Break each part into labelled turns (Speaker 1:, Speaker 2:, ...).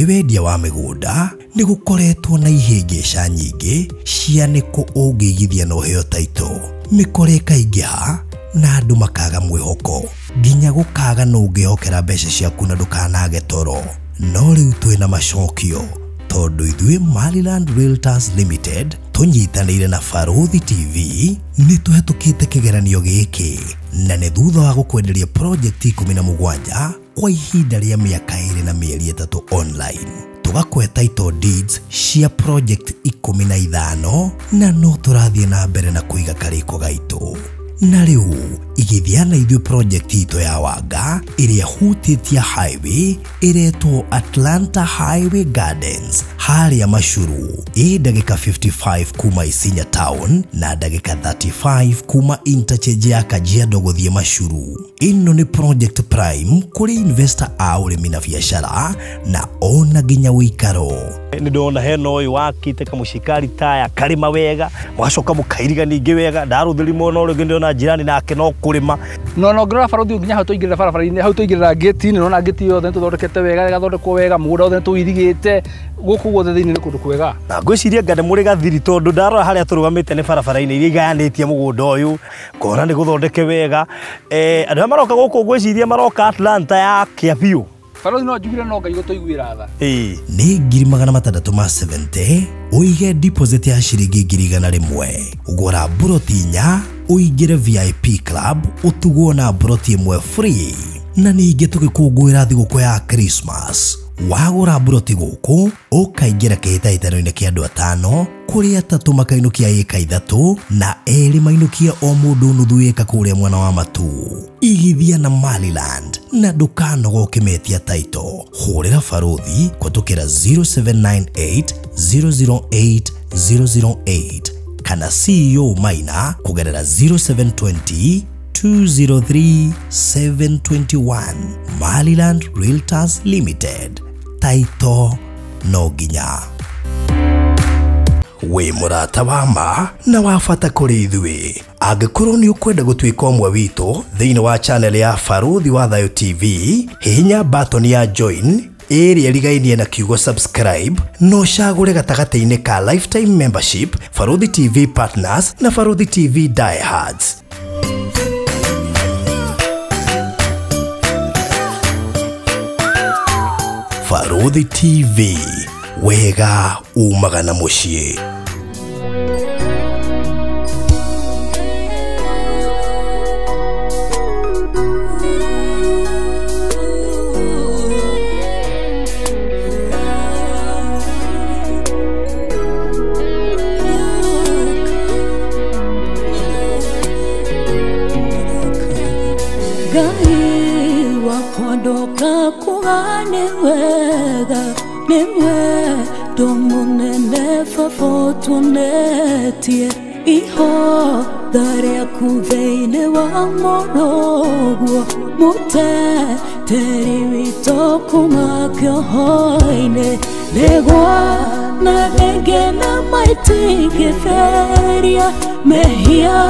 Speaker 1: Kũrĩ wendia wa mĩgũnda nĩ gũkoretwo na ihĩngĩca nyingĩ cia nĩkũ ũngĩigithia na ũheo title. Mĩkora ĩkaingĩha na andũ makaga mwĩhoko nginya gũkaga nũ ũngĩhokera mbeca ciaku na ndũkanage toro. No rĩu twĩna macokio tondũ ithuĩ Maryland Realtors Limited tũnyitanĩire na Barũthi TV nĩ tũhetũkĩte kĩgeranio gĩkĩ na nĩ thutha wa gũkwenderia project 17 kwa ihinda rĩa mĩaka 2 na mĩeri 3 online. Tũgakũhe title deeds cia project 15 na no tũrathiĩ na mbere na kũiga karĩko gaitũ. Na rĩu igithia na ithuĩ project itũ ya Wanga ĩrĩa hutĩtie highway ĩretwo Atlanta Highway Gardens harĩa Machuru, ĩ ndagĩka 55 kuma Isinya town na ndagĩka 35 kuma interchange ya Kajiado gũthiĩ Machuru. Ĩno nĩ project prime kũrĩ investor a ũrĩmi na biacara na ona nginya ũikaro.
Speaker 2: Nĩ ndona hena ũyũ wakĩte kamũcikari taya karĩma wega mũgacoka mũkairiga ningĩ wega ndarũthĩri mwena ũrĩa ũngĩ ndĩrona jirani nake no kũrĩma.
Speaker 3: No no ngĩrora barũthi nginya hau tũingĩrĩra barabara-inĩ, hau tũingĩrĩra gate-inĩ, nona gate yothe nĩtũthondekete wega, ĩgathondekwo wega, mũgũnda wothe nĩtũirigĩte, gũkũ guothe thĩinĩ nĩ kũndũ kwega.
Speaker 2: Na ngwĩciria anga nĩ mũrĩ gathiri tondũ ndarora harĩa tũrũgamĩte nĩ barabara-inĩ iria igayanĩtie mũgũnda ũyũ, ngona nĩ gũthondeke wega. Andũ arĩa maroka gũkũ ngwĩciria maroka Atlanta ya kĩa biũ.
Speaker 3: Barũthi no njugire no Ngai gũtũiguĩra tha.
Speaker 1: Nĩ 670,000 ũige deposit ya ciringi 100,000. Gũra mburoti 4 ũingĩre VIP club ũtugwo na mburoti 1 free. Na ningĩ tũgĩkũngũĩra thigũkũ ya Christmas, wagũra mburoti gũkũ ũkaingĩra kĩhĩtahĩtano-inĩ kĩa andũ 5 kũrĩ 3 makainũkia ĩka 3 na 2 mainũkia o mũndũ nuthu ĩka kũrĩa mwena wa Matu. Igithia na Maryland na ndũkanoga ũkĩmetia title. Hũrĩra barũthi kũhetũkĩra 0798 008 008 kana CEO Maina kũgerera 0720 203 721. Maryland Realtors Limited. Title no nginya. Wĩ mũrata wa ma na wa bata kũrĩ ithuĩ. Angĩkorwo nĩ ũkwenda gũtuĩka ũmwe witũ thĩinĩ wa channel ya Barũthi wa Thayũ TV, hihinya button ya join ĩrĩa ĩrigainie na kiugo subscribe na ũcagũre gatagatĩ-inĩ ka lifetime membership, Barũthi TV Partners na Barũthi TV Diehards. Barũthi TV, wega umaga na mũciĩ.
Speaker 4: Ngai wakwa ndoka nĩ wega nĩ wendo mũnene baba ũtuonetie ihoda rĩaku thĩinĩ wa mũrũguo mũteteri witũ kuma kĩoho-inĩ nĩgwa na thenge na maitingĩtheria mehia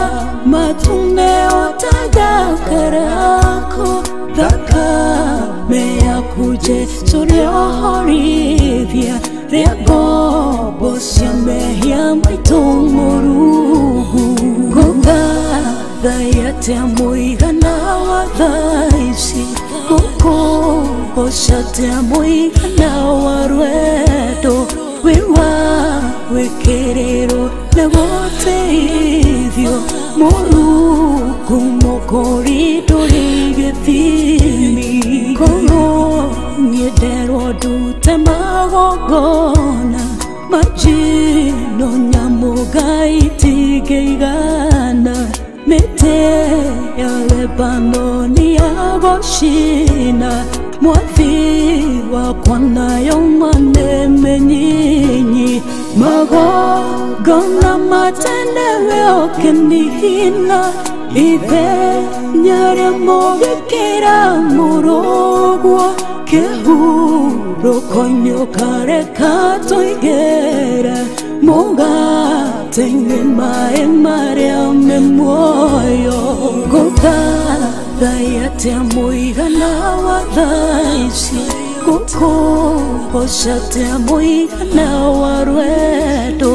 Speaker 4: matune otagakarako thakame yaku Jesu rĩohorithia rĩa ngombo cia mehia maitũ mũrungu. Ngũgathaia atĩa mũigana wa thaa ici, ngũkũgoca atĩa mũigana wa rwendo wĩ wa wĩkĩrĩrwo na gũteithio mũrungu mũkũri ndũrĩ gĩthimi. Korwo niĩ nderwo ndute magongona majino nyamũ Ngai itingĩigana, mĩtĩ ya Lebanoni ya gũcina mwathi wakwa nayo maneme nyinyi magongona matene ũkĩnina ithenya rĩa mũgĩkĩra mũrũguo kĩhurũko-inĩ ũkareka tũingĩre mũgate-inĩ maĩ marĩa me muoyo. Ngũgathaia atĩa mũigana wa thaa ici, ngũkũgoca Ngũkũgocate mũigana wa rwendo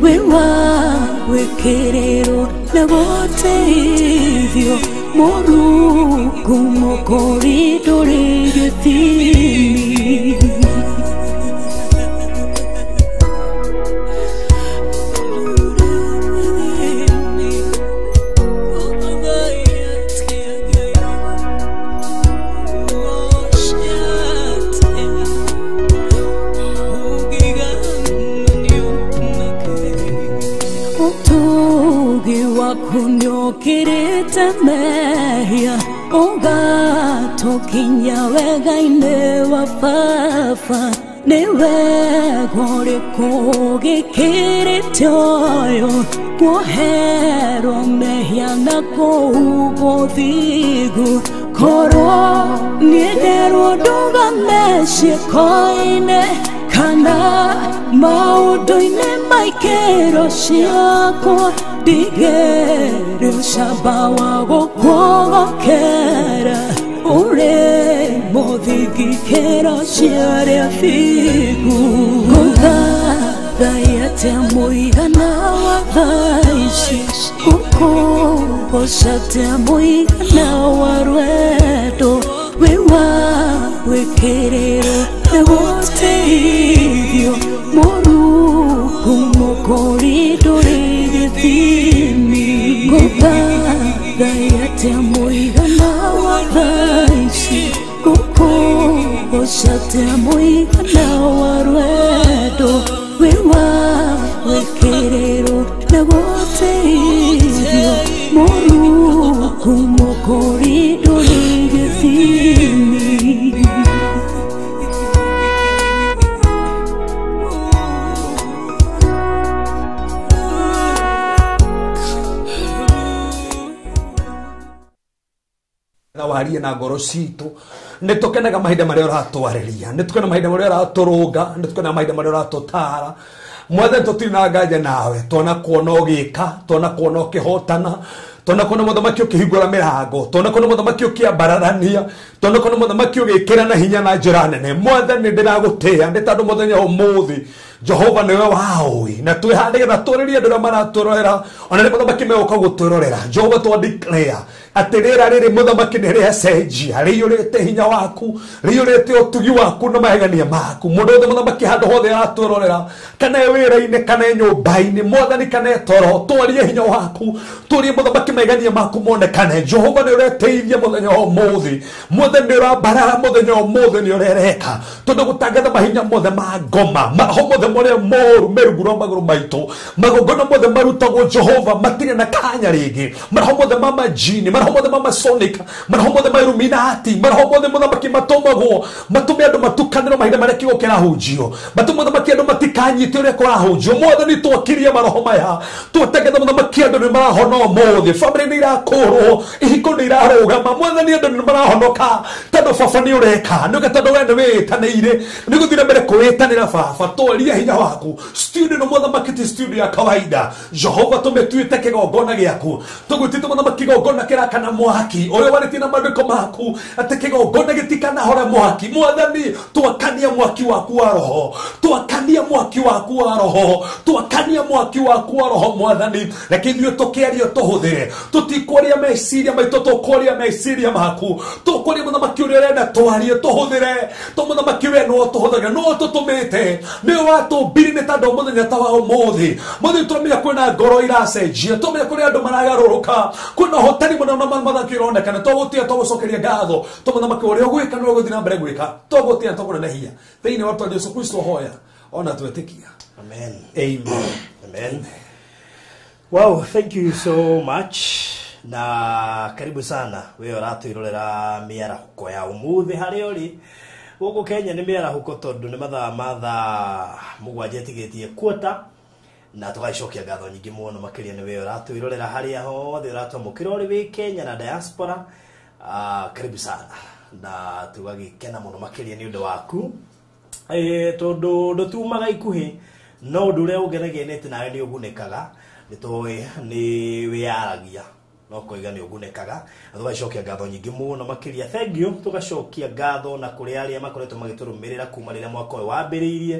Speaker 4: wĩ wa gwĩkĩrĩrwo na gũteithio Mũrungu mũkũri ndũrĩ gĩthimi. Kunyokirite mehia ũgatukinya wega-inĩ wa baba nĩ wega ũrĩkũ gĩkĩrĩte ũyũ kuoherwo mehia na kũhumbwo ũthingu korwo niĩ nderwo ndũgame ciĩko-inĩ kana maũndũ-inĩ ma ikĩro ciakwa ndigere ũcamba wa gũkũgokera ũrĩ mũthingi kĩro cia arĩa thingu. Ngũthathaiya atĩa mũigana wa thaa ici ngũkũgoca atĩa mũigana wa rwendo wĩ wa gwĩkĩrĩrwo na gũteithio Mũrungu mũkũri ndũrĩ gĩthimi. Ngũthathaiya atĩa mũigana wa thaa ici ngũkũgoca atĩa mũigana wa rwendo wĩ wa gwĩkĩrĩrwo na gũteithio Mũrungu mũkũri ndũrĩ gĩthimi.
Speaker 5: Warie na ngoro citũ nĩ tũkenaga mahinda marĩa ũratwarĩria nĩ tũkenaga mahinda marĩa ũratũrũnga nĩ tũkenaga mahinda marĩa ũratũtara mwathani tũtirĩ na nganja nawe twana kuona ũgĩka twana kuona ũkĩhotana twana kuona mũthamaki ũkĩhingũra mĩrango twana kuona mũthamaki ũkĩambararania twana kuona mũthamaki ũgĩkĩra na hinya na njĩra nene mwathani ndĩragũtĩĩa nĩ tondũ mũthenya ũmũthĩ Jehova niwe waũĩ na twĩ nĩgetha twarĩrie andũ arĩa maratwĩrorera ona nĩ mũthamaki megũka gũtwĩrorera Jehova twa declare atĩ rĩera rĩrĩ mũthamaki nĩ rĩacenjia rĩiyũrĩte hinya waku rĩiyũrĩte ũtugi waku na magegania maku mũndũ wothe mũthamaki handũ hothe aratwĩrorera kana e wĩra-inĩ kana e nyũmba-inĩ mwathani kana e toro twarie hinya waku twarie mũthamaki magegania maku monekane Jehova nĩ ũreteithia mũthenya wa ũmũthĩ mwathani nĩ ũrambarara mũthenya wa ũmũthĩ nĩ ũrereka tondũ gũtangatha mahinya mothe ma ngoma maroho mothe marĩa moru me rungu rwa magũrũ maitũ magongona mothe marutagwo Jehova matirĩ na kanya rĩngĩ maroho mothe ma majini maroho mothe ma masonic maroho mothe ma Illuminati maroho mothe mũthamaki matũmagwo matũme andũ matukanĩrwo mahinda marĩa kiugo kĩrahunjio matũme mũthamaki andũ matikanyite ũrĩa kũrahunjio mwathani twakirie maroho maya twatangatha mũthamaki andũ nĩ marahona ũmũthĩ bamĩrĩ nĩ irakũrwo ihiko nĩ irarũgama mwathani andũ nĩ marahonoka tondũ baba nĩ ũreka nĩũke tondũ we nĩ wĩĩtanĩire nĩ gũthiĩ na mbere kwĩĩtanĩra baba twarie hinya waku studio no mũthamaki ti studio ya kawaida Jehova tũmĩtuĩte kĩgongona gĩaku tũgwĩtĩte mũthamaki kĩgongona kĩrakana mwaki ũrĩa warĩtie na maandĩko maku atĩ kĩgongona gĩtikanahora mwaki mwathani twakania mwaki waku wa roho twakania mwaki waku wa roho twakania mwaki waku wa roho mwathani reke ithuĩ tũkĩario tũhũthĩre tũtikwaria meciria maitũ tũkwaria meciria maku tũkwaria mũthamaki ũrĩa ũrenda twarie tũhũthĩre to mũthamaki we no tũhũthagĩra no tũtũmĩte nĩ watũmbire nĩ tondũ mũthenya ta wa ũmũthĩ mũthĩ tũramenya kwĩna ngoro iracenjia tũramenya kũrĩ andũ maragarũrũka kwĩna ũhotani mũnene na mũthamaki ũronekana tũgũtĩa tũgũcokeria ngatho to mũthamaki ũrĩa ũgwĩka nĩwe ũgũthiĩ na mbere gwĩka tũgũtĩa tũkũnenehia thĩinĩ wa rĩĩtwa Jesũ Kristo hoya ona twetĩkia.
Speaker 2: Amen.
Speaker 5: Amen.
Speaker 2: Amen. Wow, thank you so much. Na karibu sana we ũratwĩrorera mĩarahũko ya ũmũthĩ harĩa ũrĩ gũkũ Kenya nĩ mĩarahũko tondũ nĩ mathaa ma thaa mũgwanja ĩtigĩtie quarter na tũgagĩcokia ngatho nyingĩ mũno makĩria nĩ we ũratwĩrorera harĩa hothe ũratwamũkĩra ũrĩ wĩ Kenya na diaspora. Karibu sana na tũgagĩkena mũno makĩria nĩ ũndũ waku tondũ ndũtumaga ikuhĩ no ũndũ ũrĩa ũngenagia nĩ atĩ nawe nĩ ũgunĩkaga nĩ tũĩ nĩ wĩyaragia No koiga nĩ ũgunĩkaga. Na tũgacokia ngatho nyingĩ mũno makĩria. Thank you. Tũgacokia ngatho na kũrĩ arĩa makoretwo magĩtũrũmĩrĩra kuma rĩrĩa mwaka ũyũ wambĩrĩirie.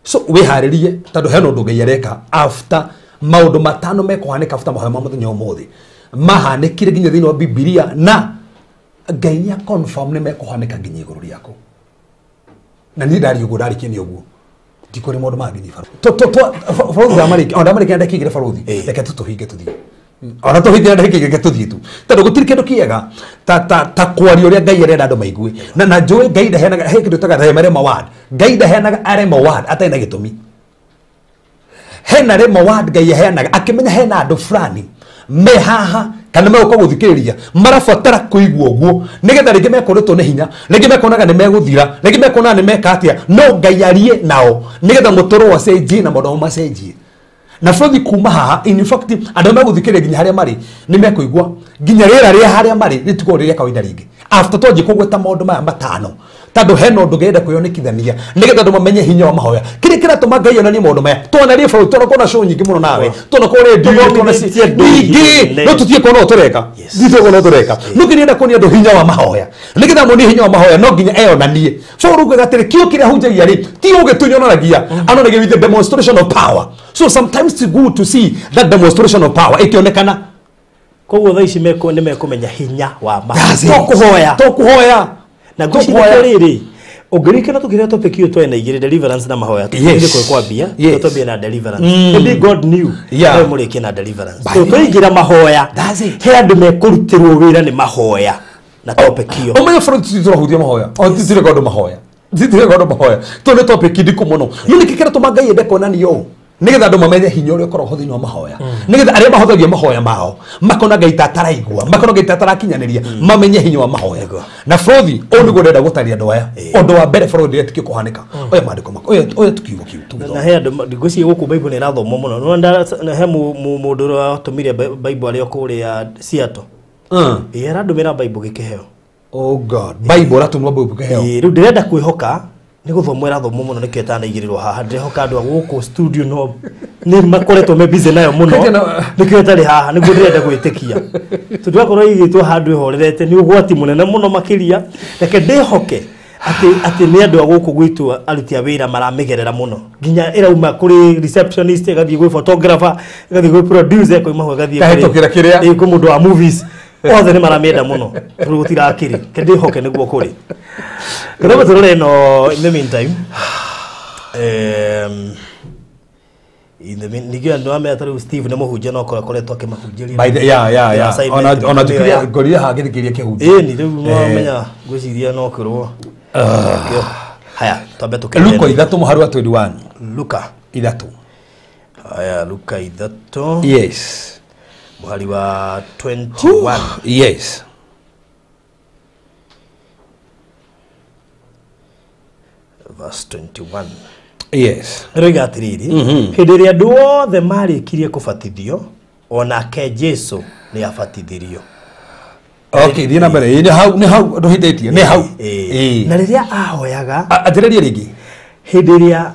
Speaker 5: So wĩharĩrie tondũ hena ũndũ Ngai areka after maũndũ matano mekũhanĩka after mahoya ma mũthenya ũmũthĩ mahanĩkire nginya thĩinĩ wa Bibilia na Ngai nĩ confirm nĩ mekũhanĩka nginya igũrũ rĩaku. Na niĩ ndariĩ ũguo ndarĩkia nĩ ũguo ndikũrĩ maũndũ mangĩ niĩ barothi ndamarĩkia ona ndamarĩkia ndakĩingĩra barothi reke tũtũhinge tũthiĩ ona tũhinge ndakĩingĩra reke tũthiĩ tu tondũ gũtirĩ kĩndũ kĩega ta kwaria ũrĩa Ngai arenda andũ maigue na njũĩ Ngai ndaheanaga he kĩndũ ĩtaga rema word. Ngai ndaheanaga rema word atarĩ na gĩtũmi. Hena rema word Ngai aheanaga akĩmenya hena andũ fulani me haha kana megũka gũthikĩrĩria marabatara kũigua ũguo nĩgetha rĩngĩ mekũrĩtwo nĩ hinya rĩngĩ mekonaga nĩ megũthira rĩngĩ mekonaga nĩ meka atĩa no Ngai arie nao nĩgetha mũtũrwo acenjie na maũndũ macenjie. Na bũrũri kuma haha in fact andũ megũthikĩrĩria nginya harĩa marĩ nĩ mekũigua nginya rĩera rĩa harĩa marĩ rĩtikorwo rĩrĩa kawaida rĩngĩ after twanjie kũgweta maũndũ maya matano tondũ hena ũndũ ngenda kwĩyonekithania nĩgetha andũ mamenye hinya wa mahoya kĩrĩa kĩratũma Ngai onanie maũndũ maya twanarie bũrũri twanakorwo na show nyingĩ mũno nawe twanakorwo rĩndio twana nyingĩ no tũtige kuona ũtũreka tũtige kuona ũtũreka no kĩrĩa kuonia andũ hinya wa mahoya nĩgetha monie hinya wa mahoya no nginya eyonanie. So rũgaga atĩrĩ kĩo kĩrĩa hunjagia rĩ ti ũgĩ tunyonanagia anonagia with the demonstration of power. So sometimes it's good to see that demonstration of power ĩkĩonekana.
Speaker 2: Koguo thaa ici nĩ mekũmenya hinya wa mahoya
Speaker 5: tũkũhoya
Speaker 2: na ngwĩciria rĩrĩ ũngĩririkana tũkĩrĩa topic ĩyo twena igĩrĩ deliverance na mahoya tũkĩrĩ kwambia tũtambie na deliverance. Maybe God knew no mũrĩkie na deliverance tũingĩra mahoya he andũ mekũrutĩrwo wĩra nĩ mahoya na topic ĩyo.
Speaker 5: Ũmenye bũrũri tũrahutia mahoya o titirĩ kwa andũ mahoya titirĩ kwa andũ mahoya tondũ nĩ topic ndikũ mũno no nĩkĩ kĩratũma Ngai ende kuonania ũũ nĩgetha andũ mamenye hinya ũrĩa ũkoragwo thĩinĩ wa mahoya nĩgetha arĩa mahũthagia mahoya mao makona Ngai ta ataraigua makona Ngai ta atarakinyanĩria mamenye hinya wa mahoya. Na bũrũri ũũ nĩguo ndĩrenda gũtaria andũ aya ũndũ wa mbere bũrũri ndĩretĩkia kũhanĩka oya maandĩko mako oya tukiugo kiu tugĩthoma.
Speaker 2: Na he andũ ngwĩciria gũkũ Bible nĩ ĩrathomwo mũno no he mũndũ ũrĩa watũmire Bible arĩ o kũrĩa Seattle ĩ arandũmĩra Bible gĩkĩheo.
Speaker 5: Oh God, Bible ũratũmĩrwo Bible gĩkĩheo.
Speaker 2: Rĩu ndĩrenda kwĩhoka nĩ gũthomwo ĩrathomwo mũno nĩkĩo ĩtanaigĩrĩrwo haha ndĩrehoka andũ a gũkũ studio no nĩ makoretwo me busy nayo mũno nĩkĩo ĩtarĩ haha nĩguo ndĩrenda gwĩtĩkia tondũ akorwo ĩigĩtwo handũ ĩhorerete nĩ ũgwati mũnene mũno makĩria. Reke ndĩhoke atĩ nĩ andũ a gũkũ gwitũ aruti a wĩra maramĩgerera mũno nginya ĩrauma kũrĩ receptionist ĩgathiĩ gwĩ photographer ĩgathiĩ gwĩ producer ĩkoima hau ĩgathiĩ kwĩ mũndũ wa movies othe nĩ maramĩenda mũno tondũ gũtirakĩrĩ reke ndĩhoke nĩguo kũrĩ. Kĩrĩa tũrore no in the meantime in the ningĩ andũ amea ta rĩu Steve nĩ mũhunjia no akoretwo akĩmahunjĩria
Speaker 5: by the yeah ona tukiria ngorire hangĩthikĩria kĩhunjia
Speaker 2: ĩni rĩu no menya ngwĩciria no kĩrwo haya twambe tũkĩrore
Speaker 5: Luka 3 mũhari wa 21
Speaker 2: Luka
Speaker 5: 3
Speaker 2: haya Luka 3
Speaker 5: yes
Speaker 2: mũhari wa 21
Speaker 5: yes
Speaker 2: verse 21
Speaker 5: yes
Speaker 2: rĩoiga atĩrĩrĩ hĩndĩ ĩrĩa andũ othe marĩkirie kũbatithio onake Jesu nĩ abatithirio.
Speaker 5: Okay thiĩ na mbere nĩ hau ndũhĩtĩtie nĩ hau
Speaker 2: na rĩrĩa ahoyaga
Speaker 5: anjĩrĩrie rĩngĩ
Speaker 2: hĩndĩ ĩrĩa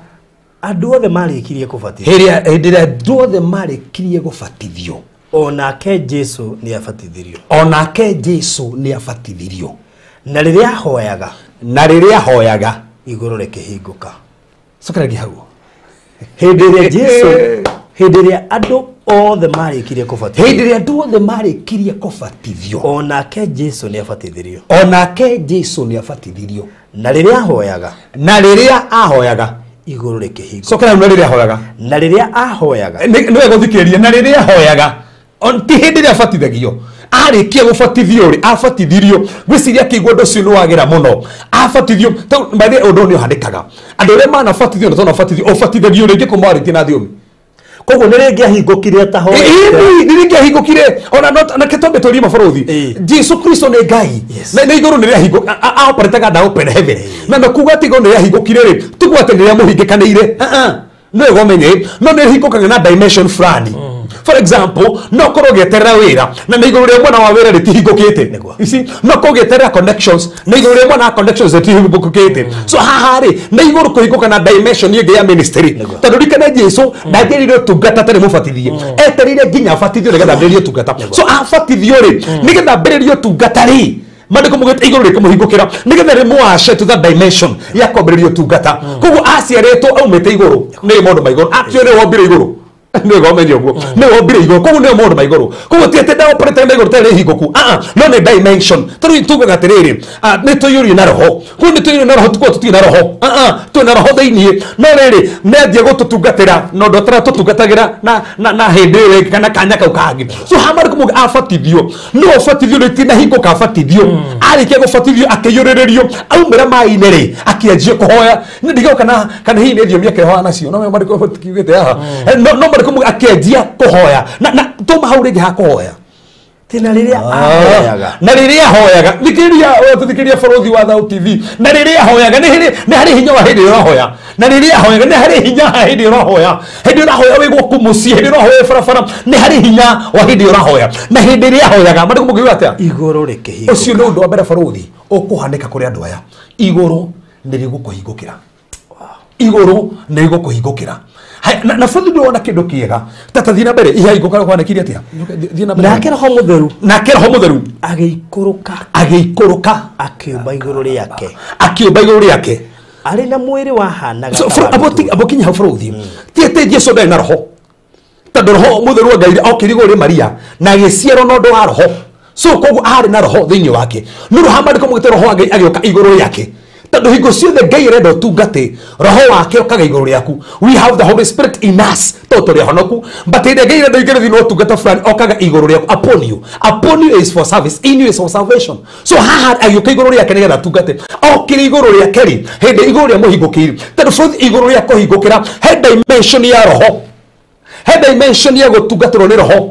Speaker 2: andũ othe marĩkirie kũbatithio
Speaker 5: hĩndĩ ĩrĩa andũ othe marĩkirie kũbatithio
Speaker 2: onake Jesu nĩ abatithirio
Speaker 5: onake Jesu nĩ abatithirio
Speaker 2: na rĩrĩa ahoyaga igũrũ rĩkĩhingũka.
Speaker 5: Cokera hau
Speaker 2: hĩndĩ ĩrĩa Jesu hĩndĩ ĩrĩa andũ othe marĩkirie kũbatithio
Speaker 5: hĩndĩ ĩrĩa andũ othe marĩkirie kũbatithio
Speaker 2: onake Jesu nĩ abatithirio
Speaker 5: onake Jesu nĩ abatithirio
Speaker 2: na rĩrĩa ahoyaga igũrũ rĩkĩhingũka.
Speaker 5: Cokera hau na rĩrĩa ahoyaga
Speaker 2: na rĩrĩa ahoyaga
Speaker 5: nĩ wega ũthikĩrĩrie na rĩrĩa ahoyaga ti hĩndĩ ĩrĩa abatithagio arĩkia gũbatithio rĩ abatithirio ngwĩciria akĩigua ũndũ ũcio nĩ wagĩra mũno abatithio by the way ũndũ ũyũ nĩ ũhanĩkaga andũ arĩa manabatithio na tonabatithio ũbatithagio rĩngĩ kuma warĩtie na thiomi
Speaker 2: koguo nĩ rĩngĩ ahingũkire atahoete
Speaker 5: nĩ rĩngĩ ahingũkire ona na kĩtombe tũrie mabarũthi Jesu Kristo nĩ Ngai na igũrũ nĩ rĩahingũka aoperetaga na open heaven na kuga atĩ igũrũ nĩ rĩahingũkire rĩ tiguo atĩ nĩ rĩamũhingĩkanĩire no wega ũmenye no nĩ rĩhingũkaga na dimension fulani For example, no korwo gĩeterera wĩra na nĩ igũrũ rĩa mwena wa wĩra rĩtihingũkĩte. You see, no korwo gĩeterera connections na igũrũ rĩa mwena wa connections rĩtihingũkĩte. So haha rĩ nĩ igũrũ kũhingũka na dimension ĩngĩ ya ministry. Tondũ ririkana Jesu ndangĩrire ũtungata atarĩ mũbatithie, etereire nginya abatithio nĩgetha ambĩrĩrie ũtungata. So abatithio rĩ nĩgetha ambĩrĩrie ũtungata rĩ, mandĩko mugĩte igũrũ rĩkĩmũhingũkĩra nĩgetha rĩmũace to that dimension ya kwambĩrĩria ũtungata. Koguo aciarĩtwo aumĩte igũrũ nĩ maũndũ ma igũrũ, actually nĩwe wombire igũrũ, nĩwe wamenye ũguo, nĩwe wombire igũrũ, koguo nĩwe maũndũ ma igũrũ. Koguo ti atĩ ndaoperate na igũrũ tarĩ hingũku, no nĩ dimension. Tarĩu tugaga atĩrĩrĩ, nĩ tũiyũrio na roho, koguo nĩ tũiyũrio na roho, tikuo tũtirĩ na roho, twĩ na roho thĩiniĩ, no rĩrĩ nĩanjia gũtũtungatĩra na ũndũ ataratũtungatagĩra na hĩndĩ ĩyo ĩngĩ kana kanya kau kangĩ. So haha marĩkũ mũndũ abatithio, no abatithio rĩtinahingũka abatithio, arĩkia gũbatithio akĩiyũrĩrĩrio aumĩra maĩ-inĩ rĩ akĩanjia kũhoya. Ndigauka kana hihi nĩ thiomi akĩhoya nacio, no marĩkũ kiugĩte haha, no marĩkũ mũndũ akĩanjia kũhoya na tũma hau rĩngĩ ha kũhoya
Speaker 2: na rĩrĩa ahoyaga,
Speaker 5: na rĩrĩa ahoyaga, thikĩrĩria bũrũthi wa Thau TV, na rĩrĩa ahoyaga nĩ harĩ hinya wa hĩndĩ ĩrĩa ũrahoya, na rĩrĩa ahoyaga nĩ harĩ hinya hĩndĩ ĩrĩa ũrahoya, hĩndĩ ĩrĩa ũrahoya wĩ gwaku mũciĩ, hĩndĩ ĩrĩa ũrahoya barabara, nĩ harĩ hinya wa hĩndĩ ĩrĩa ũrahoya. Na hĩndĩ ĩrĩa ahoyaga mandĩko mũngiuga atĩa?
Speaker 2: Igũrũ rĩkĩhingũka.
Speaker 5: Ũcio nĩ ũndũ wa mbere bũrũthi ũkũhanĩka kũrĩ andũ aya, igũrũ nĩ rĩgũkũhingũkĩra, igũrũ nĩ rĩgũkũhingũkĩra. Na bũrũthi ndũrona kĩndũ kĩega tata thiĩ na mbere ihahingũka kwanĩkire atĩa?
Speaker 2: Nake roho mũtheru,
Speaker 5: nake roho mũtheru
Speaker 2: agĩikũrũka,
Speaker 5: agĩikũrũka
Speaker 2: akĩũmba igũrũ rĩake,
Speaker 5: akĩũmba igũrũ rĩake
Speaker 2: arĩ na mwĩrĩ wahanaga.
Speaker 5: Abo kinya hau bũrũthi, ti atĩ Jesu ndarĩ na roho, tondũ roho mũtheru wa Ngai okire igũrũ rĩ Maria na agĩciarwo na ũndũ wa roho. So koguo arĩ na roho thĩinĩ wake. Nĩ ũndũ hamarĩko mũgĩte roho wa Ngai agĩũka igũrũ rĩake, tondũ hingo ciothe Ngai arenda ũtungate, roho wake ũkaga igũrũ rĩaku. We have the Holy Spirit in us tondũ tũrĩ ahonoku, but hĩndĩ ĩrĩa Ngai arenda ũingĩre thĩinĩ wa ũtungata fulani okaga igũrũ rĩaku, upon you, upon you is for service, in you is for salvation. So haha agĩũka igũrũ rĩake nĩgetha atungate, okire igũrũ rĩake rĩ hĩndĩ igũrũ rĩa mũhingũkĩire, tondũ bũrũthi igũrũ rĩa kũhingũkĩra he dimension ya roho, he dimension ya gũtungatĩrwo nĩ roho.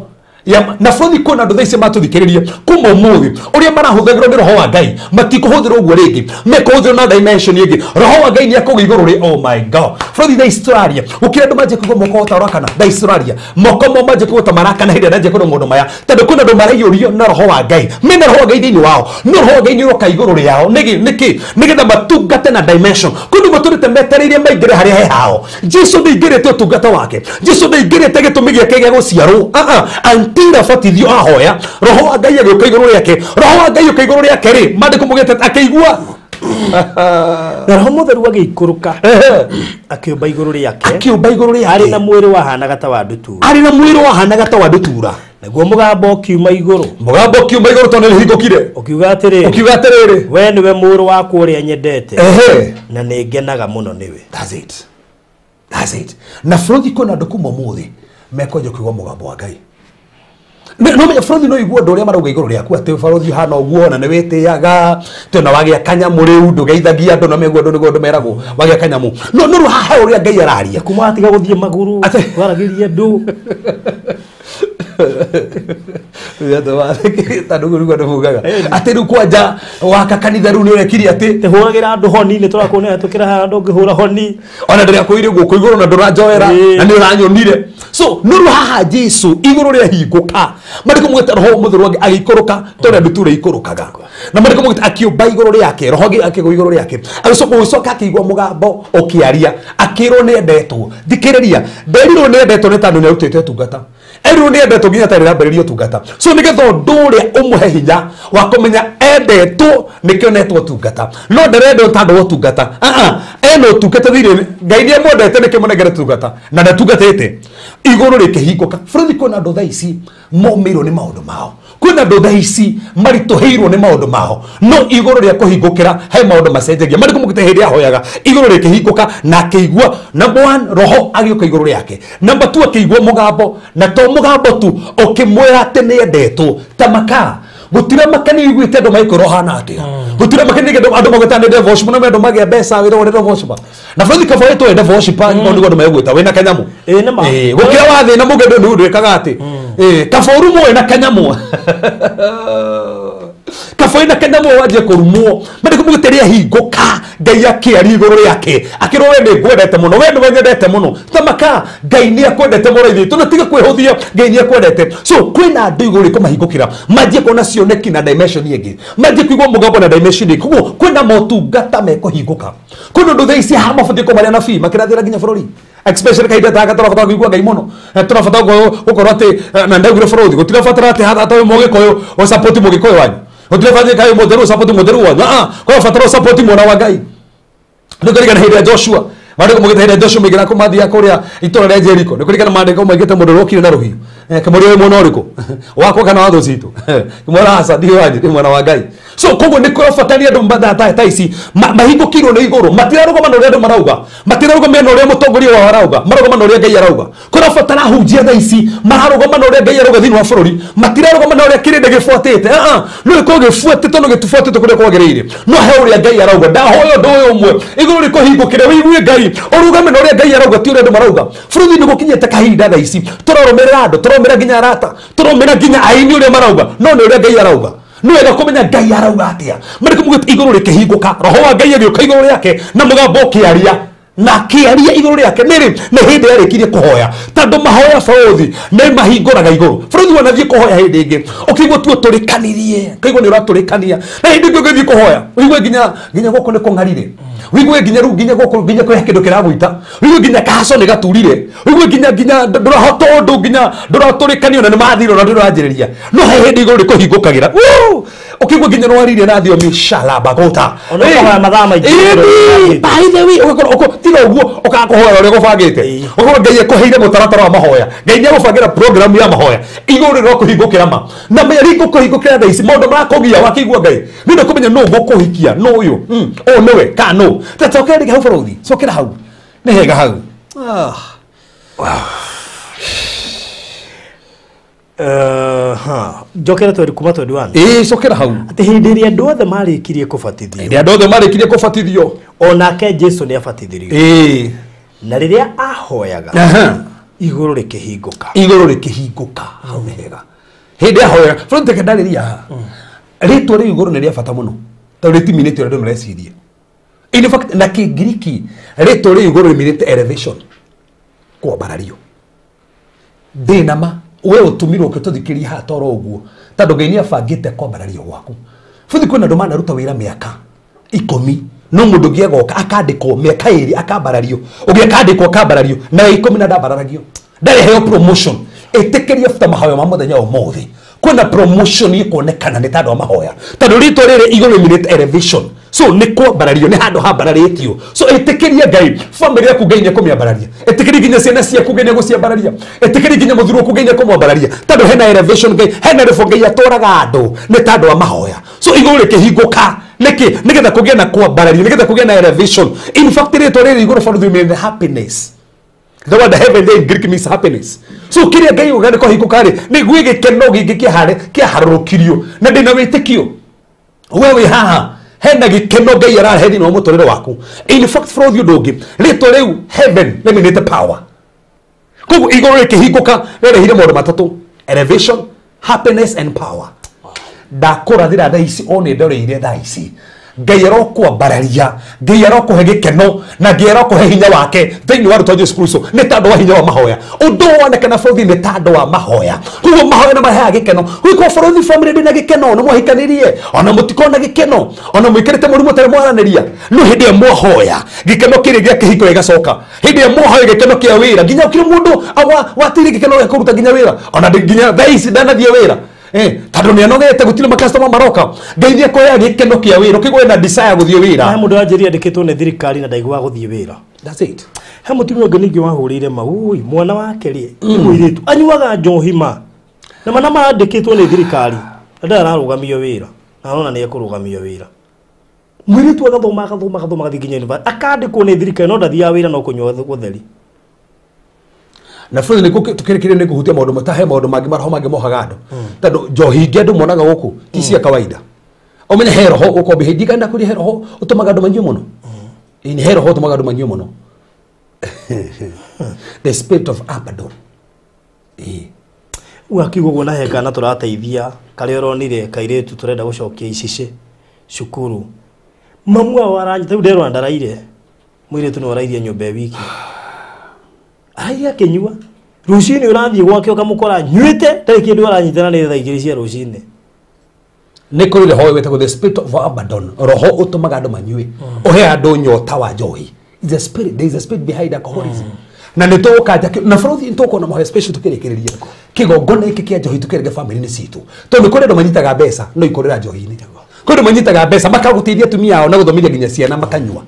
Speaker 5: Na bũrũthi kwĩna andũ thaa ici matũthikĩrĩrie kuma ũmũthĩ ũrĩa marahũthagĩrwo nĩ roho wa Ngai matikũhũthĩrwo ũguo rĩngĩ, mekũhũthĩrwo na dimension ĩngĩ. Roho wa Ngai nĩ akũgĩa igũrũ rĩ, oh my God, bũrũthi thaa ici tũraria gũkĩra andũ manjie kũigua moko ta ũrakana, thaa ici tũraria moko mo manjie kũigua ta marakana hĩndĩ ĩrĩa ndanjia kwĩrwo maũndũ maya, tondũ kwĩna andũ maraiyũrio na roho wa Ngai, mena roho wa Ngai thĩinĩ wao, no roho wa Ngai nĩ ũroka igũrũ rĩao nĩkĩ? Nĩgetha matungate na dimension. Kwĩna matũrĩte metereire maingĩre harĩa he hao. Jesu ndaingĩrĩte ũtungata wake, Jesu ndaingĩrĩte gĩtũmi gĩake gĩa gũciarwo until abatithio ahoya, roho wa Ngai agĩũka igũrũ rĩake, roho wa Ngai ũka igũrũ rĩake rĩ, mandĩko mũgĩte akĩigua
Speaker 2: na roho mũtheru agĩikũrũka akĩũmba igũrũ rĩake,
Speaker 5: akĩũmba igũrũ rĩake
Speaker 2: arĩ na mwĩrĩ wahanaga ta wa ndutura,
Speaker 5: arĩ na mwĩrĩ wahanaga ta wa ndutura,
Speaker 2: naguo mũgambo ũkiuma igũrũ,
Speaker 5: mũgambo ũkiuma igũrũ tondũ nĩrĩhingũkire,
Speaker 2: ũkiuga atĩrĩrĩ,
Speaker 5: ũkiuga atĩrĩrĩ,
Speaker 2: we nĩwe mũrũ wakwa ũrĩa nyendete, na nĩ ngenaga mũno nĩwe.
Speaker 5: That's it, that's it. Na bũrũthi kwĩna andũ kuma ũmũthĩ mekwenja kũigua mũgambo wa Ngai. No menya bũrũthi no igue ũndũ ũrĩa marauga igũrũ rĩaku atĩ bũrũthi ũhana ũguo na nĩ wĩtĩaga tena wagĩa kanyamũ rĩu ndũgeithagia andũ na meguo andũ nĩguo andũ meragwo wagĩa kanyamũ, no no haha ũrĩa Ngai araria
Speaker 2: kuma watiga gũthiĩ magũrũ waragĩria andũ
Speaker 5: tondũ ũguo nĩguo andũ maugaga atĩ rĩu kwanja waka kanitha rĩu nĩ ũrekire atĩ
Speaker 2: tũhũragĩra andũ honi nĩ tũrakuona tũkĩra haha andũ ũngĩhũra honi
Speaker 5: ona ndĩrakũire guoko igũrũ na ndũranjoera na nĩ ũranyonire. So no rĩu haha Jesu igũrũ rĩahingũka, marĩkũ mũgĩte roho mũtheru agĩikũrũka tondũ ndutura ikũrũkaga, na marĩkũ mũgĩte akĩũmba igũrũ rĩake, roho akĩgũa igũrũ rĩake, agĩcoka gũcoka akĩigua mũgambo ũkĩaria akĩrwo nĩ endetwo. Thikĩrĩria, nderirwo nĩ endetwo nĩ tondũ nĩ arutĩte ũtungata, erirwo nĩ endetwo nginya atarĩ arambĩrĩria ũtungata. So nĩgetha ũndũ ũrĩa ũmũhe hinya wa kũmenya endetwo nĩkĩo netwo ũtungata, no ndarendwo tondũ wa ũtungata, ena ũtungata thĩinĩ, Ngai nĩ amwendete nĩkĩo mũnengere ũtungata na ndatungatĩte. Igũrũ rĩkĩhingũka. Bũrũri kwĩna andũ thaa ici momĩirwo nĩ maũndũ mao, kwĩna andũ thaa ici maritũhĩirwo nĩ maũndũ mao, no igũrũ rĩa kũhingũkĩra he maũndũ macenjagia. Marĩkũ mũgĩte hĩndĩ ahoyaga igũrũ rĩkĩhingũka na akĩigua number 1 roho agĩũka igũrũ rĩake, number 2 akĩigua mũgambo, na to mũgambo tu ũkĩmwĩra atĩ nĩ endetwo ta makaa. Gũtirĩ makani iguĩte andũ magĩkwĩra ũhana atĩa, gũtirĩ makani andũ magwĩta nĩ devil worshiper, no andũ magĩa mbeca wĩragwo nĩ devil worshiper. Na bũrũri kaba wĩtwo devil worshiper nĩguo andũ megwĩta wĩna kanyamũ, gũkĩra wa thĩna mũngĩ ndũ ndwĩkaga atĩ kaba ũrumwo wĩna kanyamũ, kaba Wĩna kanyamũ wanjie kũrumwo. Maandĩko maugĩte rĩahingũka Ngai akĩaria igũrũ rĩake akĩrwo we nĩ ngwendete mũno, we nĩwe nyendete mũno. Tamaka Ngai nĩ akwendete mũno ithuĩ tũnatiga kwĩhũthia, Ngai nĩ akwendete. So kwĩna andũ igũrũ rĩkũmahingũkĩra manjie kuona cioneki na dimension ĩngĩ, manjie kũigua mũgambo na dimension ĩngĩ. Koguo kwĩna motungata mekũhingũka. Kwĩna ũndũ thaa ici haha mabatiĩ kũmarĩa anabii makĩrathĩra nginya bũrũri, especially kahinda ta gaka tũrabatara kũigua Ngai mũno. Tũrabatara gũkorwo atĩ na ndaugire bũrũri gũtirabatara atĩ haha ta wĩ mũgĩkũyũ ũsupport mũgĩkũyũ wanyu, gũtirabatara kaĩ mũtheru ũsupport mũtheru wanyu. Kũrabatara ũsupport mwana wa Ngai. Nĩkũririkana hĩndĩ ya Joshua, maandĩko maugĩte hĩndĩ ya Joshua maigana kũmathiaga kũrĩa itũũra rĩa Jericho. Nĩkũririkana maandĩko maugĩte mũndũ ũrĩa ũkire na rũhiũ kĩmũria wĩ mwena ũrĩkũ, wakwa kana wa thũ citũ? Kĩmwĩra aca ndiĩ wanyu, ndĩ mwana wa Ngai. So koguo nĩ kũrabatania andũ mathaa ta ici mahingũkĩirwo nĩ igũrũ, matirarũgama na ũrĩa andũ marauga, matirarũgamia na ũrĩa mũtongoria wao arauga, marũgama na ũrĩa Ngai arauga. Kũrabatara hunjia thaa ici mararũgama na ũrĩa Ngai arauga thĩinĩ wa bũrũri, matirarũgama na ũrĩa kĩrĩndĩ gĩbuatĩte. No gĩkorwo gĩbuatĩte no gĩtibuatĩte kũrĩa kwagĩrĩire, no he ũrĩa Ngai arauga. Ndahoya ũndũ ũyũ ũmwe, igũrũ rĩkũhingũkĩre wĩigue Ngai, ũrũgame na ũrĩa Ngai arauga, ti ũrĩa andũ marauga. Bũrũri nĩ gũkinyĩte kahinda thaa ici tũrarũmĩrĩra andũ, tũrarũmĩrĩra nginya arata, tũrarũmĩrĩra nginya aini ũrĩa marauga, no nĩ ũrĩa Ngai arauga. Nĩ wega kũmenya Ngai arauga atĩa. Maandĩko maugĩte igũrũ rĩkĩhingũka, roho wa Ngai agĩũka igũrũ rĩake na mũgambo ũkĩaria, na akĩaria igũrũ rĩake. Nĩrĩ nĩ hĩndĩ yarĩkirie kũhoya, tondũ mahoya bũrũri nĩ mahingũraga igũrũ. Bũrũri wanathiĩ kũhoya hĩndĩ ĩngĩ ũkĩigua tu ũtũrĩkanirie, ũkaigua nĩ ũratũrĩkania, na hĩndĩ ĩngĩ ũgĩthiĩ kũhoya ũigue nginya gũkũ nĩ kũng'arire, ũigue nginya rĩu nginya gũkũ nginya kwĩ kĩndũ kĩragũita, ũigue nginya kahaco nĩ gaturire, ũigue nginya ndũrahota ũndũ, nginya ndũratũrĩkanio na nĩ mathira na ndũranjĩrĩria. No he hĩndĩ igũrũ rĩkũhingũkagĩra ũkĩigua nginya nĩwaririe na thiomi shalabagota.
Speaker 2: Ona ũkahoya mathaa maingĩ.
Speaker 5: By the way, ũgakorwo tiga ũguo ũkaga kũhoya ũrĩa gũbangĩte, ũgakorwo Ngai ekũheire mũtaratara wa mahoya, Ngai nĩ agũbangĩra program ya mahoya, igũrũ rĩrokũhingũkĩra ma na mĩeri ngũkũhingũkĩra thaa ici maũndũ marakũgia wakĩigua Ngai nĩ ũndũ kũmenya nũ ngũkũhikia, nũ ũyũ, ũyũ nĩwe kana nũ. Ta cokera rĩngĩ hau bũrũri, cokera hau, nĩ hega hau.
Speaker 2: Njokera twendi kuma 21.
Speaker 5: Ĩĩ cokera hau.
Speaker 2: Atĩ hĩndĩ ĩrĩa andũ othe marĩkirie kũbatithio,
Speaker 5: hĩndĩ andũ othe marĩkirie kũbatithio,
Speaker 2: onake Jesu nĩ abatithirio.
Speaker 5: Ĩĩ.
Speaker 2: Na rĩrĩa ahoyaga igũrũ rĩkĩhingũka,
Speaker 5: igũrũ rĩkĩhingũka. Hau nĩ hega. Hĩndĩ ahoyaga bũrũri teke ndarĩria haha, rĩtwa rĩu igũrũ nĩ rĩa bata mũno tondũ rĩtiminĩte ũrĩa andũ mareciria. In fact na Kĩngiriki rĩtwa rĩu igũrũ rĩminĩte elevation, kwambarario. Ndĩna ma we ũtũmirwo ũkĩtũthikĩria haha toro ũguo tondũ Ngai nĩ abangĩte kwambarario gwaku. Bũthi kwĩna andũ manaruta wĩra mĩaka 10, no mũndũ ũngĩ agoka akandĩkwo mĩaka 2 akambarario, ũngĩ akandĩkwo akambarario, na 10 na ndambararagio, ndareheo promotion. Ĩtĩkĩria bata mahoya ma mũthenya ũmũthĩ, kwĩna promotion ĩkuonekana nĩ tondũ wa mahoya, tondũ rĩtwa rĩrĩ igũrũ rĩminĩte elevation. So nĩ kwambarario, nĩ handũ hambararĩtio. So ĩtĩkĩria Ngai, family yaku Ngai nĩ ekũmĩambararia, ĩtĩkĩria nginya ciana ciaku Ngai nĩ egũciambararia, ĩtĩkĩria nginya mũthuri waku Ngai nĩ ekũmwambararia, tondũ hena elevation Ngai, hena level Ngai atwaraga andũ nĩ tondũ wa mahoya. So igũrũ rĩkĩhingũka nĩkĩ? Nĩgetha kũgĩe na kwambarario, nĩgetha kũgĩe na elevation. In fact rĩtwa rĩrĩ igũrũ bado rĩmĩne happiness. The word heaven in Greek means happiness. So kĩrĩa Ngai uga nĩ kũhingũka rĩ, nĩ gwĩ gĩkeno gĩngĩ kĩaharũrũkirio na ndĩna wĩtĩkio we wĩ haha hena gĩkeno Ngai arahe thĩinĩ wa mũtũrĩre waku. In fact bũrũri ũndũ ũngĩ, rĩtwa rĩu heaven rĩminĩte power. Koguo igũrũ rĩkĩhingũka rĩrehire maũndũ matatũ: elevation, happiness and power. Ndakũrathĩra thaa ici o nĩ ndoreire thaa ici, Ngai arokwambararia, Ngai arokũhe gĩkeno na Ngai arokũhe hinya wake thĩinĩ wa rĩtwa Jesu Kristo nĩ tondũ wa hinya wa mahoya. Ũndũ wonekana bũrũri nĩ tondũ wa mahoya. Koguo mahoya nĩ marehaga gĩkeno. Gwĩkwo bũrũri family ndĩna gĩkeno, nĩ mwahikanirie ona mũtikona gĩkeno, ona mwĩkĩrĩte mũrimũ ũtarĩ mwaranĩria, no hĩndĩ ĩrĩa mwahoya gĩkeno kĩrĩa gĩa kĩhiko gĩgacoka. Hĩndĩ ĩrĩa mwahoya gĩkeno kĩa wĩra, nginya ũkĩrĩ mũndũ watĩire gĩkeno gĩa kũruta nginya wĩra, ona nginya thaa ici ndanathiĩ wĩra. Tondũ nĩ anogete gũtirĩ makastoma maroka. Ngai nĩ ekũheaga gĩkeno kĩa wĩra, ũkĩgũe na desire gũthiĩ wĩra.
Speaker 2: He mũndũ wanjĩrire andĩkĩtwo nĩ thirikari na ndaiguaga gũthiĩ wĩra.
Speaker 5: That's it.
Speaker 2: He mũtumia ũngĩ ningĩ wahũrĩire mau, mwana wake rĩ, nĩ mũirĩtu, anyuaga njohi ma. Na mana mandĩkĩtwo nĩ thirikari, na ndarĩ ararũgamio wĩra. Na arona nĩ ekũrũgamio wĩra. Mũirĩtu agathoma, agathoma, agathoma, agathiĩ nginya university, akandĩkwo nĩ thirikari no ndathiaga wĩra no kũnyua gũtheri.
Speaker 5: Na bũrũri nĩ tũkĩrĩkĩrĩria nĩ kũhutia maũndũ matahe maũndũ mangĩ maroho mangĩ mohaga andũ. Tondũ njohi ingĩ andũ monaga gũkũ ti cia kawaida. Ũmenye he roho gũkũ mbĩhĩ, ndigana kũrĩa he roho ũtũmaga andũ manyue mũno. Ĩĩ, he roho ũtũmaga andũ manyue mũno. The spirit of Abaddon. Ĩĩ.
Speaker 2: Ugakiuga ũguo na he kana tũrateithia karĩa ũronire kairĩtu tũrenda gũcokia icici cukuru. Mamu wao aranyita rĩu nderwo ndaraire. Mũirĩtu nĩ arairie nyũmba wiki. Araire akĩnyua. Rũcinĩ ũrathiĩ gwake ũkamũkora nyuĩte ndarĩ kĩndũ aranyitana nĩ thaa 2 cia rũcinĩ.
Speaker 5: Nĩ kũrĩ roho wĩtagwo the spirit of Abaddon, roho ũtũmaga andũ manyue, ũhe andũ nyota wa njohi. The spirit, there is a spirit behind alcoholism. Na nĩ tũgũkanja na bũrũri nĩ tũkuona mahoya special tũkĩrĩkĩrĩria kĩgongona gĩkĩ kĩa njohi tũkĩrĩge family-inĩ citũ, tondũ nĩ kũrĩ andũ manyitaga mbeca no ikũrĩra njohi-inĩ. Kũrĩ andũ manyitaga mbeca makagũteithia atumia ao na gũthomithia nginya ciana makanyua.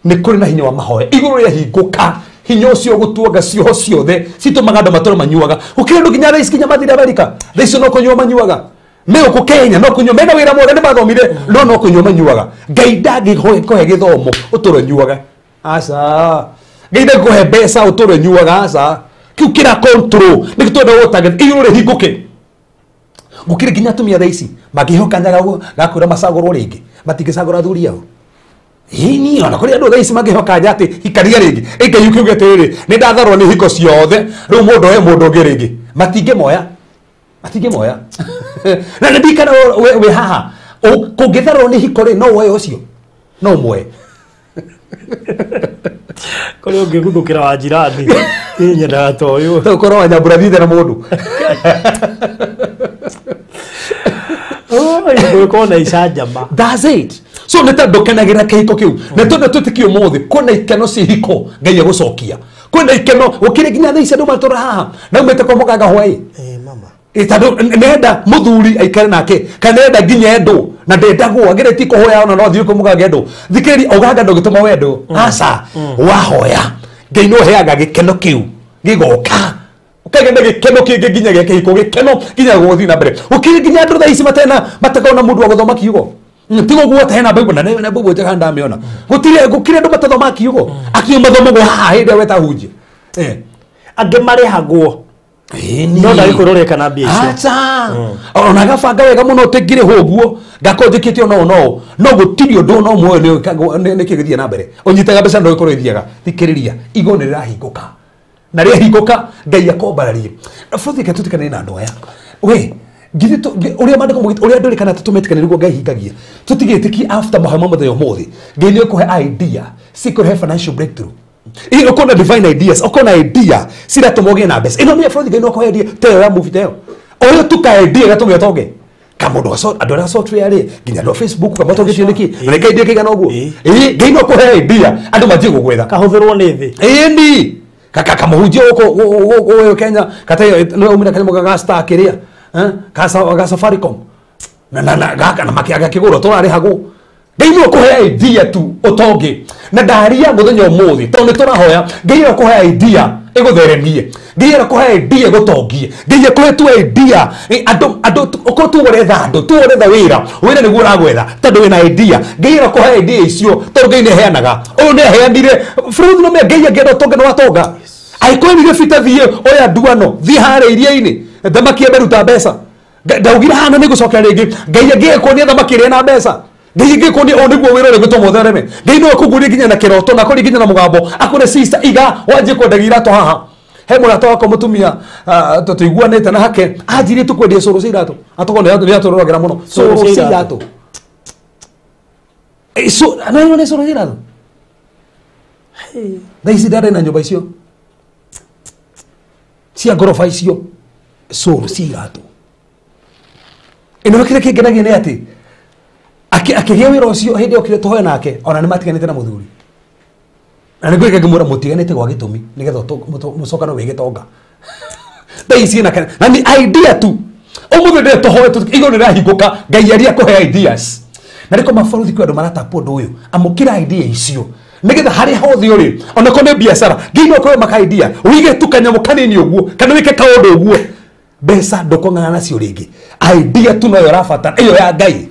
Speaker 5: Nĩ kũrĩ na hinya wa mahoya igũrũ rĩahingũka, hinya ũcio gũtuanga cioho ciothe citũmaga andũ matũre manyuaga. Gũkĩrĩ andũ nginya thaa ici nginya mathire Amerika, thaa icio no kũnyua manyuaga. Me gũkũ Kenya no kũnyua, mena wĩra mwega nĩ mathomire no no kũnyua manyuaga. Ngai ndangĩkũhe gĩthomo ũtũre nyuaga, aca. Ngai ndangĩkũhe mbeca ũtũre nyuaga, aca. Kĩu kĩra control nĩkĩo twenda gũtangĩra igũrũ rĩhingũke. Gũkĩrĩ nginya atumia thaa ici mangĩhoka nyaga gakwĩra macagũrwo rĩngĩ, matingĩcagũra athuri ao. Ĩni ona kũrĩ andũ thaa ici mangĩhoka nya atĩ ikaria rĩngĩ, Ngai ũkiuge atĩrĩrĩ, nĩ ndatharwo nĩ hiko ciothe, rĩu mũndũ oe mũndũ ũngĩ rĩngĩ, matingĩmoya. Matingĩmoya. Na nĩ ndirikana wĩ haha, kũngĩtharwo nĩ hiko rĩ, no woe ũcio, no ũmuoe.
Speaker 2: Kũrĩ ũngĩguthũkĩra wa jirani, niĩ nyendaga ta ũyũ.
Speaker 5: No ũkorwo wa nyambura thiĩte na mũndũ.
Speaker 2: Gũkorwo na icanjama.
Speaker 5: That's it. So nĩ tondũ kenagĩra kĩhiko kĩu, nĩ tondũ twĩtĩkie ũmũthĩ kwĩna ikeno cia ihiko Ngai egũcokia, kwĩna ikeno gũkĩrĩ nginya thaa ici andũ matũra haha na umĩte kwa mũganga hwaĩ.
Speaker 2: Mama.
Speaker 5: Tondũ nenda mũthuri aikare nake kana nenda nginya endwo na ndendagwo ageretie kũhoya ona no athiĩ kwa mũganga endwo. Thikĩrĩria, ũganga ndũngĩtũma wendwo, aca. Wahoya Ngai no heaga gĩkeno kĩu gĩgoka, ũkagĩa na gĩkeno kĩngĩ nginya gĩa kĩhiko, gĩkeno nginya gũthiĩ na mbere. Gũkĩrĩ nginya andũ thaa ici matena matakoragwo na mũndũ wa gũthoma kiugo. Tigo guo hena Bible na na Bible njega ndamĩona. Gũtirĩ gũkĩrĩ andũ matathoma kiugo, akiugo mathomagwo haha hĩndĩ ĩrĩa wetahunjia.
Speaker 2: Angĩ marĩhagwo. No ndagĩkorwo kana mbia icio.
Speaker 5: Aca. Ona gabanga wega mũno tĩngĩrĩhwo ũguo, ngakorwo njĩkĩte ona ũũ no gũtirĩ ũndũ ona ũmwe nĩ kĩ gĩthiĩ na mbere. Ũnyitaga mbeca no ĩkorwo ĩthiaga. Thikĩrĩria, igũrũ nĩ rĩrahingũka. Na rĩahingũka Ngai akombararie. Bũrũri reke tũtikane na andũ aya. We, githĩ ũrĩa maandĩko maugĩte, ũrĩa andũ kana tũtũmetĩkane nĩguo Ngai hingagia. Tũtigĩtĩkie after mahoya ma mũthenya ũmũthĩ. Ngai nĩ ekũhe idea, cikũrehe financial breakthrough. Ĩ, ũkona divine ideas, ũkona idea ciratũma ũgĩe na mbeca. Ĩno nĩ bũrũri Ngai no akũhe idea ta ĩyo ya movie ta ĩyo. Ũrĩa tuka idea gatũmĩa ũtonge. Kamũndũ ga andũ arĩa software rĩ, nginya andũ a Facebook kamatongĩtio nĩkĩ? Na nĩ idea kĩigana ũguo. Ĩ, Ngai no akũhe idea andũ manjie gũgwetha.
Speaker 2: Kahũthĩrwo nĩ thĩ.
Speaker 5: Ĩni. Kamũhunjia gũkũ Kenya, kata nĩ umire kanyamũ ga star kĩrĩa, ga Safaricom. Na na gaka na makĩaga kĩgũrũ tũrarĩhagwo. Ngai no akũhe idea tu ũtonge. Na ndaria mũthenya ũmũthĩ tondũ nĩ tũrahoya, Ngai no akũhe idea ĩgũtheremie. Ngai no akũhe idea ĩgũtongie. Ngai akũhe tu idea, andũ andũ ũkorwo tu ũretha andũ, tu ũretha wĩra, wĩra nĩguo ũragwetha tondũ wĩna idea. Ngai no akũhe idea icio tondũ Ngai nĩ aheanaga. Ũyũ nĩ aheanire bũrũri no Ngai angĩenda ũtonge nĩ watonga. Angĩkwĩrire Peter thiĩ oya nduano, thiĩ harĩa iria-inĩ, thamaki ĩmbe ruta mbeca. Ndaugire hana nĩ gũcokera rĩngĩ. Ngai angĩgĩkuonia thamaki ĩrĩa na mbeca. Ngai angĩkuonia ũũ nĩguo wĩra ũrĩa ũgũtũma ũthereme. Ngai no akũguũrie nginya na kĩroto, na akũrie nginya na mũgambo, akwĩre sister iga wanjie kwendagia iratũ haha. He mũrata wakwa mũtumia, tũiguanĩte na hake, anjirie tũkwendia cũrũ cia iratũ. Atũkorwo nĩ atũroragĩra mũno. Cũrũ cia iratũ. Na ĩno nĩ cũrũ cia iratũ. Thaa ici ndarĩ na nyũmba icio cia ngoroba icio, cũrũ cia iratũ. Ĩno kĩrĩa kĩngenagia nĩ atĩ akĩgĩa wĩra ũcio hĩndĩ ĩyo okire tũhoe nake, ona nĩ matiganĩte na mũthuri. Na nĩ ngwĩka ngĩmwĩra mũtiganĩte gwa gĩtũmi nĩgetha mũcokane wĩ gĩtonga. Thaa ici ĩna kana, na nĩ idea tu. Ũmũthĩ ndĩrĩa tũhoe igũrũ nĩrahingũka, Ngai aria akũhe ideas. Na rĩko mabarũthi kwĩ andũ maratapwo ũndũ ũyũ, amũkĩra idea icio nĩgetha harĩa hothe ũrĩ, ona korwo nĩ biacara, Ngai no akũhe maka idea, ũige tu kanyamũ kanini ũguo kana wĩke kaũndũ ũguo, mbeca ndũkong'ang'ana nacio rĩngĩ. Idea tu noyo ũrabatara, ĩyo ya Ngai.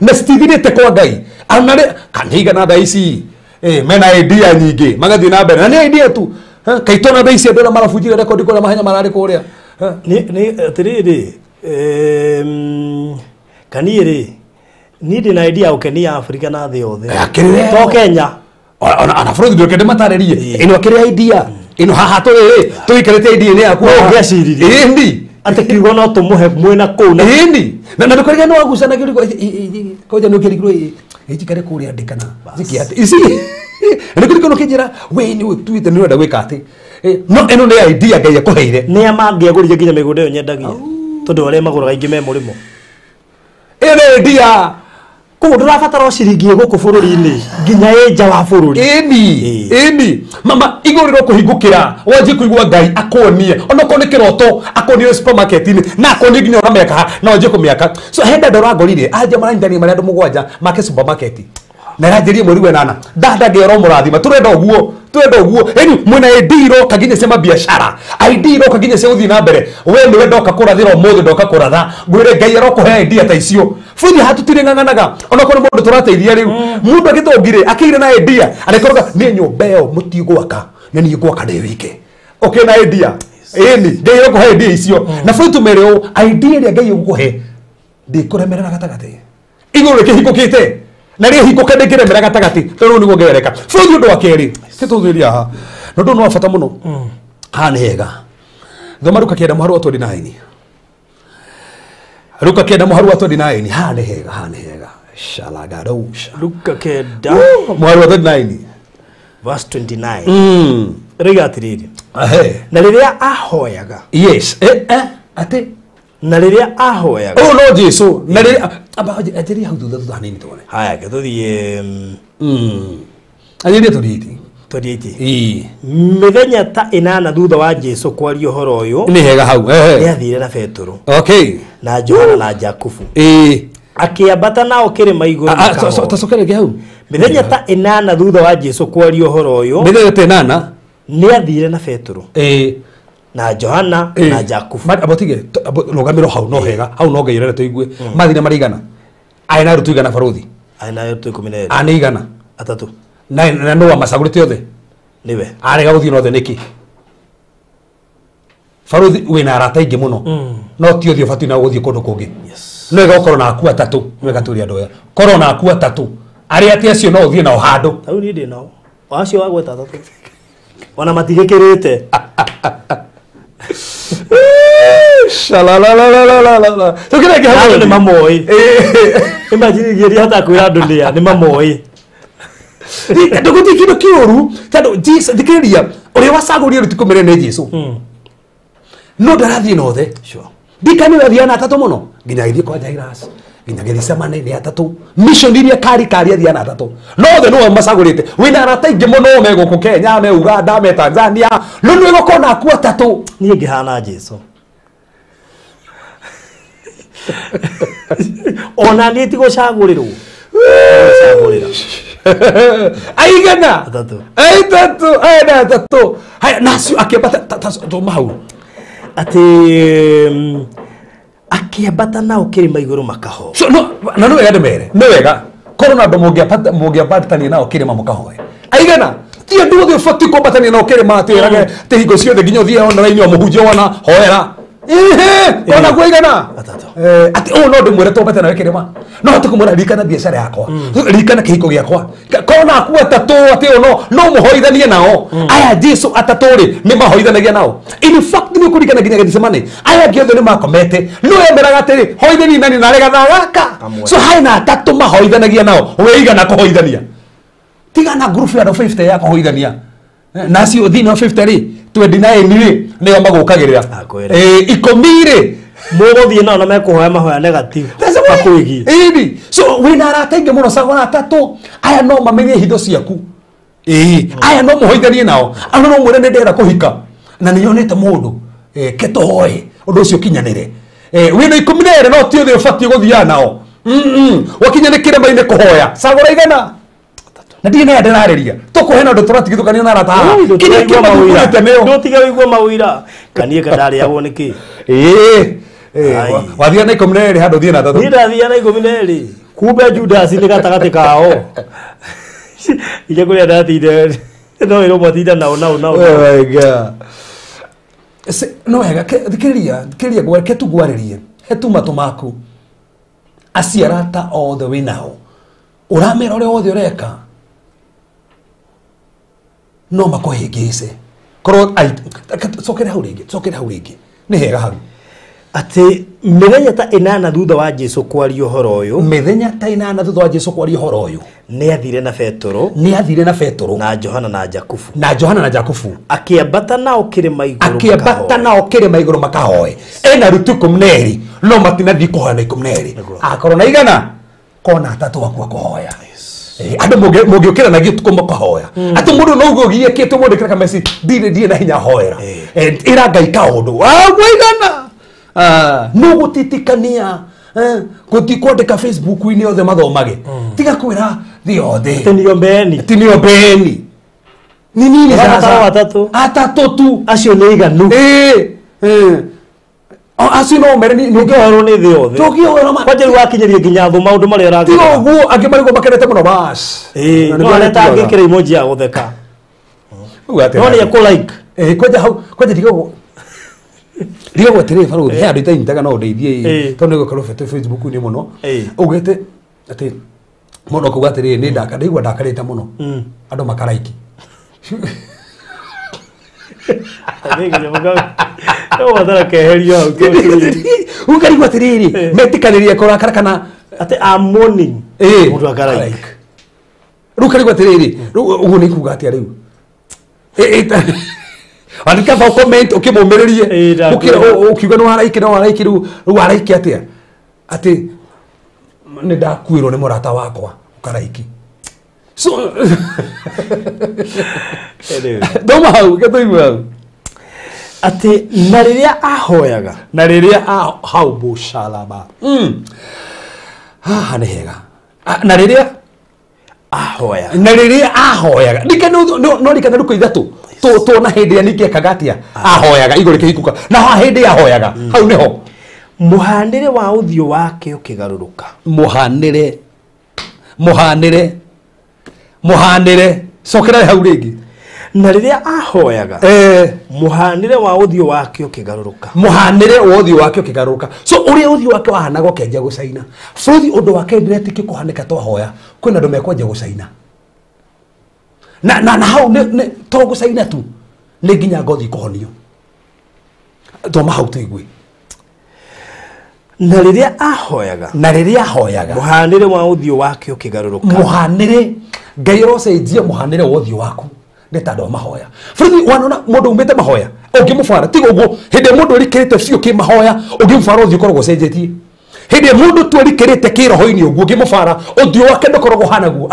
Speaker 5: Na citithirĩte kwa Ngai. Ona rĩ, kanigana thaa ici, mena idea nyingĩ, magathiĩ na mbere. Na nĩ idea tu. Kaitũ na thaa ici andũ arĩa marabunjire rekondi kũrĩa mahenya mararĩ kũrĩa.
Speaker 2: Nĩ atĩrĩrĩ, kaniĩ rĩ, niĩ ndĩna idea ya gũkenia Afrika na thĩ yothe.
Speaker 5: Akĩrĩ
Speaker 2: To Kenya.
Speaker 5: Ona bũrũri ndũke ndĩmatarĩrie. Ĩno akĩrĩ idea. Ĩno haha tũrĩ rĩ, tũikarĩte idea-inĩ yaku.
Speaker 2: No ũngĩaciririe.
Speaker 5: Ĩni.
Speaker 2: Ate kiugo no tumuhe mwina kuu na
Speaker 5: ĩni na ndũkarige no wagucanagia koja nĩ ũkĩrigirwo njikare kũrĩa ndĩkana njĩke atĩ ici nĩkũrikano kĩnjĩra we nĩ ũtuĩte nĩ ũrenda gwĩka atĩ no ĩno nĩ idea Ngai akũheire
Speaker 2: nĩa mangĩagũrire nginya mĩgũnda ĩyo nyendagia tondũ arĩa magũraga aingĩ me mũrĩmo
Speaker 5: ĩyo nĩ idea
Speaker 2: koguo ndũrabatara o ciringi gũkũ bũrũri-inĩ nginya ĩ nja wa bũrũri
Speaker 5: ĩni ĩni mama igũrũ rĩro kũhingũkĩra wanjie kũigua Ngai akuonie onokorwo nĩ kĩroto akuonie supermarket-inĩ na akuonie nginya ũramĩaka na wanjie kũmĩaka so he ndanda ũrangorire anja maranyitania marĩa andũ mũgwanja make supermarket na ĩranjĩrie mweri wa ĩnana ndanda Ngai aromũrathima tũrenda ũguo turenda ũguo ĩni mwĩna idea iroka nginya cia mabiacara idea iroka nginya cia gũthiĩ na mbere we nĩwe ndoka kũrathĩra ũmũthĩ ndoka kũratha ngwĩre Ngai arokũhe idea ta icio bũthi haha tũtirĩng'ang'anaga onokorwo nĩ mũndũ tũrateithia rĩu mũndũ agĩtongire akĩire na idea arĩkoroga niĩ nyũmba ĩyo mũtigwaka na niĩ ngwaka ndĩ wike ũkĩ na idea ĩni Ngai arokũhe idea icio na bũthi tũmere ũũ idea ĩrĩa Ngai ũgũkũhe ndĩkũremerera gatagatĩ igũrũ rĩkĩhingũkĩte na rä hingå ke ndä mera gatagati tondu niguo ngereka bũthi ũndũ wa kerĩ tũthĩria haha na ũndũ nĩ wa bata mũno haha nĩ hega thoma Luka 9 mũhari wa 29 Luka 9 mũhari wa 29 haha nĩ hega haha nĩ hega shalagarosha
Speaker 2: Luka 9
Speaker 5: mũhari wa 29
Speaker 2: verse 29 rĩga atĩrĩrĩ na rĩrĩa ahoyaga
Speaker 5: yes atĩ
Speaker 2: na rĩrĩa ahoyaga
Speaker 5: oh no Jesu na rĩrĩa aba anjĩria hau thutha thutha hanini tuone
Speaker 2: haya gĩtũthiĩ
Speaker 5: anjĩria 28
Speaker 2: 28 mĩthenya ta ĩnana thutha wa Jesu kwaria ũhoro ũyũ
Speaker 5: nĩ hega hau
Speaker 2: nĩathire na Petero
Speaker 5: okay
Speaker 2: na Johana na Jakubu akĩambata nao kĩrĩma igũrũ makahoe.
Speaker 5: Tacokere rĩngĩ hau
Speaker 2: mĩthenya ta ĩnana thutha wa Jesu kwaria ũhoro ũyũ
Speaker 5: mĩthenya ta ĩnana
Speaker 2: nĩathire na Petero na Johana na Jakubu
Speaker 5: abotige rũgamĩro hau no hega hau no Ngai ũrenda tũigue mathire marĩ igana aya na arutwo igana barothi
Speaker 2: aya na arutwo 12
Speaker 5: a nĩ igana
Speaker 2: atatũ
Speaker 5: na no wamacagũrĩte othe
Speaker 2: nĩwe
Speaker 5: arega gũthiĩ na othe nĩkĩ barothi wĩna arata aingĩ mũno no ti othe ũbatiĩ nao gũthiĩ kũndũ kũngĩ no wega ũkorwo na aku atatũ nĩ wega tũrĩ andũ aya korwo na aku atatũ arĩa atĩ acio no ũthiĩ nao handũ
Speaker 2: rĩu niĩ ndĩ nao acio wagweta atatũ ona matigĩkĩrĩte
Speaker 5: Shalalalalala. Tukireke hau
Speaker 2: nĩ mamoĩ imagine iria hata kwĩra andũ nĩa nĩ mamoĩ
Speaker 5: ndũgũthiĩ kĩndũ kĩũru tondũ Jesu thikĩrĩria ũrĩa wacagũrire rĩu ti kũmĩre nĩ Jesu no ndarathiĩ na othe ndikani we athiaga na atatũ mũno nginya agĩthiĩ kwa Jairus nginya Gethsemane nĩ atatũ mission iria kari kari athiaga na atatũ no othe nĩwe macagũrĩte wĩna arata aingĩ mũno me gũkũ Kenya me Uganda me Tanzania no nĩ wega na aku atatũ
Speaker 2: niĩ ngĩhana Jesu ona niĩ ti gũcagũrĩrwo gũcagũrĩra
Speaker 5: aigana
Speaker 2: atatũ
Speaker 5: atatũ aya nĩ atatũ haya nacio akĩambata thoma hau
Speaker 2: atĩ akĩambata nao kĩrĩma igũrũ makahoe
Speaker 5: so no na nĩ wega ndĩmere nĩ wega korwo na andũ mũngĩambatania nao kĩrĩma mũkahoe aigana ti andũ othe ũbatiĩ kwambatania nao kĩrĩma atĩ wĩrage atĩ hingo ciothe nginya ũthiĩ online o mũhunjia wona hoera ihe ona kwa igana atĩ ũũ no ndĩmwĩre twambate nawe kĩrĩma no hote kũmwĩra ririkana biacara yakwa ririkana kĩhiko gĩakwa kona aku atatũ atĩ ũũ no no mũhoithanie nao aya Jesu atatũ rĩ nĩ mahoithanagia nao in fact nĩ ũkũririkana nginya Gethsemane aya angĩ othe nĩ makomete no emeraga atĩrĩ hoithanie nani na arega gaka so hena atatũ mahoithanagia nao we igana kũhoithania tigana group ya andũ 50 ya kũhoithania nacio thĩinĩ wa 50 rĩ 29 rĩ nĩo magũkagĩrĩra 10 rĩ
Speaker 2: mũgũthiĩ nao na mekũhoya mahoya negative makwĩgiĩ
Speaker 5: ĩni so wĩna arata aingĩ mũno cagũra atatũ aya no mamenye hitho ciaku aya no mũhoithanie nao aya no mwĩre nĩ ndĩrenda kũhika na nĩ nyonete mũndũ ke tũhoe ũndũ ũcio ũkinyanĩre wĩna 12 no ti othe ũbatiĩ gũthiaga nao wakinya nĩ kĩrĩma-inĩ kũhoya cagũra igana na ndirĩ nayo ndĩrarĩria tũkũhe na ũndũ tũratigithũkania na arata haha kĩrĩa kĩmathugurĩte nĩo
Speaker 2: ndũtige wĩigue mawĩra kaniĩ kandarĩagwo nĩkĩ
Speaker 5: wathia na 12 handũ ũthiĩ na atatũ
Speaker 2: niĩ ndathia na 12 kumbe Judas nĩ gatagatĩ kao iria kũrĩa ndatinde no ĩrwo matinda nao nao nao
Speaker 5: no wega thikĩrĩria thikĩrĩria ke tungwarĩrie he tu matũ maku acio arata othe wĩ nao ũramera ũrĩa wothe ũreka no makũhĩngĩce korwo cokere hau rĩngĩ cokere hau rĩngĩ nĩ hega hau
Speaker 2: Atĩ mĩthenya ta 8 thutha wa Jesu kwaria ũhoro ũyũ,
Speaker 5: mĩthenya ta 8 thutha wa Jesu kwaria ũhoro ũyũ,
Speaker 2: nĩ athire na Petero,
Speaker 5: nĩ athire na Petero
Speaker 2: na Johana na Jakubu,
Speaker 5: na Johana na Jakubu,
Speaker 2: akĩambata nao kĩrĩma igũrũ,
Speaker 5: akĩambata nao kĩrĩma igũrũ makahoe. Ena arutwo 12 no matinathiĩ kũhoya na 12, akorwo na igana kona atatũ akua kũhoya. Andũ mũngĩũkĩra na gĩtukũ makahoya, atĩ mũndũ no ũguo ũgiĩkĩte mũndũ ĩkĩra kameci ndirĩ na hinya hoera, ĩra Ngai kaũndũ waigana no gũtitikania gũthiĩ kwandĩka Facebook-inĩ othe mathomage, tiga kwĩra thĩ yothe
Speaker 2: Ti
Speaker 5: niombeni ni nini sasa atatũ tu
Speaker 2: acio nĩ iganu.
Speaker 5: Acio no mere ni
Speaker 2: ũngĩhoerwo nĩ thĩ yothe,
Speaker 5: tũngĩhoerwo
Speaker 2: kwanja rĩu wakinyĩria nginya thũ maũndũ marĩa ũragerera.
Speaker 5: Tiga ũguo angĩ marigwo makenete mũno bas.
Speaker 2: No areta angĩkĩra emoji ya gũtheka, no nĩ ekũ like.
Speaker 5: Kwanja hau kwanja ndigagwo atĩrĩrĩ barũthi, he andũ itanyitaga no ũndeithie tondũ nĩgũkorwo bete Facebook-inĩ mũno, ugĩte atĩ mũndũ akauga atĩrĩrĩ nĩ ndaka ndaigua ndakarĩte mũno, andũ makaraiki. Ukarigwo atĩrĩrĩ metĩkanĩrie kũrakara kana
Speaker 2: atĩ I'm mourning mũndũ akaraiki.
Speaker 5: Rĩu ũkarigwo atĩrĩrĩ ũguo nĩ kuga atĩa rĩu? Andĩka hau comment ũkĩmũmĩrĩrie ũkiuga nĩ waraiki, no waraiki rĩu waraiki atĩa? Atĩ nĩ ndakuĩrwo nĩ mũrata wakwa ũkaraiki. So thoma hau gĩtũigue hau.
Speaker 2: Atĩ na rĩrĩa ahoyaga,
Speaker 5: na rĩrĩa hau bushalaba, haha nĩ hega, na rĩrĩa
Speaker 2: ahoyaga,
Speaker 5: na rĩrĩa ahoyaga no rikana rukũ ithatũ tuona hĩndĩ ĩrĩa ningĩ ekaga atĩa ahoyaga igũrũ rĩkĩhingũka, na haha hĩndĩ ahoyaga hau nĩho
Speaker 2: mũhanĩre wa ũthiũ wake ũkĩgarũrũka.
Speaker 5: Mũhanĩre, mũhanĩre, mũhanĩre, cokera hau rĩngĩ.
Speaker 2: Na rĩrĩa ahoyaga, mũhanĩre wa ũthiũ wake ũkĩgarũrũka,
Speaker 5: mũhanĩre wa ũthiũ wake ũkĩgarũrũka. So ũrĩa ũthiũ wake wahanaga ũkĩanjia gũcaina. Bũrũri ũndũ wake ndĩretĩkia kũhanĩka twahoya, kwĩna andũ mekwanjia gũcaina. Na hau nĩ to gũcaina tu, nĩ nginya ngothi kũhonio. Thoma hau tũigue.
Speaker 2: Na rĩrĩa ahoyaga,
Speaker 5: na rĩrĩa ahoyaga,
Speaker 2: mũhanĩre wa ũthiũ wake ũkĩgarũrũka.
Speaker 5: Mũhanĩre, Ngai arocenjia mũhanĩre wa ũthiũ waku nĩ tondũ wa mahoya. Bũrũri wanona mũndũ umĩte mahoya ũngĩmũbara, tiga ũguo hĩndĩ mũndũ erikĩrĩte biũ kĩmahoya ũngĩmũbara ũthiũ ũkoragwo ũcenjetie. Hĩndĩ mũndũ tu erikĩrĩte kĩroho-inĩ ũguo ũngĩmũbara ũthiũ wake ndũkoragwo ũhana guo,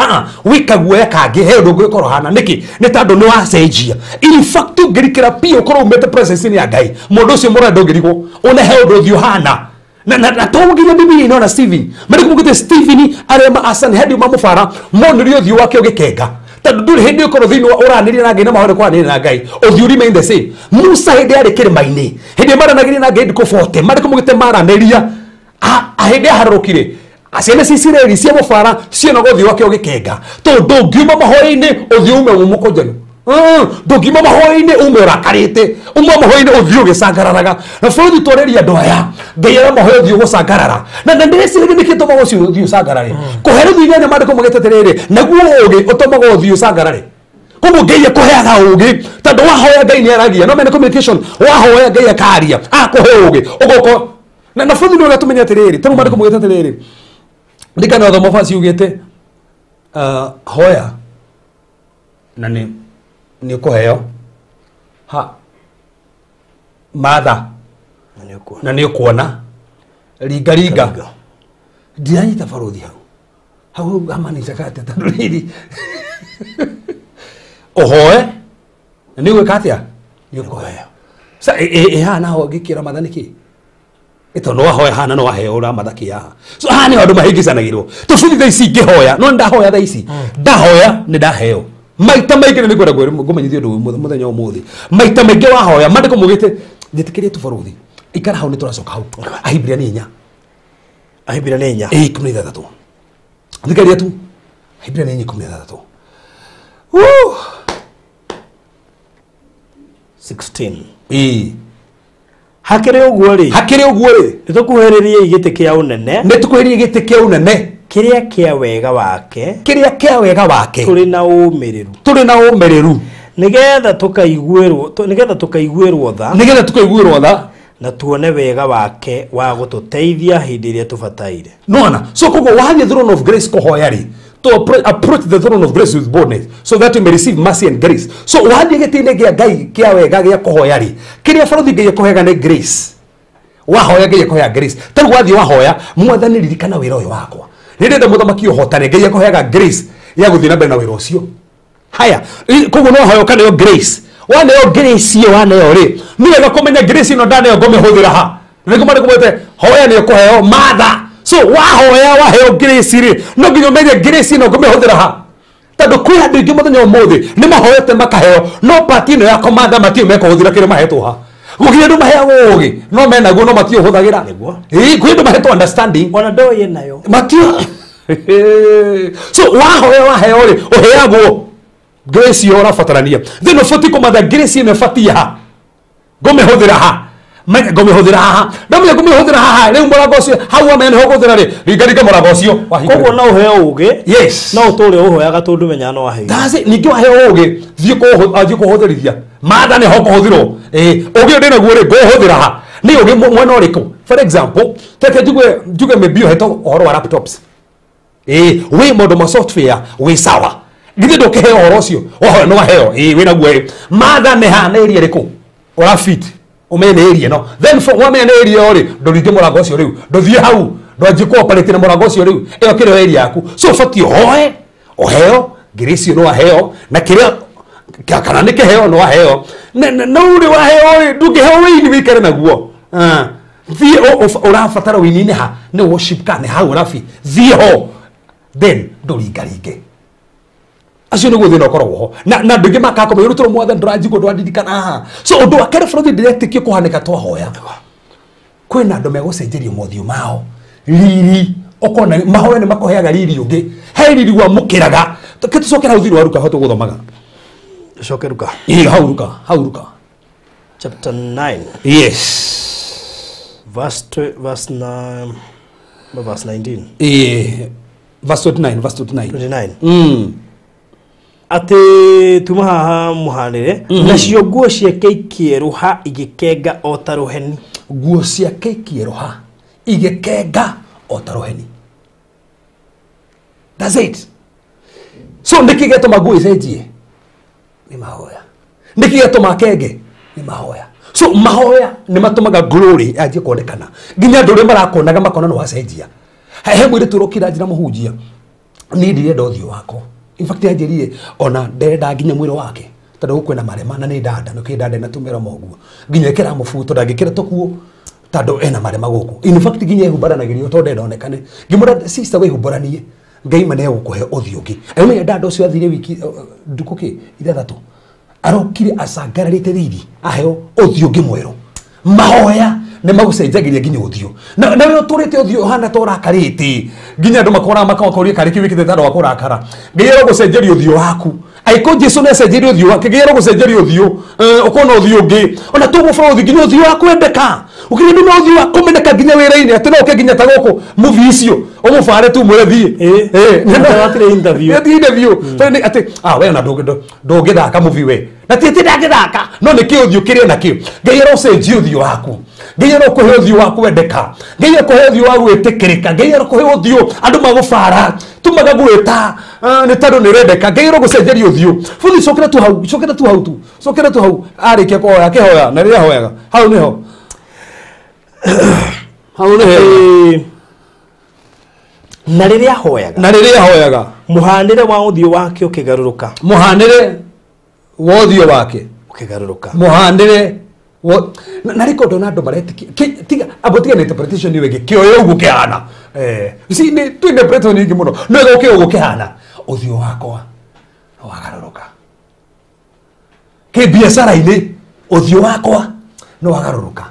Speaker 5: wĩka guoya kangĩ he ũndũ ũngĩkorwo ũhana. Nĩkĩ? Nĩ tondũ nĩ wacenjia. In fact ũngĩrikĩra biũ ũkorwo umĩte presence-inĩ ya Ngai, mũndũ ũcio mũrĩa ndũngĩrigwo one he ũndũ ũthiũ ũhana. Na to nginya Biblia inaona Stephen, marĩ kumũkĩte Stephen arĩa ma Asani hĩndĩ mamũbara monire ũthiũ wake ũgĩkenga, tondũ ndũrĩ hĩndĩ ũkorwo thĩinĩ wa ũranĩria na Ngai na mahoya kwaranĩria na Ngai ũthiũ remain the same. Musa hĩndĩ yarĩ kĩrĩma-inĩ, hĩndĩ maranagĩria na Ngai ndikũ 40 marĩ kumũkĩte maranĩria, hĩndĩ aharũrũkire ciana cia Isiraeli cia mũbara cionaga ũthiũ wake ũgĩkenga, tondũ ndũngiuma mahoya-inĩ ũthiũ ume mũkũnjanu, ndũngiuma mahoya-inĩ ume ũrakarĩte, uma mahoya-inĩ ũthiũ ũgĩcangararaga. Na bũrũri twarĩria andũ aya Ngai aramahoya ũthiũ gũcangarara, na ndĩreciria nĩkĩ tũmaga ũcio ũthiũ ũcangarare. Kũherithio inyanya maandĩko maugĩte atĩrĩrĩ, naguo ũũgĩ ũtũmaga ũthiũ ũcangarare. Koguo Ngai akũheaga ũũgĩ, tondũ wahoya Ngai nĩ aragia, no mene communication, wahoya Ngai akaria, akũhe ũũgĩ ũgoka. Na bũrũri nĩ ũgatũmenya atĩrĩrĩ, tondũ maandĩko maugĩte atĩrĩrĩ, ndikana thoma baci ugĩte hoya na nĩ ũkũheo, ha matha na nĩ ũkuona, ringa ringa. Ndiranyita barũthi hau hau hamanicaga atĩa tondũ rĩrĩ ũhoe na nĩ ũgwĩka atĩa, nĩ ũkũheo. Sa ĩ haha naho ngĩkĩra matha nĩkĩ? Tondũ wahoya hana no waheo ũramatha kĩ haha. So haha nĩho andũ mahĩngĩcanagĩrwo. Tũbũthi thaa ici ngĩhoya, no ndahoya thaa ici, ndahoya nĩ ndaheo. Maita maingĩ nĩ ngwenda ngũmenyithie ũndũ mũthenya ũmũthĩ. Maita maingĩ wahoya, maandĩko maugĩte njĩtĩkĩrie tu barũthi, ikara hau nĩ tũracoka hau. Ahibirania 4.
Speaker 2: Ahibirania 4.
Speaker 5: 16. Thikĩrĩria tu. Ahibirania 4:16.
Speaker 2: 16. Hakĩrĩ ũguo rĩ,
Speaker 5: hakĩrĩ ũguo rĩ,
Speaker 2: nĩtũkuhĩrĩriei gĩtĩ kĩa ũnene,
Speaker 5: nĩtũkuhĩrĩrie gĩtĩ kĩa ũnene
Speaker 2: kĩrĩa kĩa wega wake,
Speaker 5: kĩrĩa kĩa wega wake,
Speaker 2: tũrĩ na ũmĩrĩru,
Speaker 5: tũrĩ na ũmĩrĩru,
Speaker 2: nĩgetha tũkaiguĩrwo, nĩgetha tũkaiguĩrwo tha,
Speaker 5: nĩgetha tũkaiguĩrwo tha,
Speaker 2: Na tuone wega wake wa gũtũteithia hĩndĩ ĩrĩa tũbataire.
Speaker 5: Nona so koguo wathiĩ throne of grace kũhoya rĩ, to approach the throne of grace with boldness so that you may receive mercy and grace. So wathiĩ gĩtĩ-inĩ kĩa Ngai kĩa wega gĩa kũhoya rĩ, kĩrĩa barothi Ngai ekũheaga nĩ grace. Wahoya Ngai ekũheaga grace. Ta rĩu wathiĩ wahoya, Mwathani ririkana wĩra ũyũ wakwa, nĩ ndĩrenda mũthamaki ũhotane, Ngai ekũheaga grace ya gũthiĩ na mbere na wĩra ũcio. Haya, koguo no hoya ũkaneo grace. Waneo grace ĩyo waneo rĩ, nĩ wega kũmenya grace ĩno ndaneo ngũmĩhũthĩra ha. Nĩguo marĩ kũmwĩte hoya nĩ ũkũheo matha. So wahoya waheo grace rĩ, no nginya ũmenye grace ĩno ngũmĩhũthĩra ha. Tondũ kwĩ andũ aingĩ mũthenya ũmũthĩ nĩ mahoete makaheo, no part ĩno ya kũmatha matiũĩ mekũhũthĩra kĩrĩa mahetwo ha. Gũkĩrĩ andũ maheagwo ũũgĩ no menaguo no matiũĩ ũhũthagĩra.
Speaker 2: Nĩguo.
Speaker 5: Ĩĩ, kwĩ andũ mahetwo understanding
Speaker 2: ona ndoĩ nayo
Speaker 5: matiũĩ. So wahoya waheo rĩ, ũheagwo grace ĩyo ũrabatarania. Then ũbatiĩ kũmatha grace ĩno ĩbatiĩ ha, ngũmĩhũthĩra ha, menya ngũmĩhũthĩra haha, ndamenya ngũmĩhũthĩra haha rĩu mũrango ũcio hau wamenya nĩho ũkũhũthĩra rĩ, ringaringa mũrango ũcio wahingũre.
Speaker 2: Koguo no ũheo ũũgĩ.
Speaker 5: Yes.
Speaker 2: No ũtũre ũhoyaga tondũ ndũmenyaga no waheirwo.
Speaker 5: That's it. Ningĩ waheo ũũgĩ, thiĩ kũhũthĩrithia. Matha nĩho kũhũthĩrwo. Ĩĩ, ũũgĩ ũyũ ndĩnaguo rĩ, ngũũhũthĩra ha? Nĩ ũũgĩ mwena ũrĩkũ? For example, teke njuge maybe ũhetwo ũhoro wa laptops. Ĩĩ, wĩ maũndũ ma software wĩ sawa. Githĩ ndũkĩheo ũhoro ũcio? Wahoya nĩ waheo. Ĩĩ, wĩnaguo ĩ. Matha nĩ ha, nĩ area ĩrĩkũ? Ũrafit. Ũmenye nĩ area ĩno. Then for wamenya nĩ area ĩyo rĩ, ndũringe mũrango ũcio rĩu. Ndũthiĩ hau, ndwanjie kũoperate na mũrango ũcio rĩu. Ĩyo kĩrĩ area yaku. So ũbatiĩ ũhoe, ũheo, grace ĩyo nĩ waheo, na kĩrĩa kana nĩ kĩheo nĩ waheo. No rĩ waheo rĩ, ndũngĩheo wĩini wĩikare naguo. Thiĩ ũrabatara wĩini-inĩ ha? Nĩ worship ka nĩ hau ũrabi. Thiĩ ho. Then ndũringaringe. Acio nĩguo thĩna ũkoragwo ho. Na andũ aingĩ makaga kũmenya, rĩu tondũ Mwathani ndũranjigua, ndũrandirikana haha. So ũndũ wa kerĩ bũrũri ndĩretĩkia kũhanĩka twahoya, kwĩna andũ megũcenjerio mothiũ mao riri, ũkona mahoya nĩ makũheaga riri ũngĩ, he riri wamũkĩraga. Ke tũcoke hau thĩinĩ wa Luka, hau tũgũthomaga.
Speaker 2: Tũcoke Luka.
Speaker 5: Ĩĩ, hau Luka, hau Luka.
Speaker 2: Chapter 9.
Speaker 5: Yes.
Speaker 2: Verse verse 9, verse 19.
Speaker 5: Ĩĩ, verse 29, verse 29.
Speaker 2: 29. Atĩ tuma haha mũhanĩre, nacio nguo ciake ikĩerũha igĩkenga o ta rũheni.
Speaker 5: Nguo ciake ikĩerũha igĩkenga o ta rũheni. That's it. So nĩkĩ gĩatũma nguo icenjie? Nĩ mahoya. Nĩkĩ gĩatũma akenge? Nĩ mahoya. So mahoya nĩ matũmaga glory yanjie kuonekana. Nginya andũ arĩa marakuonaga makona nĩ wacenjia. He mũirĩtu ũrokire anjĩra mũhunjia, niĩ ndirenda ũthiũ wakwa. In fact anjĩrire ona nderenda nginya mwĩrĩ wake, tondũ gũkũ kwĩna marema na nĩ ndanda, nĩkĩo ndanda ĩna tũmĩromo ũguo. Nginya ĩkĩra mũbuto ndangĩkĩra tũkuo tondũ ena marema gũkũ. In fact nginya ehumbaranagĩrio tondũ ndenda onekane. Ngĩmwĩra sister wĩhumbaranie, Ngai ma nĩegũkũhe ũthiũ ũngĩ. Aumenya ndanda ũcio athire wiki, ndukũ kĩ ithathatũ, arokire acangararĩte riri, aheo ũthiũ ũngĩ mwerũ. Mahoya nĩ magũcenjagĩria nginya ũthiũ. Na we ũtũrĩte ũthiũ ũhana ta ũrakarĩte, nginya andũ makoraga makaũria karĩ kĩ wĩkĩte ta andũ a kũrakara. Ngai arogũcenjeria ũthiũ waku. Angĩkorwo Jesũ nĩ acenjerie ũthiũ wake, Ngai arogũcenjeria ũthiũ, ũkona ũthiũ ũngĩ. Ona toguo bũrũri nginya ũthiũ wa kwendeka. Ũkĩrĩ nĩ ũthiũ wa kũmeneka nginya wĩra-inĩ, atĩ no ũke nginya ta gũkũ movie icio, ũmũbare tu mwĩre thiĩ.
Speaker 2: Atĩ watirĩ interview.
Speaker 5: Atĩ interview. Tondũ nĩ atĩ, we ona ndũngĩthaka movie we. Na ti atĩ ndangĩthaka, no nĩ kĩ ũthiũ kĩrĩ nakĩo. Ngai arocenjia ũthiũ waku. Ngai arokũhe ũthiũ wa kwendeka. Ngai arokũhe ũthiũ wa gwĩtĩkĩrĩka. Ngai arokũhe ũthiũ andũ magũbara, tu magagwĩta, nĩ tondũ nĩ ũrendeka. Ngai arogũcenjeria ũthiũ. Bũthi, cokera tu hau, cokera tu hau tu. Cokera tu hau. Arĩkia kũhoya, akĩhoya, na rĩrĩa ahoyaga. Hau nĩho. Hau nĩho.
Speaker 2: Na rĩrĩa ahoyaga.
Speaker 5: Na rĩrĩa ahoyaga.
Speaker 2: Mũhanĩre wa ũthiũ wake ũkĩgarũrũka.
Speaker 5: Mũhanĩre wa ũthiũ wake
Speaker 2: ũkĩgarũrũka.
Speaker 5: Mũhanĩre wa na rĩko ndona andũ maretĩkia. Tiga, abo tiga nĩ interpretation ĩyo ĩngĩ, kĩoyo ũguo kĩhana. You see, nĩ tu interpretation nyingĩ mũno. No ĩgo kĩoyo ũguo kĩhana. Ũthiũ wakwa nĩ wagarũrũka. Kĩbiacara-inĩ, ũthiũ wakwa nĩ wagarũrũka.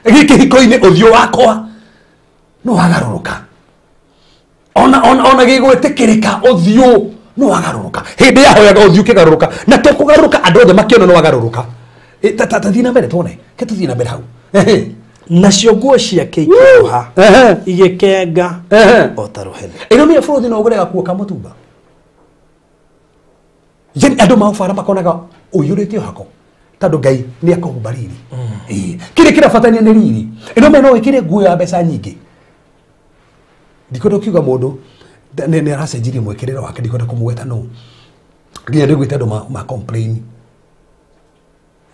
Speaker 5: Gĩkĩhiko-inĩ, ũthiũ wakwa nĩ wagarũrũka. Ona gĩgwĩtĩkĩrĩka, ũthiũ nĩ wagarũrũka. Hĩndĩ yahoyaga ũthiũ ũkĩgarũrũka. Na to kũgarũrũka, andũ othe makĩona nĩ wagarũrũka. Ta thiĩ na mbere tuone. Ke tũthiĩ na mbere hau.
Speaker 2: Nacio nguo ciake ikĩerũha, igĩkenga o ta rũheni.
Speaker 5: Ĩno nĩyo bũrũri no ũgũre gakuo ka mũtumba. Yaani andũ maũbara makonaga ũiyũrĩte o hako. Tondũ Ngai nĩ akũhumba riri. Kĩrĩa kĩrabatania nĩ riri. Ĩno me no wĩkĩre nguo ya mbeca nyingĩ. Ndikwenda kuuga mũndũ nĩ aracenjirie mwĩkĩrĩre wake, ndikwenda kũmũgweta no. Nginya ndĩgwĩte andũ ma complain.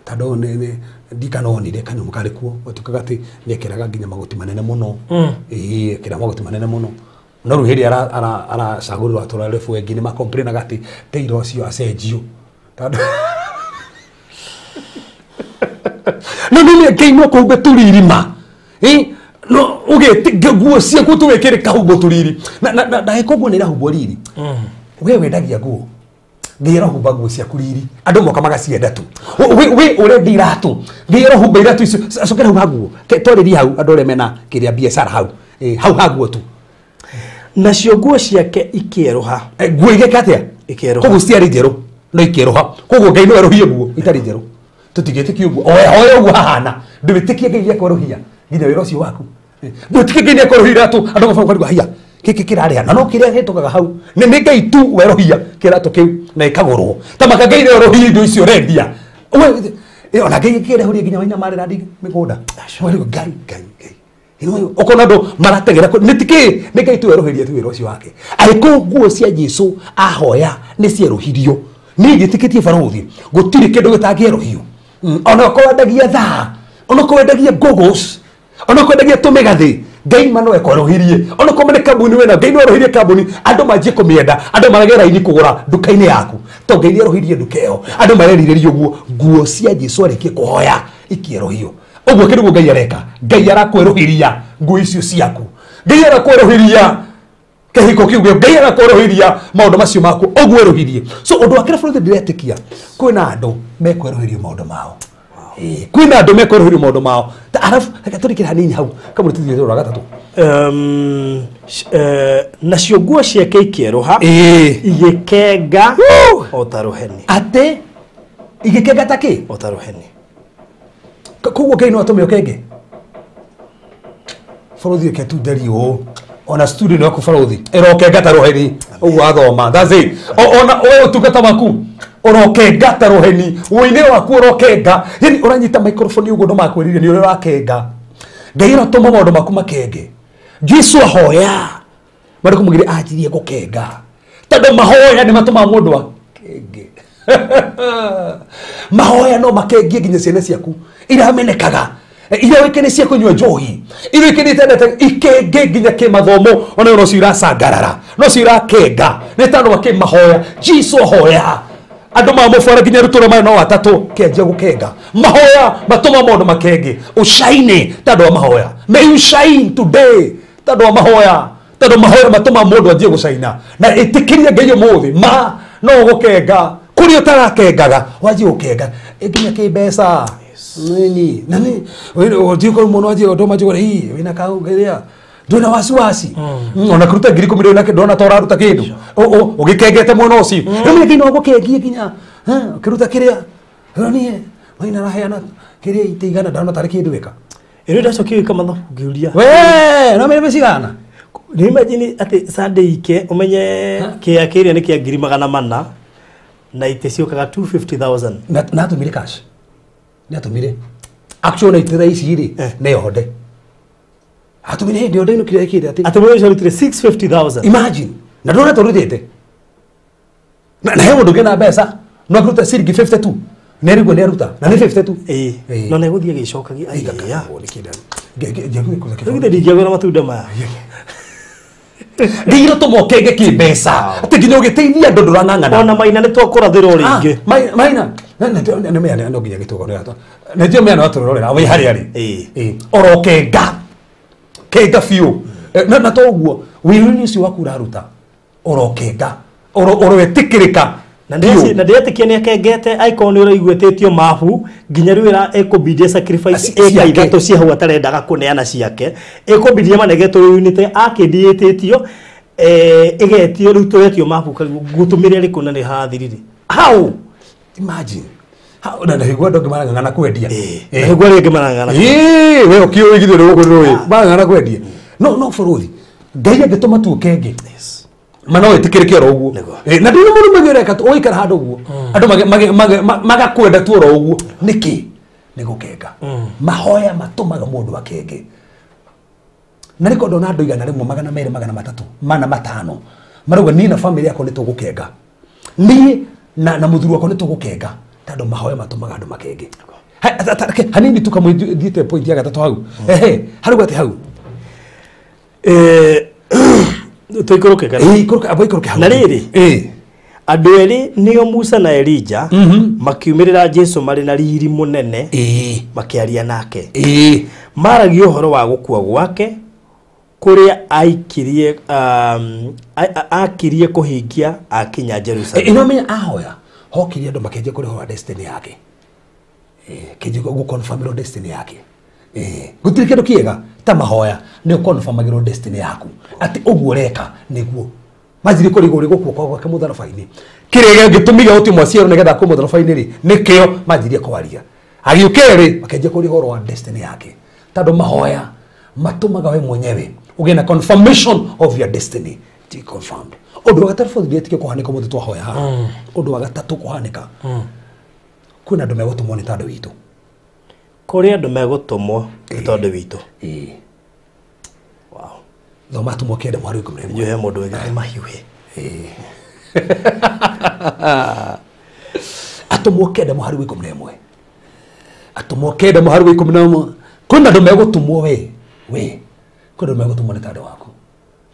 Speaker 5: Tondũ nĩ ndikanonire kanyamũ karĩ kuo gũtuĩkaga atĩ nĩekĩraga nginya magoti manene mũno. Ĩĩ ekĩra magoti manene mũno. No rĩu hĩndĩ aracagũrirwo atũra rebu ĩngĩ nĩ makomplainaga atĩ tailor ũcio acenjio. Tondũ no nĩ Ngai no kũhumbe tũriri ma. No ũgĩte nguo ciaku tũwĩkĩre kahumbo tũriri. Na ndagĩka ũguo nĩ ĩrahumbwo riri. We wendagia nguo. Ngai arahumba nguo ciaku riri. Andũ moka magacienda tu. We ũrendia iratũ. Ngai arahumba iratũ icio. Cokera hau ha nguo. Twarĩrie hau andũ arĩa mena kĩrĩa biacara hau. Hau ha nguo tu.
Speaker 2: Nacio nguo ciake ikĩerũha.
Speaker 5: Nguo igĩka atĩa?
Speaker 2: Ikĩerũha.
Speaker 5: Koguo ciarĩ njerũ no ikĩerũha. Koguo Ngai no erũhie nguo itarĩ njerũ. Tũtingĩtĩkia ũguo. Oe ũguo hahana. Ndũĩtĩkie Ngai nĩekwerũhia nginya wĩra ũcio waku. Ndũĩtĩkie Ngai nĩekwerũhia iratũ andũ mabanga kũrigwo haiya. Gĩkĩ kĩrarĩha na no kĩrĩa gĩtũkaga hau. Nĩ Ngai tu werũhia kĩratũ kĩu na ĩkagũrwo. Ta maka Ngai nĩerũhia indo icio ũrendia. Ona Ngai ĩkĩrehũria nginya waina marĩra mĩgũnda. Werũhia Ngai Ngai Ngai. Ũkona andũ marateng'era nĩ tikĩ nĩ Ngai tu werũhĩrie tu wĩra ũcio wake. Angĩkorwo nguo cia Jesũ ahoya nĩ cierũhirio. Niĩ njĩtĩkĩtie barũthi gũtirĩ kĩndũ gĩtangĩerũhio. Ona okorwo wendagia thaa, ona okorwo wendagia goggles, ona okorwo wendagia tũmĩgathĩ, Ngai ma no ekwerũhirie. Ona okorwo nĩ kambuni wĩna, Ngai no erũhirie kambuni, andũ manjie kũmĩenda, andũ marage raini kũgũra nduka-inĩ yaku. Tondũ Ngai nĩerũhirie nduka ĩyo, andũ marerirĩria ũguo, nguo cia Jesũ arĩkie kũhoya ikĩerũhio. Ũguo kĩndũ Ngai areka, Ngai arakwerũhiria nguo icio ciaku. Ngai arakwerũhiria kĩhiko kĩu, Ngai arakwerũhiria maũndũ macio maku, ũguo erũhirie. So ũndũ wa kĩrabu ndĩretĩkia, kwĩna andũ mekwerũhirio maũndũ mao. Kwĩna andũ mekwerũhirio maũndũ mao. Ta arabu reke tũrĩkĩre hanini hau, kamũra tũthiĩ rũra gatatũ.
Speaker 2: Nacio nguo ciake ikĩerũha, igĩkenga o ta rũheni.
Speaker 5: Atĩ igĩkenga ta kĩ?
Speaker 2: O ta rũheni.
Speaker 5: Koguo Ngai no atũme ũkenge. Bũrũthi reke tu nderie ũũ. Ona studio nĩ yaku barũthi ĩrokenga ta rũheni ũguo athoma. That's it. Ona we ũtungata waku ũrokenga ta rũheni, ũini waku ũrokenga. Yani ũranyita microphone ũguo ndo makwĩrire nĩ ũrĩa ũrakenga. Ngai aratũma maũndũ maku makenge. Jesũ ahoya marĩ kũmũgĩre anjirie gũkenga. Tondũ mahoya nĩ matũmaga mũndũ akenge. Mahoya no makengie nginya ciana ciaku iramenekaga. Iria wĩkene cia kũnyua njohi, iria wĩkene itendete ikenge nginya kĩmathomo, ona no cio iracangarara, no cio irakenga nĩ tondũ wa kĩmahoya. Jesũ ahoya andũ mamũbora nginya arutwo marĩ no atatũ kĩanjia gũkenga. Mahoya matũma maũndũ makenge. Ũcaine tondũ wa mahoya. May you shine today tondũ wa mahoya. Tondũ mahoya matũma mũndũ anjie gũcaina. Na ĩtĩkĩrie Ngai ũmũthĩ ma no gũkenga kũrĩa ũtarakengaga wanjie gũkenga nginya kĩmbeca. Nini nani ũthiĩ kũrĩ mũndũ wanjie ũndũ manjie kũrĩ wĩna kau kĩrĩa ndwĩna wasiwasi. Ona kũruta 10,000 ndwĩna ndona ta ũraruta kĩndũ ũgĩkengete mwena ũcio. Rĩu nĩ no gũkengie nginya ũkĩruta kĩrĩa niĩ maina araheana kĩrĩa itĩ igana ndona tarĩ kĩndũ ĩka.
Speaker 2: Ĩrĩa ndacokire gwĩka mathabu ngĩũria.
Speaker 5: We no mĩrĩme cigana?
Speaker 2: Nĩ imagine atĩ Sunday ike ũmenye kĩa kĩrĩa nĩ kĩa 400,000 na itĩ ciũkaga 250,000.
Speaker 5: Na atũmire cash. Nĩ atũmire. Actually na itĩ ici rĩ nĩ yonde. Atũmire hĩndĩ yonde ĩno kĩrĩa ĩkĩte atĩ.
Speaker 2: Atĩ mũndũ ũcio arutire 650,000.
Speaker 5: Imagine. Na ndũrona tũrutĩte. Na he mũndũ ũngĩ na mbeca no akĩruta ciringi 52. Nĩ arigwo nĩ aruta. Na nĩ 52.
Speaker 2: No nĩ gũthiĩ agĩcokagia.
Speaker 5: Rĩu
Speaker 2: githĩ ndingĩagũra matunda maya.
Speaker 5: Ngai aratũma ũkenge kĩmbeca. Atĩ nginya ũgĩteithia andũ ndũrang'ang'ana.
Speaker 2: Ona Maina nĩ twakũrathĩra o rĩngĩ.
Speaker 5: Maina. Nĩ mea no nginya gĩtũgo nĩ atwa. Nĩ njũĩ mea no atũrorera wĩ harĩa arĩ. Orokenga. Kenga biũ. Na to ũguo wĩra-inĩ ũcio waku ũraruta orokenga. Oroetĩkĩrĩka.
Speaker 2: Na ndĩretĩkia nĩ akengete angĩkorwo nĩ ũraiguĩtĩtio mabu nginya rĩu ĩkũbindie sacrifice ĩka ithatũ cia hau atarendaga kũneana ciake ĩkũbindie manegetwo unit akĩndiĩtĩtio ĩgetio rĩu tũretio mabu ngũtũmĩre rĩkũ na nĩ hathirire.
Speaker 5: How? Imagine. How na higuo andũ angĩ marang'ang'ana kwendia.
Speaker 2: Na higuo arĩa angĩ marang'ang'ana.
Speaker 5: We ũkĩũĩ githĩ rũgũ rũĩ. Marang'ang'ana kwendia. No no bũrũthi. Ngai angĩtũma tu ũkenge. Ma no wĩtĩkĩrĩke oro ũguo. Na ndĩrĩ mũndũ magĩreka ũikara handũ ũguo andũ magakwenda tu oro ũguo nĩkĩ nĩ gũkenga. Mahoya matũmaga mũndũ akenge. Na nĩko ndona andũ 100, 200, 300, 400, 500 marauga niĩ na family yakwa nĩ tũgũkenga, niĩ na mũthuri wakwa nĩ tũgũkenga, tondũ mahoya matũmaga andũ makenge. Hanini tukamwithiĩte point ya gatatũ hau. Ehe, harauga atĩ hau
Speaker 2: tũikũrũke kana?
Speaker 5: Ikũrũke, amba ikũrũke hau.
Speaker 2: Na rĩrĩ, andũ erĩ nĩo Musa na Elija makiumĩrĩra Jesu marĩ na riri mũnene makĩaria nake. Maragia ũhoro wa gũkua gwake kũrĩa aikirie akirie kũhingia akinya Jerusalem.
Speaker 5: Ino menya ahoya hokirie andũ makenjia kũrĩhwo wa destiny yake. Kenjia gũconfirmĩrwo destiny yake. Gũtirĩ kĩndũ kĩega ta mahoya nĩ ũconfirmagĩrwo destiny yaku atĩ ũguo ũreka nĩguo manjiri kũrigwo ũrĩ gũkua gwake mũtharaba-inĩ. Kĩrĩa gĩtũmi gĩa gũtũmwo aciarwo nĩgetha akue mũtharaba-inĩ rĩ nĩkĩo manjirie kwaria. Agĩũka rĩ makenjia kũrĩhwo ũhoro wa destiny yake, tondũ mahoya matũmaga we mwenyewe ũgĩe na confirmation of your destiny to be confirmed. Ũndũ wa gatatũ bũthĩ kũhanĩka ũmũthĩ twahoya haha. Ũndũ wa gatatũ kũhanĩka kwĩna andũ megũtũmwo nĩ tondũ witũ.
Speaker 2: Kũrĩ andũ megũtũmwo nĩ tondũ witũ. Wow.
Speaker 5: Thoma atũmwo 9 mweri wa 11.
Speaker 2: Njũhe mũndũ wĩga nĩ mahiũhe.
Speaker 5: Atũmwo 9 mweri wa 11. Atũmwo 9 mweri wa 11. Kwĩna andũ megũtũmwo we. We. Kwĩna andũ megũtũmwo nĩ tondũ waku.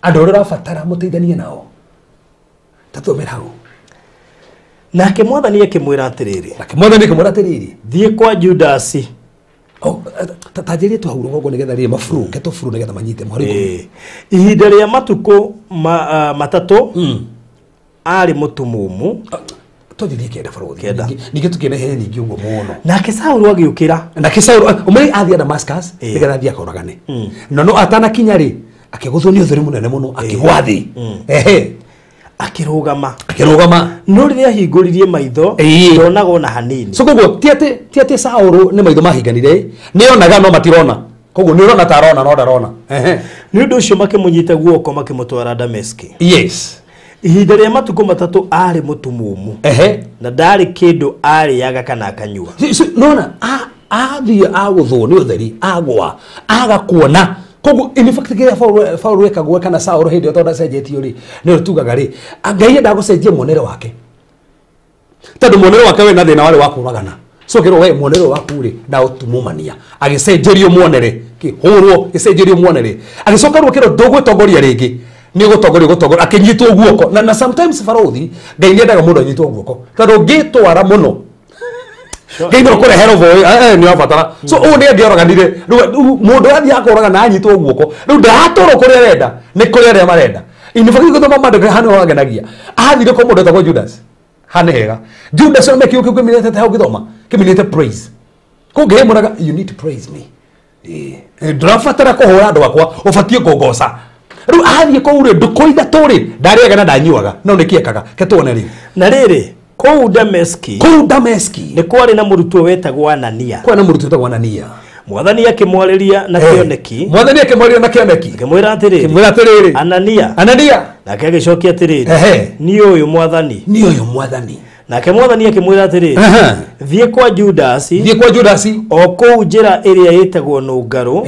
Speaker 5: Andũ arĩa ũrabatara mũteithanie nao. Tathomera hau.
Speaker 2: Nake mwathani akĩmwĩra atĩrĩrĩ.
Speaker 5: Nake mwathani akĩmwĩra atĩrĩrĩ.
Speaker 2: Thiĩ kwa Judasi.
Speaker 5: Tanjĩrie tu hau rũgongo nĩgetha rĩrĩ maburu, ke tũburu nĩgetha manyite mũhari.
Speaker 2: Ihinda rĩa matukũ matatũ arĩ mũtumumu.
Speaker 5: Twanjĩrie 9 barũthi. Ningĩ tũkĩona he nyingĩ ũguo mũno.
Speaker 2: Nake Saũlũ agĩũkĩra.
Speaker 5: Nake Saũlũ ũmwe athiĩ Damascus nĩgetha athiĩ akoragane. No no atanakinya rĩ akĩgũthwo nĩ ũtheri mũnene mũno akĩgwa thĩ. Ehe.
Speaker 2: Akĩrũgama.
Speaker 5: Akĩrũgama.
Speaker 2: No rĩrĩa ahingũririe maitho ndonaga ona hanini.
Speaker 5: So koguo ti atĩ Saũlũ nĩ maitho mahinganire, nĩ onaga no matirona. Koguo nĩ ũrona ta arona no ndarona. Ehe.
Speaker 2: Nĩ ũndũ ũcio makĩmũnyita guoko makĩmũtwara Dameski.
Speaker 5: Yes.
Speaker 2: Ihinda rĩa matukũ matatũ arĩ mũtumumu.
Speaker 5: Ehe.
Speaker 2: Na ndarĩ kĩndũ arĩaga kana akanyua.
Speaker 5: Nona athiĩ agũthwo nĩ ũtheri agwa aga kuona. Koguo in fact kĩrĩa Paul ekagwo kana Saũlũ hĩndĩ ĩyo tondũ acenjetio rĩ nĩ tugaga rĩ Ngai endaga gũcenjia muonere wake, tondũ muonere wake we na thĩna warĩ wa kũragana. So kĩrwo we muonere waku rĩ ndaũtumumania, agĩcenjerio muonere, kĩhũrwo gĩcenjerio muonere, agĩcoka rĩu kĩrwo ndũgwĩtongoria rĩngĩ nĩ gũtongoria gũtongoria, akĩnyitwo guoko. Na sometimes barũthi Ngai nĩ endaga mũndũ anyitwo guoko tondũ ũngĩtwara mũno Ngai no kũrehe robo nĩ wabatara. So ũũ nĩ angĩoraganire rĩu mũndũ athiĩ akoraga na anyitwo guoko rĩu ndaratwarwo kũrĩa arenda nĩ kũrĩa arĩa marenda. In fact gũthoma maandĩko hana wagenagia athire kwa mũndũ wetagwo Judas. Hana hega Judas no mekĩo kĩu kĩminĩte hau gĩthoma kĩminĩte praise. Kũngĩ mũraga you need to praise me. Ndũrabatara kũhũra andũ akwa ũbatiĩ kũngoca. Rĩu athiĩ kũu rĩ ndũkũ ithatũ rĩ ndarĩaga na ndanyuaga no nĩkĩ ekaga ke tuone rĩu.
Speaker 2: Na rĩrĩ kũu Dameski,
Speaker 5: kũu Dameski
Speaker 2: nĩ kwarĩ na mũrutwo wetagwo Anania.
Speaker 5: Kwarĩ na mũrutwo wetagwo Anania.
Speaker 2: Mwathani akĩmwarĩria na kĩoneki.
Speaker 5: Mwathani akĩmwarĩria na kĩoneki.
Speaker 2: Akĩmwĩra atĩrĩrĩ.
Speaker 5: Akĩmwĩra atĩrĩrĩ.
Speaker 2: Anania.
Speaker 5: Anania.
Speaker 2: Nake agĩcokia atĩrĩrĩ. Niĩ ũyũ mwathani.
Speaker 5: Niĩ ũyũ mwathani.
Speaker 2: Nake mwathani akĩmwĩra atĩrĩrĩ. Thiĩ kwa Judasi.
Speaker 5: Thiĩ kwa Judasi.
Speaker 2: O kũu njĩra ĩrĩa ĩtagwo Nũngarũ.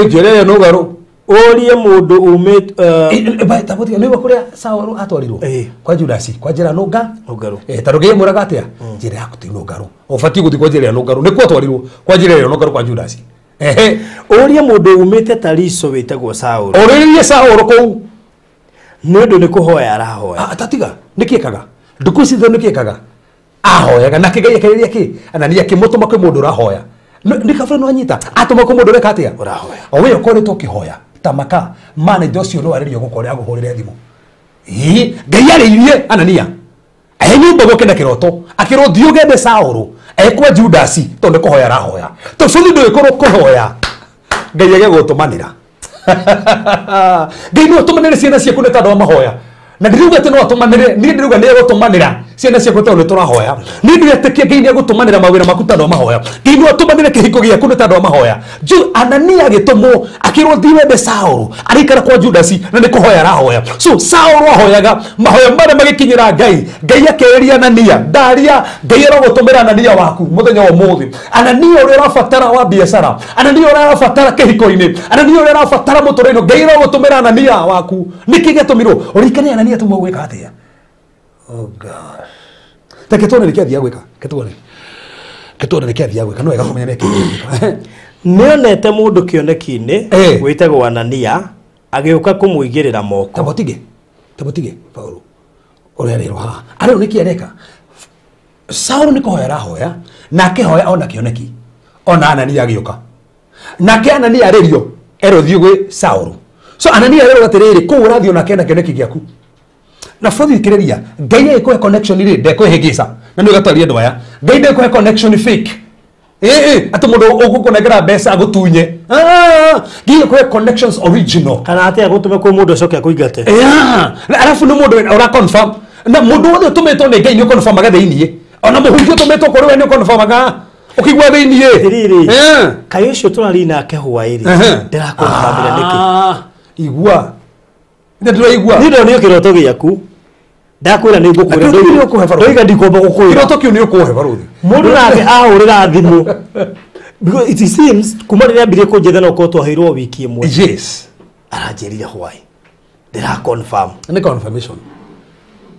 Speaker 5: Njĩra ĩyo Nũngarũ.
Speaker 2: Ũrie mũndũ umĩte
Speaker 5: tabuti nĩ kũrĩa Saũlũ atwarirwo kwa Judasi kwa njĩra Nũngarũ. Tondũ Ngai amwĩraga atĩa njĩra yaku ti nũngarũ ũbatiĩ gũthiĩ kwa njĩra ya nũngarũ nĩkuo atwarirwo kwa njĩra ya nũngarũ kwa Judasi. Ehe.
Speaker 2: Ũrie mũndũ umĩte Tariso wĩtagwo Saũlũ.
Speaker 5: Ũrĩrie Saũlũ kũu
Speaker 2: nĩ ũndũ nĩ kũhoya arahoya.
Speaker 5: Tatiga nĩkĩ ekaga ndukũ ici nĩkĩ ekaga ahoyaga nake Ngai akĩrĩria kĩ Anania akĩmũtũma kwĩ mũndũ ũrahoya. Nĩ kabura no anyita atũma kwĩ mũndũ ũreka atĩa
Speaker 2: ũrahoya.
Speaker 5: O we ũkoretwo ũkĩhoya tamaka manager ũcio no arĩrio gũkora agũhũrĩre thimũ. Ngai arĩirie Anania ehe nyũmba gwake na kĩroto akĩrwo thiĩ ũgende Saũlũ ekwa Judasi tondũ nĩ kũhoya arahoya. Tũbũthi ndũgĩkorwo kũhoya Ngai agegũtũmanĩra. Ngai no atũmanĩre ciana ciaku nĩ tondũ wa mahoya. Na ndiriuga atĩ no atũmanĩre, niĩ ndiriuga nĩ egũtũmanĩra Ciana ciaku tondũ nĩ tũrahoya. Nĩ ndĩretĩkia Ngai nĩ egũtũmanĩra mawĩra maku tondũ wa mahoya. Ngai nĩ atũmanĩre kĩhiko gĩaku nĩ tondũ wa mahoya. Anania agĩtũmwo akĩrwo thiĩ wende Saũlũ arĩikara kwa Judasi na nĩ kũhoya arahoya. So Saũlũ ahoyaga mahoya marĩa magĩkinyĩra Ngai. Ngai akeria Anania ndaria Ngai arogũtũmĩra Anania waku mũthenya wa ũmũthĩ. Anania ũrĩa ũrabatara wa biacara, Anania ũrĩa ũrabatara kĩhiko-inĩ, Anania ũrĩa ũrabatara mũtũrĩre-inĩ, Ngai arogũtũmĩra Anania waku. Nĩkĩ gĩatũmirwo? Ũririkane Anania atũmwo gwĩka atĩa? Oh God. Reke tuone nĩkĩ athiaga gwĩka. Ke tuone nĩkĩ athiaga gwĩka. No wega kũmenya nĩkĩ gwĩka.
Speaker 2: Nĩonete mũndũ kĩoneki-inĩ wĩtagwo Anania agĩũka kũmũigĩrĩra moko.
Speaker 5: Tabotige Paulo. Ũrĩa rĩrwo haha. Arĩo nĩkĩ areka? Saũlũ nĩ kũhoya arahoya na akĩhoya ona kĩoneki. Ona Anania agĩũka. Nake Anania arĩrio erwo thiĩ gwĩ Saũlũ. So Anania arĩrwo atĩrĩrĩ kũu ũrathiĩ onake na kĩoneki gĩaku. Na bũthikĩrĩria Ngai agĩkũhe connection rĩ ndekũhĩngĩca. Na nĩ ũgatwaria andũ aya. Ngai ndekũhe connection fake. Atĩ mũndũ ũgũkũnengera mbeca agũtunye. Ngai agĩkũhe connections original.
Speaker 2: Kana atĩa gũtũme kwĩ mũndũ acoke akũingate.
Speaker 5: Yeah. Na arabu nĩ mũndũ ũra confirm. Na mũndũ wothe ũtũmĩtwo nĩ Ngai nĩ ũconfirmaga thĩiniĩ. Ona mũhunjia ũtũmĩtwo kũrĩ we nĩ ũconfirmaga. Ũkĩigua thĩiniĩ.
Speaker 2: Atĩrĩrĩ, kaĩ ũcio tũrarĩ nake hwaĩ-rĩ, ndĩraconfirmĩra nĩkĩ?
Speaker 5: Igua. Nĩ ndĩraigua.
Speaker 2: Niĩ ndonio kĩroto gĩaku. Ndakwĩra nĩ ngũkwĩra.
Speaker 5: Kĩroto kĩu nĩ ũkũhe barũthi.
Speaker 2: Ndoiga ndikwamba gũkwĩra.
Speaker 5: Kĩroto kĩu nĩ ũkũhe barũthi.
Speaker 2: Mũndũ nake ahũrĩra thimũ. Because it seems kuma rĩrĩa ambirie kũnjetha no ũkorwo twaheirwo wiki ĩmwe.
Speaker 5: Yes.
Speaker 2: Aranjĩrire hwaĩ. Ndĩra confirm.
Speaker 5: Nĩ confirmation.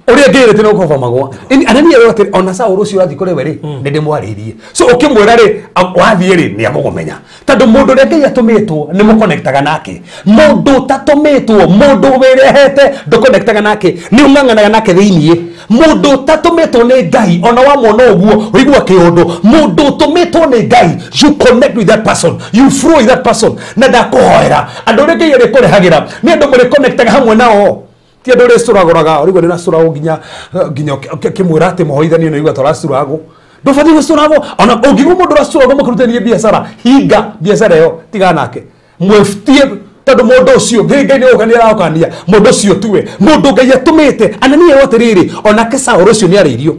Speaker 5: Ũrĩa ngĩrĩte nĩ ũconfirmagwo. Anania rĩu atĩrĩ ona Saũlũ ũcio ũrathiĩ kũrĩ we rĩ nĩ ndĩmwarĩirie. So ũkĩmwĩra rĩ wathiĩ rĩ nĩ egũkũmenya. Tondũ mũndũ ũrĩa Ngai atũmĩtwo nĩ mũconnectaga nake. Mũndũ ũtatũmĩtwo, mũndũ wĩrehete ndũconnectaga nake, nĩ ũng'ang'anaga nake thĩiniĩ. Mũndũ ũtatũmĩtwo nĩ Ngai ona wamwona ũguo ũigua kĩũndũ. Mũndũ ũtũmĩtwo nĩ Ngai you connect with that person, you flow with that person. Na ndakũhoera andũ arĩa Ngai arĩkũrehagĩra nĩ andũ mũrĩconnectaga hamwe nao. Ti andũ ũrĩa curagũraga ũrigwo nĩ ũracuragwo nginya ũkĩmwĩra atĩ mũhoithanie nĩ ũigua ta ũracuragwo. Ndũbatiĩ gũcuragwo. Ona ũngĩigua mũndũ ũracuragwo mũkĩrutithania biacara, hinga biacara ĩyo, tigana nake. Mwĩbutie tondũ mũndũ ũcio Ngai nĩ gũkania aragũkania, mũndũ ũcio tuwe. Mũndũ Ngai atũmĩte Anania ĩyo atĩrĩrĩ onake Saũlũ ũcio nĩ arĩirio.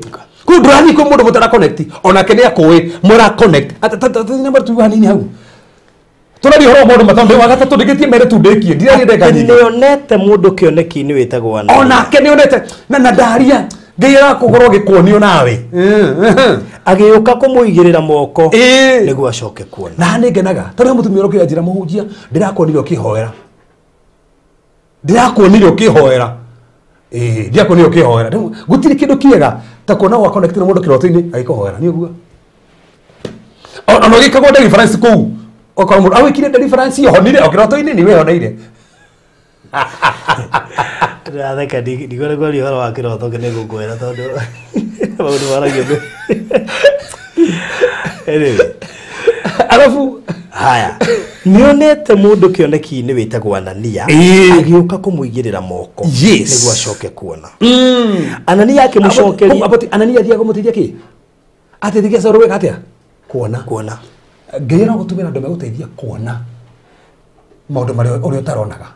Speaker 5: Kũu ndũrathiĩ kwĩ mũndũ mũtara connect, onake nĩ akũĩ mũra connect. Atĩ tuga hanini hau. Tũraria ũhoro wa maũndũ matano wa gatatũ ndĩgĩtie mere tu ndĩkie ndiraria ndagĩka nyingĩ.
Speaker 2: Nĩonete mũndũ kĩoneki-inĩ wĩtagwo Anania.
Speaker 5: Onake nĩonete na ndaria Ngai arakũgorwo gĩkuonio nawe.
Speaker 2: Agĩũka kũmũigĩrĩra moko nĩguo acoke kuona.
Speaker 5: Na nĩ ngenaga tondũ mũtumia ũrĩa njĩra mũhunjia ndĩrakuonire ũkĩhoera. Ndĩrakuonire ũkĩhoera. Ndĩrakuonire ũkĩhoera. Gũtirĩ kĩndũ kĩega ta kuona wa connect na mũndũ kĩroto-inĩ agĩkũhoera. Nĩ ũguo. Ona ũgĩkagwo deliverance kũu. Okorwo mũndũ awĩkire deliverance honire o kĩroto-inĩ nĩ wehoneire.
Speaker 2: Ndĩratheka ndigore kwaria ũhoro wa kĩroto nĩ ngũkwĩra tondũ maũndũ maragio. Anyway.
Speaker 5: Arabu
Speaker 2: haya nĩonete mũndũ kĩoneki-inĩ wĩtagwo Anania agĩũka kũmũigĩrĩra moko nĩguo acoke kuona. Anania akĩmũcokeria.
Speaker 5: Anania athiaga kũmũteithia kĩ? Ateithagia Saũlũ gwĩka atĩa? Kuona.
Speaker 2: Kuona.
Speaker 5: Ngai aragũtũmĩra andũ megũteithia kuona maũndũ marĩa ũrĩa ũtaronaga.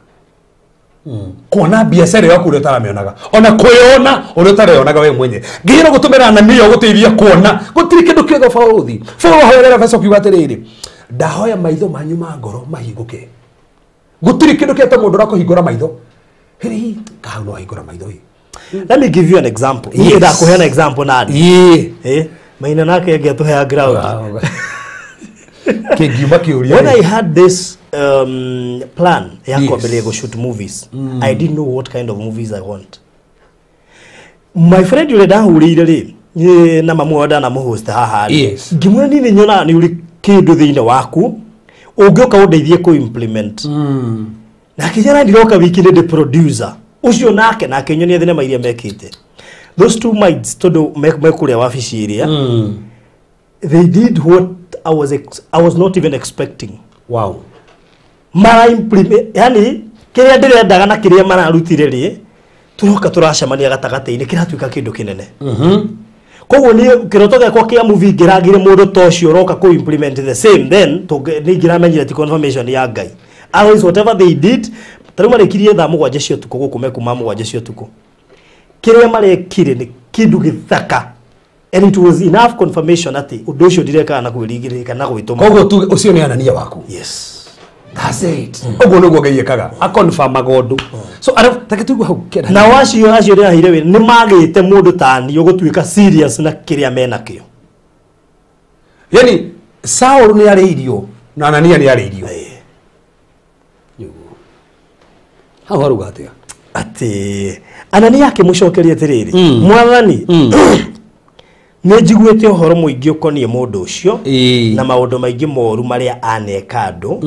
Speaker 5: Kuona biacara yaku ũrĩa ũtaramĩonaga. Ona kwĩyona ũrĩa ũtareyonaga we mwenye. Ngai aragũtũmĩra Anania ũgũteithia kuona. Gũtirĩ kĩndũ kĩega barũthi. Baũrũ ahoyagĩra Efeso kiuga atĩrĩrĩ, ndahoya maitho manyu ma ngoro mahingũke. Gũtirĩ kĩndũ kĩa ta mũndũ ũrakũhingũra maitho. Hĩrĩ kahau no ahingũra maitho ĩ.
Speaker 2: Let me give you an example.
Speaker 5: Yes.
Speaker 2: Ndakũheana example nani. Maina nake angĩatũhea ground.
Speaker 5: Kĩngiuma kĩũria.
Speaker 2: When I had this plan ya kwambĩrĩria go shoot movies, I didn't know what kind of movies I want. My friend ũrĩa ndahũrĩire rĩ, na mamu wao ndanamũhost haha rĩ. Ngĩmwĩra niĩ nĩ nyonaga nĩ ũrĩ kĩndũ thĩinĩ waku ũngĩũka ũndeithie kũ implement. Na akĩnjĩra ndiroka wiki nĩ ndĩ producer. Ũcio nake na akĩnyonia thenema iria mekĩte. Those two minds tondũ mekũrĩa wabici ĩrĩa. They did what I was not even expecting.
Speaker 5: Wow.
Speaker 2: Mara implement, yani kĩrĩa ndĩrendaga na kĩrĩa mararutire rĩ, tũroka tũracemania gatagatĩ-inĩ kĩratuĩka kĩndũ kĩnene. Koguo niĩ kĩroto gĩakwa kĩa movie ngĩragire mũndũ ta ũcio ũroka kũ implement the same then nĩ ingĩramenyire ti confirmation ya Ngai. Otherwise whatever they did, ta rĩu marĩkirie thaa 7 cia ũtukũ gũkũ mekuma 7 cia ũtukũ. Kĩrĩa marekire nĩ Kĩndũ gĩthaka. And it was enough confirmation atĩ ũndũ ũcio ndirekaga na kwĩringĩrĩria na gwĩtũma.
Speaker 5: Koguo tuge ũcio nĩ Anania waku.
Speaker 2: Yes.
Speaker 5: That's it. Ũguo nĩguo Ngai ekaga. Akonfirmaga ũndũ. So arabu take tuigue hau kĩenda.
Speaker 2: Nao acio ndĩraheire wĩra nĩ magĩte mũndũ tani ũgũtuĩka serious na kĩrĩa menakĩo.
Speaker 5: Yani Saul nĩ arĩirio na Anania nĩ arĩirio. Nĩguo. Hau haruga atĩa?
Speaker 2: Atĩ Anania akĩmũcokeria atĩrĩrĩ, Mwathani, nĩ njiguĩte ũhoro mũingĩ ũkoniĩ mũndũ ũcio na maũndũ maingĩ moru marĩa aneka andũ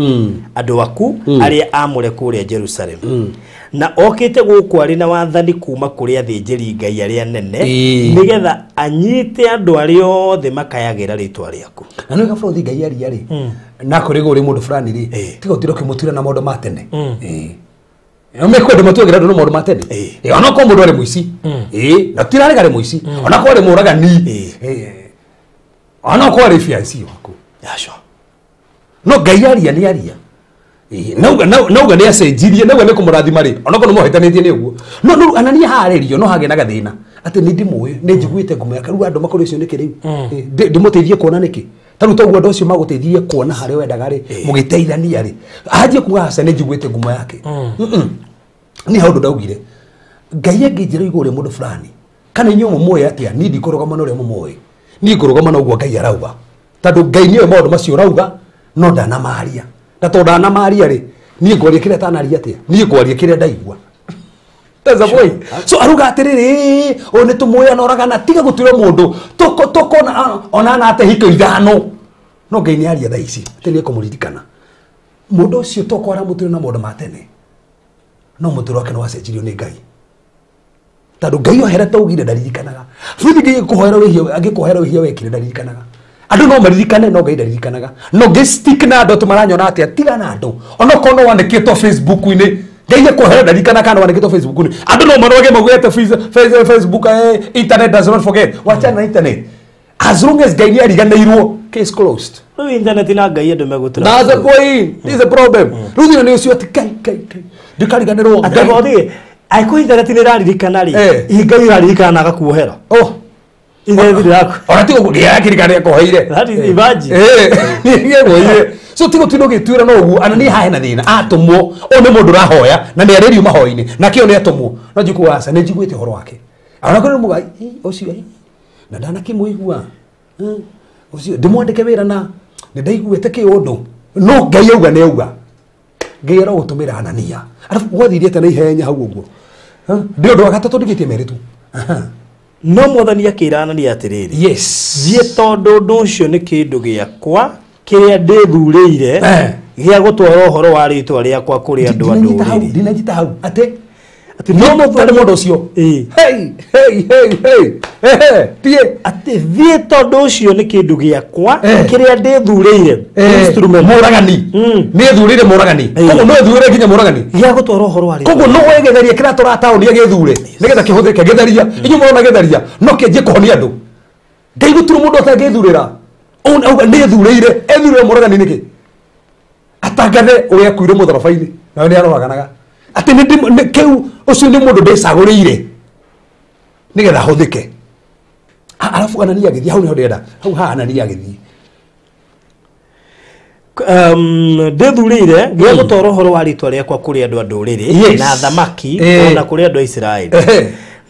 Speaker 2: andũ aku arĩa amũre kũrĩa Jerusalem, na okĩte gũkũ arĩ na wathani kuma kũrĩ athĩnjĩri Ngai arĩa nene nĩgetha anyite andũ arĩa othe makayagĩra rĩtwa rĩaku.
Speaker 5: Na nĩ gabũrũthi Ngai aria rĩ na kũrĩ gũrĩ mũndũ fulani rĩ tiga ũtire ũkĩmũtuĩra na maũndũ ma tene. Mekwenda matuagĩra andũ na maũndũ ma tene. Onokorwo mũndũ arĩ mũici, na tirarega arĩ mũici, onakorwo arĩ mũragani, onakorwo arĩ fiancé waku. No Ngai aria nĩ aria. Nauga nĩ acenjirie, nauga nĩ kũmũrathima rĩ, onakorwo nĩ mũhĩtanĩtie nĩ ũguo. No rĩu Anania harĩrio no hagĩa na gathĩna atĩ nĩ ndĩmũĩ, nĩ njiguĩte ngumo yake, rĩu andũ makũrĩ ũcio nĩkĩ rĩu ndĩmũteithie kuona nĩkĩ? Ta rĩu toguo andũ acio magũteithirie kuona harĩa wendaga rĩ, mũgĩteithania rĩ, anjie kuga aca nĩ njiguĩte ngumo yake. Niĩ hau ũndũ ndaugire Ngai angĩnjĩra igũrũ rĩa mũndũ fulani kana inyuĩ mũmũĩ atĩa, niĩ ndikũrũgama na ũrĩa mũmũĩ, niĩ ngũrũgama na ũguo Ngai arauga, tondũ Ngai nĩoĩ maũndũ macio ũrauga no ndanamaria, na tondũ ndanamaria rĩ, niĩ ngwaria kĩrĩa atanaria atĩa, niĩ ngwaria kĩrĩa ndaigua. That's the point. So aruga atiriri, ũyũ nĩ tũmũĩ anoragana, tiga gũtuĩra mũndũ tũkona ona anate hiko ithano. No Ngai nĩ aria thaa ici atĩ nĩ ekũmũririkana mũndũ ũcio, tokorwo aramũtuĩra na maũndũ ma tene, no mũtũrĩre wake nĩ wacenjirio nĩ Ngai, tondũ Ngai ohera taugire ndaririkanaga. Bũrũri Ngai angĩkũhoera wĩhia, angĩkũhoera wĩhia wekire ndaririkanaga. Andũ no maririkane no Ngai ndaririkanaga. No ngĩ stick na andũ tũmaranyona atĩa, tiga na andũ onokorwo no wandĩkĩtwo Facebook-inĩ, Ngai ekũhoera ndaririkana kana wandĩkĩtwo Facebook-inĩ, andũ no manoge maugĩte Facebook, internet does not forget. Wachana na internet, as long as Ngai nĩ ariganĩirwo, case closed.
Speaker 2: Rĩu internet na Ngai andũ megũtũra.
Speaker 5: That's the point. This is the problem. Rĩu thĩna nĩ ũcio atĩ Ngai Ngai Ngai ndikariganĩrwo.
Speaker 2: Ngai angĩkorwo internet nĩ ĩraririkana rĩ, Ngai ĩraririkana na agakuohera.
Speaker 5: Oh.
Speaker 2: Internet yaku.
Speaker 5: Ona tiga ũguo ndĩrakirikana nĩakoheire.
Speaker 2: That is imagine.
Speaker 5: Nĩakoheire. So tiga ũtinde ũgĩtuĩra no ũguo, Anania haha hena thĩna, atũmwo, ũyũ nĩ mũndũ ũrahoya na nĩ arĩrio mahoya-inĩ, na kĩo nĩ atũmwo. No njikũ aca nĩ njiguĩte ũhoro wake. Ona kũrĩ mũgai, ũcio na ndanakĩmũigua. Ũcio ndĩmwandĩke wĩra na nĩ ndaiguĩte kĩũndũ. No Ngai auga nĩ auga. Ngai arogũtũmĩra Anania. Arabu gwathire atĩa na ihenya hau ũguo? Nĩ ũndũ wa gatatũ ndigĩtie merĩ tu.
Speaker 2: No Mwathani akĩra Anania atĩrĩrĩ,
Speaker 5: Yes.
Speaker 2: thiĩ tondũ ũndũ ũcio nĩ kĩndũ gĩakwa kĩrĩa ndĩthurĩire gĩa gũtwara ũhoro wa rĩtwa rĩakwa kũrĩ andũ a ndũrĩrĩ.
Speaker 5: Ndinanyita hau atĩ
Speaker 2: Atĩ no
Speaker 5: Mwathani mũndũ ũcio. Hey, hey, hey, hey. Hey, tie.
Speaker 2: Atĩ thiĩ tondũ ũcio nĩ kĩndũ gĩakwa kĩrĩa ndĩthurĩire.
Speaker 5: Instrument. Mũragani. Nĩ ethurĩire mũragani. Koguo no ethurĩre nginya mũragani.
Speaker 2: Gĩa gũtwara ũhoro wa rĩtwa.
Speaker 5: Koguo no wegĩtheria kĩrĩa tũrataũni agĩthure nĩgetha kĩhũthĩke gĩtheria. Inyuĩ mũrona gĩtheria no kĩanjie kũhonia andũ. Ngai gũtirĩ mũndũ atangĩthurĩra. Auga nĩ ethurĩire, ethurĩire mũragani nĩkĩ? Atangathe ũrĩa akuire mũtharaba-inĩ nawe nĩ aroraganaga. Atĩ nĩ kĩu ũcio nĩ mũndũ ndĩcagũrĩire nĩgetha ahũthĩke. Arabu Anania agĩthiĩ hau nĩho ndĩrenda. Hau haha Anania agĩthiĩ.
Speaker 2: Ndĩthurĩire gĩa gũtwara ũhoro wa rĩtwa rĩakwa kũrĩ andũ a ndũrĩrĩ na athamaki ona kũrĩ andũ a Isiraeli.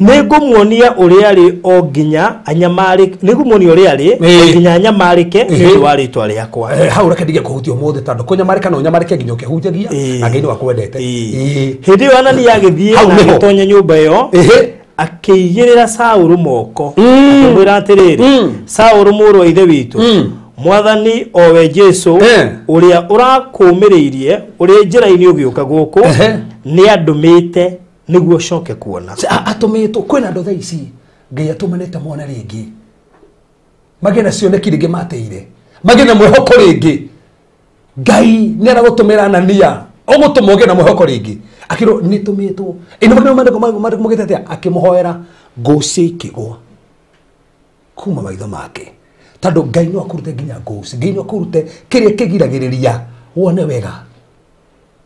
Speaker 2: Nĩ ngũmuonia ũrĩa arĩ o nginya anyamarĩke, nĩ ngũmuonia ũrĩa arĩ o nginya anyamarĩke nĩ ũndũ wa rĩtwa rĩakwa.
Speaker 5: Hau reke ndige kũhutia ũmũthĩ tondũ kũnyamarĩka no ũnyamarĩke nginya ũkĩhunjagia na Ngai nĩ wakwendete.
Speaker 2: Hĩndĩ ĩyo Anania agĩthiĩ na agĩtonya nyũmba ĩyo akĩigĩrĩra Saũlũ moko akĩmwĩra atĩrĩrĩ, Saũlũ mũrũ wa ithe witũ, Mwathani owe Jesu ũrĩa ũrakũũmĩrĩirie ũrĩ njĩra-inĩ ũgĩũka gũkũ nĩ andũmĩte nĩguo ũcoke kuona.
Speaker 5: Atũmĩtwo kwĩna andũ thaa ici Ngai atũmanĩte mona rĩngĩ, magĩe na cioneki rĩngĩ mateire, magĩe na mwĩhoko rĩngĩ. Ngai nĩ aragũtũmĩra Anania ũgũtũma ũgĩe na mwĩhoko rĩngĩ. Akĩrwo nĩ tũmĩtwo ĩno maandĩko maugĩte atĩa? Akĩmũhoera ngũci ikĩgũa kuma maitho make, tondũ Ngai no akũrute nginya ngũci, Ngai no akũrute kĩrĩa kĩgiragĩrĩria wone wega,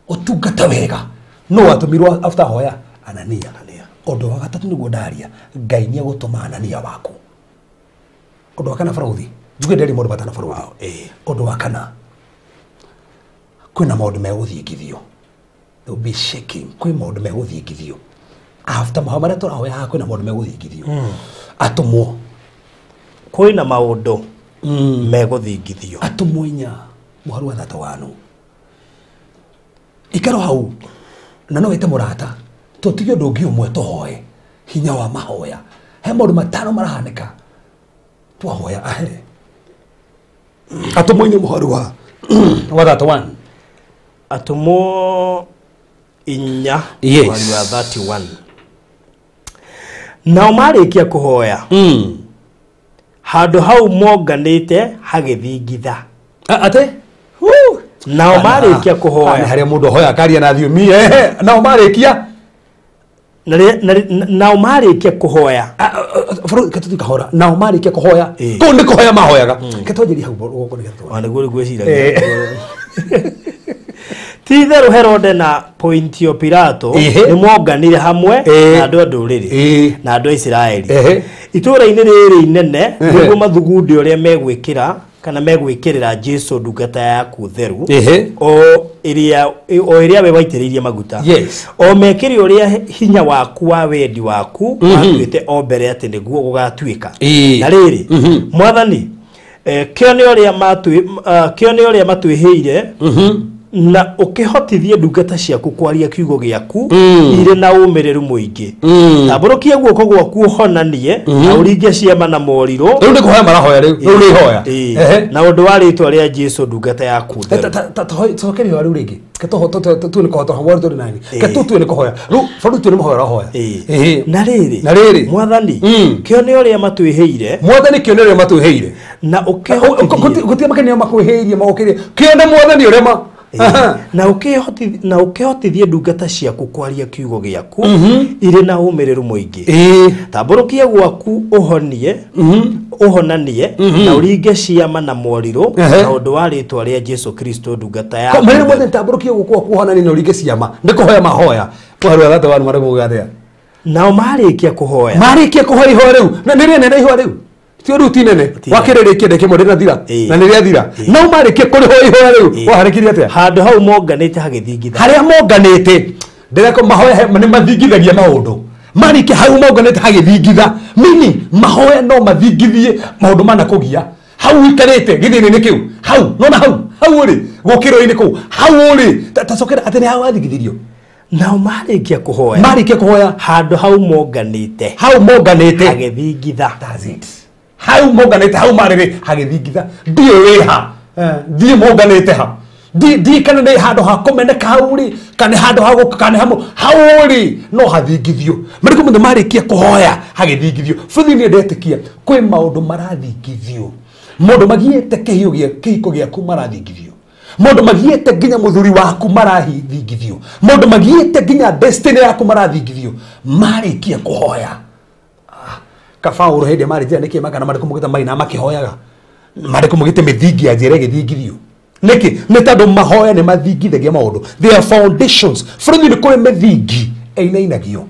Speaker 5: ũtungata wega. No atũmirwo after hoya Anania. Ũndũ wa gatatũ nĩguo ndaria Ngai nĩ egũtũma Anania waku. Ũndũ wa kana barũthi njuge nderi maũndũ matano barũthi. Ũndũ wa kana kwĩna maũndũ megũthingithio. There will be shaking. Kwĩ maũndũ megũthingithio after mahoya marĩa tũrahoya haha kwĩna maũndũ megũthingithio. Atũmwo
Speaker 2: kwĩna maũndũ megũthingithio.
Speaker 5: Atũmwo 4 mũhari wa 31 ikaro hau na no wĩte mũrata tũtige ũndũ ũngĩ ũmwe tũhoe hinya wa mahoya. He maũndũ matano marahanĩka twahoya ahe. Atũmwo 4 mũhari wa 31.
Speaker 2: Atũmwo 4
Speaker 5: Yes.
Speaker 2: mũhari wa 31. Nao marĩkia kũhoya handũ hau monganĩte hagĩthingitha.
Speaker 5: Ate
Speaker 2: Nao marĩkia kũhoya
Speaker 5: harĩa mũndũ ahoya akaria na thiomi. Nao marĩkia
Speaker 2: nao marĩkia kũhoya
Speaker 5: ketũthiĩ kahora. Nao marĩkia kũhoya kũu nĩ kũhoya mahoyaga. Ketwanjĩrie hau gũkũ nĩgetha
Speaker 2: ona nĩguo ngwĩciragia. Ti itherũ Herode na Pontio Pilato nĩ monganire hamwe na andũ a ndũrĩrĩ na andũ a Isiraeli itũũra-inĩ rĩrĩ inene nĩguo mathugunde ũrĩa megwĩkĩra kana megwĩkĩrĩra Jesu ndungata yaku theru o ĩrĩa we waitĩrĩirie maguta.
Speaker 5: Yes.
Speaker 2: O mekĩre ũrĩa hinya waku wa wendi waku watuĩte o mbere atĩ nĩguo gũgatuĩka. Na rĩrĩ Mwathani kĩo nĩ ũrĩa matwĩhĩire na ũkĩhotithie ndungata ciaku kwaria kiugo gĩaku irĩ na ũmĩrĩru mũingĩ. Tambũrũkia guoko gwaku ũhonanie na ũringe ciama na morirũ.
Speaker 5: Rĩu nĩ kũhoya marahoya rĩu. Rĩu nĩ ihoya.
Speaker 2: Na ũndũ wa rĩtwa rĩa Jesu ndungata yaku theru.
Speaker 5: Cokeria ihoya rĩu rĩngĩ. Ketũ nĩ kũhoya tũrĩ nani. Ketũ tue nĩ kũhoya. Rĩu bũrũri tue nĩ mahoya ũrahoya.
Speaker 2: Na rĩrĩ.
Speaker 5: Na rĩrĩ.
Speaker 2: Mwathani kĩo nĩ ũrĩa matwĩhĩire.
Speaker 5: Mwathani kĩo nĩ ũrĩa matwĩhĩire.
Speaker 2: Na ũkĩhotithie.
Speaker 5: Gũtirĩ makenia makwĩhĩirie magũkĩrie. Kĩo nĩ Mwathani ũrĩa ma
Speaker 2: Na ũkĩhotithie ndungata ciaku kwaria kiugo gĩaku irĩ na ũmĩrĩru mũingĩ. Tambũrũkia gwaku ũhonie ũhonanie na ũringe ciama na morirũ na ũndũ wa rĩtwa rĩa Jesu Kristo ndungata yaku.
Speaker 5: Marĩa mothe tambũrũkia guoko gwaku ũhonanie na ũringe ciama nĩ kũhoya mahoya. Mũhari wa 31 marĩa muga atĩa?
Speaker 2: Nao marĩkia kũhoya.
Speaker 5: Marĩkia kũhoya ihoya rĩu. Na nĩ rĩnene ihoya rĩu. Ti rĩu ti nene. Wakĩrĩrĩkia ndĩkĩ ĩmwe ndĩnathira. Na nĩrĩathira. No marĩkia kũrĩhoya ihoya rĩu. Waharĩkirie atĩa?
Speaker 2: Handũ hau monganĩte hagĩthingitha.
Speaker 5: Harĩa monganĩte ndĩreko mahoya nĩ mathingithagia maũndũ. Marĩkia hau monganĩte hagĩthingitha. Meaning mahoya no mathingithie maũndũ mana kũgia. Hau wikarĩte gĩthĩna-inĩ kĩu. Hau nona hau. Hau ũrĩ gũkĩro-inĩ kũu. Hau ũrĩ tacokera atĩ nĩ hau wathingithirio.
Speaker 2: Nao marĩkia kũhoya.
Speaker 5: Marĩkia kũhoya.
Speaker 2: Handũ hau monganĩte.
Speaker 5: Hau monganĩte
Speaker 2: hagĩthingitha.
Speaker 5: That's it. Hau monganĩte hau marĩrĩ hagĩthingitha. Ndiũĩ wĩ ha. Ndiĩ monganĩte ha. Ndiĩ kana nĩ handũ ha kũmeneka hau rĩ kana handũ ha gũka kana hamu hau rĩ no hathingithio. Marĩkũ mũndũ marĩkia kũhoya hagĩthingithio. Bũthi nĩ ndetĩkia kwĩ maũndũ marathingithio. Mũndũ magiĩte kĩhiko gĩa kĩhiko gĩaku marathingithio. Mũndũ magiĩte nginya mũthuri waku marathingithio. Mũndũ magiĩte nginya destiny yaku marathingithio. Marĩkia kũhoya. Kabaũrũ hĩndĩ marĩ njĩra nĩkĩ magana marĩkũ mũgĩte maina makĩhoyaga. Marĩkũ mũgĩte mĩthingi ya njĩra ĩgĩthingithio. Nĩkĩ? Nĩ tondũ mahoya nĩ mathingithagia maũndũ. They are foundations. Bũrũri nĩ kũrĩ mĩthingi ĩinainagio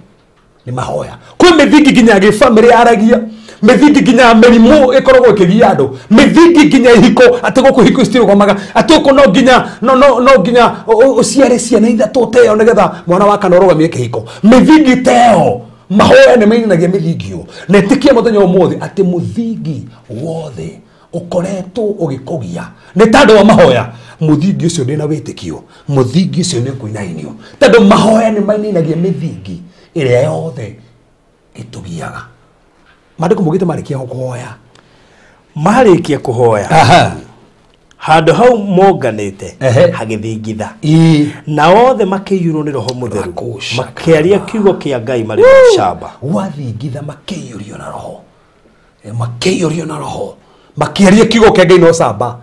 Speaker 5: nĩ mahoya. Kwĩ mĩthingi nginya gĩbamĩrĩ yaragia. Mĩthingi nginya mĩrimũ ĩkoragwo ĩkĩgia andũ. Mĩthingi nginya ihiko atĩ gũkũ ihiko citirũgamaga. Atĩ gũkũ no nginya no nginya ũciare ciana ithatũ teo nĩgetha mwana wa kana ũrũgamie kĩhiko. Mĩthingi teo mahoya nĩ mainanagia mĩthingi ĩyo. Na ĩtĩkia mũthenya ũmũthĩ atĩ mũthingi wothe ũkoretwo ũgĩkũgia nĩ tondũ wa mahoya. Mũthingi ũcio ndĩna wĩtĩkio. Mũthingi ũcio nĩ ũkũinainio. Tondũ mahoya nĩ mainanagia mĩthingi ĩrĩa yothe ĩtũgiaga. Maandĩko maugĩte marĩkia kũhoya.
Speaker 2: Marĩkia kũhoya. Handũ hau monganĩte hagĩthingitha. Na othe makĩiyũrwo nĩ Roho Mũtheru. Makĩaria kiugo kĩa Ngai marĩ na ũcamba.
Speaker 5: Gwathingitha makĩiyũrio na Roho. Makĩiyũrio na Roho. Makĩaria kiugo kĩa Ngai na ũcamba.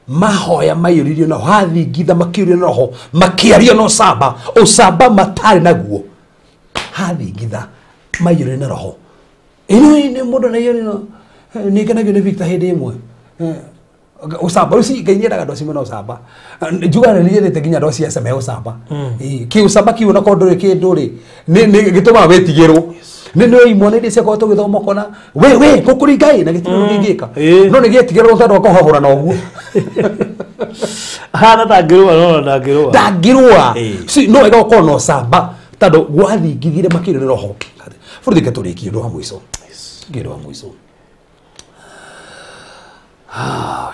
Speaker 5: Mahoya maiyũririo na hathingitha makĩiyũrio na Roho. Makĩaria na ũcamba. Ũcamba matarĩ naguo. Hathingitha maiyũrio na Roho. Ĩno nĩ mũndũ na iyo nĩ ngenagio nĩ Victor hĩndĩ ĩmwe. Ũcamba ũcio Ngai nĩendaga andũ acio mena ũcamba. Njugaga nĩ nyendete nginya andũ acio acio me ũcamba. Kĩ ũcamba kiu ona korwo ndũrĩ kĩndũ rĩ nĩ gĩtũmaga wĩtigĩrwo. Nĩ imwana iria ciakorwo tũgĩthoma ũkona we kũkũringa ĩ na gĩtirĩ ũndũ kĩngĩka. No nĩ gĩetigĩrwo tondũ akahũra na ũguo.
Speaker 2: Hana ndangĩrũa no ndangĩrũa.
Speaker 5: Ndangĩrũa. No wega ũkorwo na ũcamba tondũ gwathingithire makĩria nĩ roho. Bũrũri tũrĩkie ũndũ wa mũico. Ũndũ wa mũico.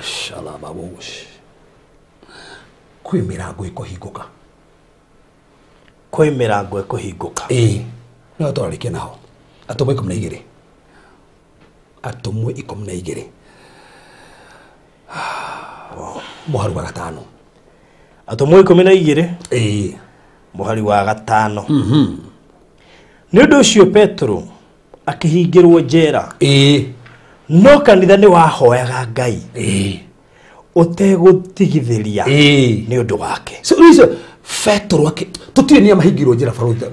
Speaker 5: Shalababush. Kwĩ mĩrango ĩkũhingũka.
Speaker 2: Kwĩ mĩrango ĩkũhingũka.
Speaker 5: Ĩĩ. No twarĩkie naho. Atũmwo 12. Atũmwo 12. Mũhari wa 5.
Speaker 2: Atũmwo 12.
Speaker 5: Ĩĩ.
Speaker 2: Mũhari wa 5. Nĩ ũndũ ũcio Petero akĩhingĩrwo njera.
Speaker 5: Ĩĩ.
Speaker 2: No kanitha nĩ wahoyaga Ngai.
Speaker 5: Ĩĩ.
Speaker 2: Ũtegũtigithĩria.
Speaker 5: Ĩĩ.
Speaker 2: Nĩ ũndũ wake.
Speaker 5: So rĩu Petero ake tũtirĩ nĩa mahingĩirwo njera barũthi.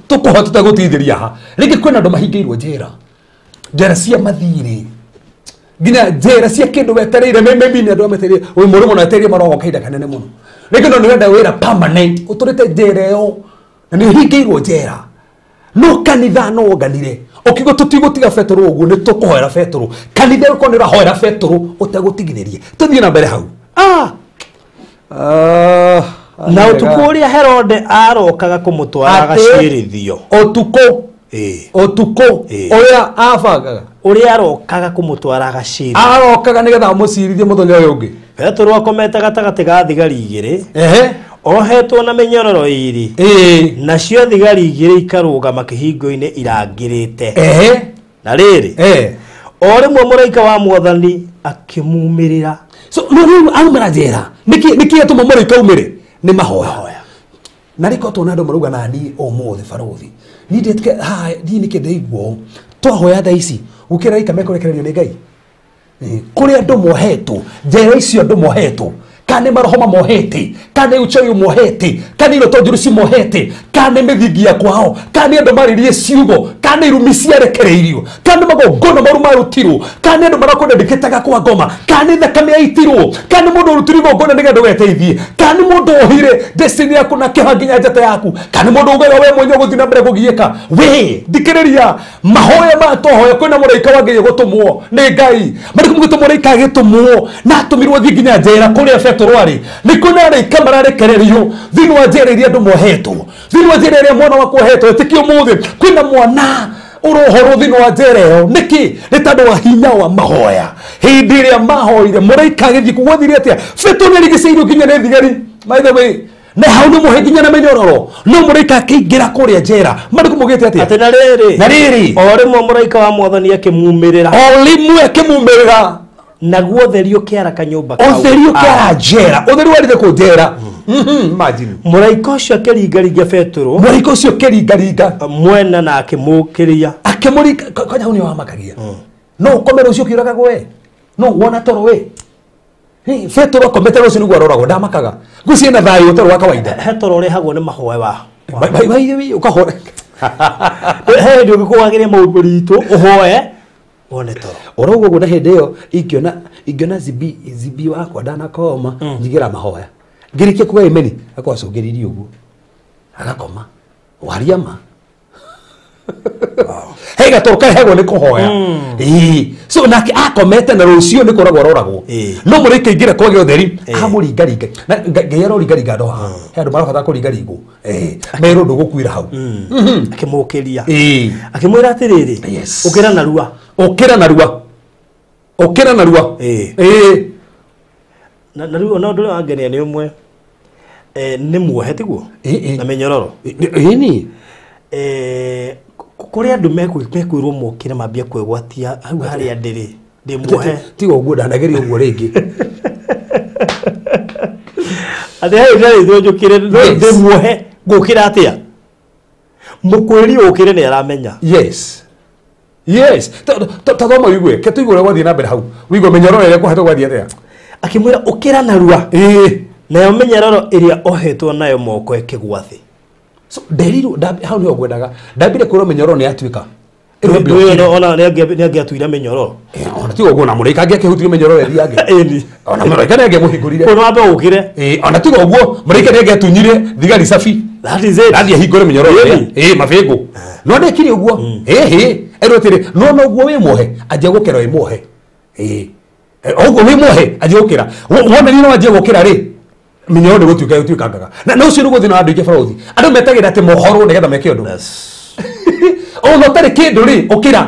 Speaker 5: Tũkũhota tũtegũtigithĩria ha. Rĩngĩ kwĩna andũ mahingĩirwo njera. Njera cia mathirĩ. Nginya njera cia kĩndũ wetereire maybe nĩ andũ ametereire wĩ mũrũ mũno wetereire marogo kahinda kanene mũno. Rĩngĩ no nĩwenda wĩra permanent ũtũrĩte njera ĩyo na nĩ ũhingĩirwo njera. No kanitha no wonganire ũkiuga tũtigũtiga Petero ũguo nĩ tũkũhoera Petero. Kanitha ũkorwo nĩ ũrahoera Petero ũtegũtigithĩria. Tũthiĩ na mbere hau.
Speaker 2: Na ũtukũ ũrĩa Herode arokaga kũmũtwara agacirithio.
Speaker 5: Ũtukũ. Ũtukũ ũrĩa abangaga.
Speaker 2: Ũrĩa arokaga kũmũtwara agacirithio.
Speaker 5: Arokaga nĩgetha amũcirithie mũthenya ũyũ ũngĩ.
Speaker 2: Petero akomete gatagatĩ ga thigari igĩrĩ.
Speaker 5: Ehe.
Speaker 2: Ohetwo na mĩnyororo ĩĩrĩ.
Speaker 5: Ĩĩ.
Speaker 2: Nacio thigari igĩrĩ ikarũgama kĩhingo-inĩ irangĩrĩte.
Speaker 5: Ehe.
Speaker 2: Na rĩrĩ. O rĩmwe mũraika wa Mwathani akĩmumĩrĩra.
Speaker 5: So no rĩu aumĩra njera. Nĩkĩ gĩatũma mũraika aumĩre? Nĩ mahoya. Na rĩko tuona andũ marauga nani ũmũthĩ barũthi. Niĩ ndĩtĩke haha niĩ nĩkĩ ndaigua twahoya thaa ici gũkĩra raika mekũrekererio nĩ Ngai. Kũrĩ andũ mohetwo njera icio andũ mohetwo kana nĩ maroho mamohete kana nĩ uchawi ũmohete kana nĩ iroto njũru cimohete kana nĩ mĩthingi ya kwao kana nĩ andũ maririe ciugo kana nĩ irumi ciarekereirio kana nĩ magongona maru marutirwo kana nĩ andũ marakwendeketaga kwa ngoma kana nĩ thakame yaitirwo kana nĩ mũndũ ũrutirwo igongona nĩgetha ndũgeteithie kana nĩ mũndũ ohire destiny yaku na kĩoha nginya njata yaku kana nĩ mũndũ ugaga we mwenyewe ũgũthiĩ na mbere kũgiĩka. We thikĩrĩria mahoya maya twahoya kwĩna mũraika wa Ngai ũgũtũmwo nĩ Ngai marĩkũ mũgĩtũ mũraika agĩtũmwo na atũmirwo thiĩ nginya njera kũrĩa Petero arĩ nĩ kwĩna araika mararekererio thĩinĩ wa njera iria andũ mohetwo thĩinĩ wa njera ĩrĩa mwana waku ohetwo ĩtĩkio ũmũthĩ kwĩna mwana ũrohorwo thĩinĩ wa njera ĩyo nĩkĩ nĩ tondũ wa hinya wa mahoya. Hĩndĩ ĩrĩa mahoire mũraika agĩthiĩ kũu gwathire atĩa? Petero nĩarigicĩirio nginya nĩ thigari. By the way na hau nĩ mũhe nginya na mĩnyororo no mũraika akĩingĩra kũrĩa njera marĩkũ mũgĩte atĩa?
Speaker 2: Atĩ na rĩrĩ.
Speaker 5: Na rĩrĩ.
Speaker 2: O rĩmwe mũraika wa Mwathani akĩmumĩrĩra.
Speaker 5: O rĩmwe akĩmumĩrĩra.
Speaker 2: Naguo ũtheri ũkĩara kanyũmba kau.
Speaker 5: Ũtheri ũkĩara njera. Ũtheri warire kũ njera. Imagine.
Speaker 2: Mũraika ũcio akĩringaringa Petero.
Speaker 5: Mũraika ũcio akĩringaringa.
Speaker 2: Mwena na akĩmũkĩria.
Speaker 5: Akĩmũringa kwanja hau nĩho wamakagia. No ũkome rũciũ ũkĩũragagwo we. No wona toro we. Petero akomete rũciũ nĩguo aroragwo ndamakaga. Ngwĩciria na thayũ ũtarĩ wa kawaida.
Speaker 2: He toro ũrehagwo nĩ mahoya wa.
Speaker 5: By ũkahoya.
Speaker 2: He hĩndĩ ũngĩkũgagĩria maũndũ maritũ ũhoe wone toro.
Speaker 5: Oro ũguo na hĩndĩ ĩyo ingĩona zibi wakwa ndanakoma njigĩra mahoya. Ngĩrĩkia kuga imeni akorwo acũngĩrĩirie ũguo. Agakoma. Waria ma. He gatoro karehagwo nĩ kũhoya. Ĩĩ. So nake akomete na rũciũ nĩ kũragwo aroragwo. No mũraika aingĩra kwagĩa ũtheri amũringaringa. Na Ngai aroringaringa andũ haha. He andũ marabatara kũringaringwo. Merwo ndũgũkuĩra hau.
Speaker 2: Akĩmũkĩria. Akĩmwĩra atĩrĩrĩ. Ũkĩra narua.
Speaker 5: Ũkĩra narua. Ũkĩra narua. Ĩĩ.
Speaker 2: Na rĩu ona ũndũ ũrĩa wangenia nĩ ũmwe. Nĩ muohe tiguo? Na mĩnyororo.
Speaker 5: Ĩni.
Speaker 2: Kũrĩ andũ mekwĩrwo mokĩre mambie kwĩgwatia hau harĩa ndĩrĩ ndĩ muohe.
Speaker 5: Tiga ũguo ndanageria ũguo rĩngĩ.
Speaker 2: Atĩ hau ndarĩtwo njũkĩre ndĩ muohe ngũkĩra atĩa? Mũkwĩri ũkĩre nĩ aramenya.
Speaker 5: Yes. Yes. Ta thoma ũigue, ke tũigue ũrĩa gwathiĩ na mbere hau. Ũigue mĩnyororo ĩrĩa kũhetwo gwathiĩ atĩa?
Speaker 2: Akĩmwĩra ũkĩra narua.
Speaker 5: Ĩĩ.
Speaker 2: Nayo mĩnyororo ĩrĩa ohetwo nayo moko ĩkĩgwa thĩ.
Speaker 5: So nderirwo hau nĩho ngwendaga. Ndambire kwĩrwo mĩnyororo nĩ yatuĩka.
Speaker 2: Ona nĩ angĩatuire mĩnyororo.
Speaker 5: Ona tiga ũguo na mũraika angĩakĩhutirie mĩnyororo ĩthiĩ angĩ.
Speaker 2: Ĩni.
Speaker 5: Ona mũraika nĩ angĩamũhingũrire.
Speaker 2: Ona wambe ũkĩre.
Speaker 5: Ona tiga ũguo mũraika nĩ angĩatunyire thigari cabi.
Speaker 2: That is it.
Speaker 5: Athiĩ ahingũre mĩnyororo ĩrĩa. Mabĩngũ. No ndekire ũguo. Erwo atĩrĩ, no no ũguo wĩ muohe, anjia gũkĩra wĩ muohe. Ũguo wĩ muohe, anjia gũkĩra. Wona niĩ no anjia gũkĩra rĩ, mĩnyororo nĩ gũtuĩka ĩtuĩkangaga. Na ũcio nĩguo thĩna wa andũ aingĩ bũrũri. Andũ metagĩrĩra atĩ mohorwo nĩgetha meke ũndũ. Ona ũtarĩ kĩndũ rĩ, ũkĩra.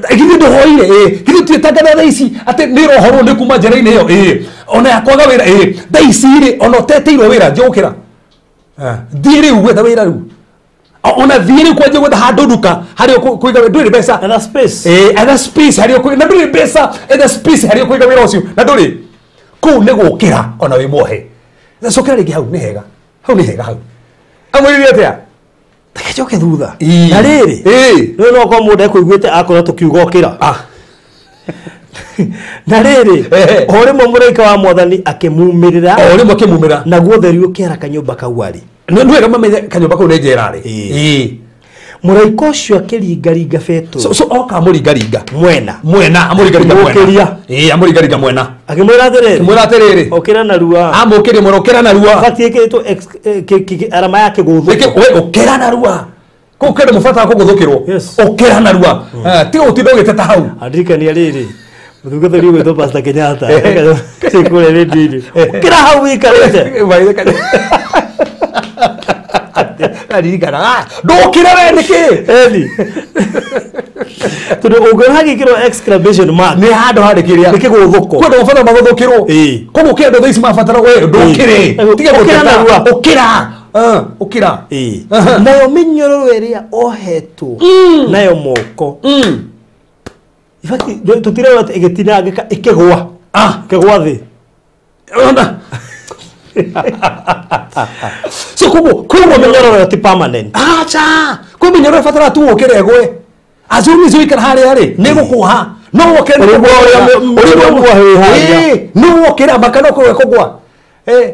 Speaker 5: Githĩ ndũhoire? Githĩ ũtiĩtangatha thaa ici atĩ nĩ ũrohorwo nĩ kuma njera-inĩ ĩyo? Ona ya kwaga wĩra? Thaa ici rĩ, ona ũteteirwo wĩra, anjia gũkĩra. Thiĩ rĩu gwetha wĩra rĩu. Ona thiĩ rĩu kwanjia gwetha handũ nduka harĩa kũiga wĩra, ndũrĩ mbeca.
Speaker 2: Etha space.
Speaker 5: Etha space harĩa ũkũiga, na ndũrĩ mbeca, etha space harĩa ũkũiga wĩra ũcio, na ndũrĩ. Kũu nĩ gũkĩra ona wĩ muohe. Cokera rĩngĩ hau nĩ hega. Hau nĩ hega hau. Amwĩrire atĩa?
Speaker 2: Reke njoke thutha. Na rĩrĩ. Rĩu no korwo mũndũ ekũiguĩte akorwo tũkiuga ũkĩra. Na rĩrĩ, o rĩmwe mũraika wa mwathani akĩmumĩrĩra.
Speaker 5: O rĩmwe akĩmumĩra.
Speaker 2: Naguo ũtheri ũkĩara kanyũmba kau arĩ.
Speaker 5: Nĩ wega mamenye kanyũmba kau nĩ njera rĩ.
Speaker 2: Mũraika ũcio akĩringaringa Petero.
Speaker 5: So oka amũringaringa.
Speaker 2: Mwena.
Speaker 5: Mwena, amũringaringa mwena. Amũringaringa mwena.
Speaker 2: Akĩmwĩra atĩrĩrĩ.
Speaker 5: Akĩmwĩra atĩrĩrĩ.
Speaker 2: Ũkĩra narua.
Speaker 5: Amũkĩrie mwena, ũkĩra narua.
Speaker 2: In fact, ĩkĩrĩtwo arama ya kĩgũthũko.
Speaker 5: We ũkĩra narua. Kũu kĩndũ mũbatara kũgũthũkĩrwo. Ũkĩra narua. Tiga gũtinda ũgĩteta hau.
Speaker 2: Andirikania rĩrĩ. Mũtungatĩri ũgwĩtwo Pastor Kenyatta. Kũrĩa rĩndiũ-inĩ. Ũkĩra hau wĩikarĩte.
Speaker 5: Aririkana, ndũkĩre we nĩkĩ?
Speaker 2: Eni. Tondũ ũngĩona hagĩkĩrwo exclamation mark.
Speaker 5: Nĩ handũ harĩ kĩrĩa.
Speaker 2: Nĩ kĩgũthũko.
Speaker 5: Kwĩ andũ mabatara magũthũkĩrwo. Koguo kĩ andũ thaa ici mabatara we ndũkĩre. Tiga
Speaker 2: Ũkĩra
Speaker 5: gũteta.
Speaker 2: narua.
Speaker 5: Ũkĩra. Ũkĩra.
Speaker 2: Nayo mĩnyororo ĩrĩa ohetwo nayo moko. In fact, tũtirerwo atĩ ĩgĩtinangĩka ĩkĩgũa. Ĩkĩgũa thĩ.
Speaker 5: Ona. So koguo
Speaker 2: koguo mĩnyororo ti permanent.
Speaker 5: Acha, kwĩ mĩnyororo ĩbataraga tu ũkĩre ĩgwe. As long as ũikara harĩa rĩ, nĩ gũkũha. No wokĩre nĩ kũgwa. No wokĩra maka no kũgwa kũgwa.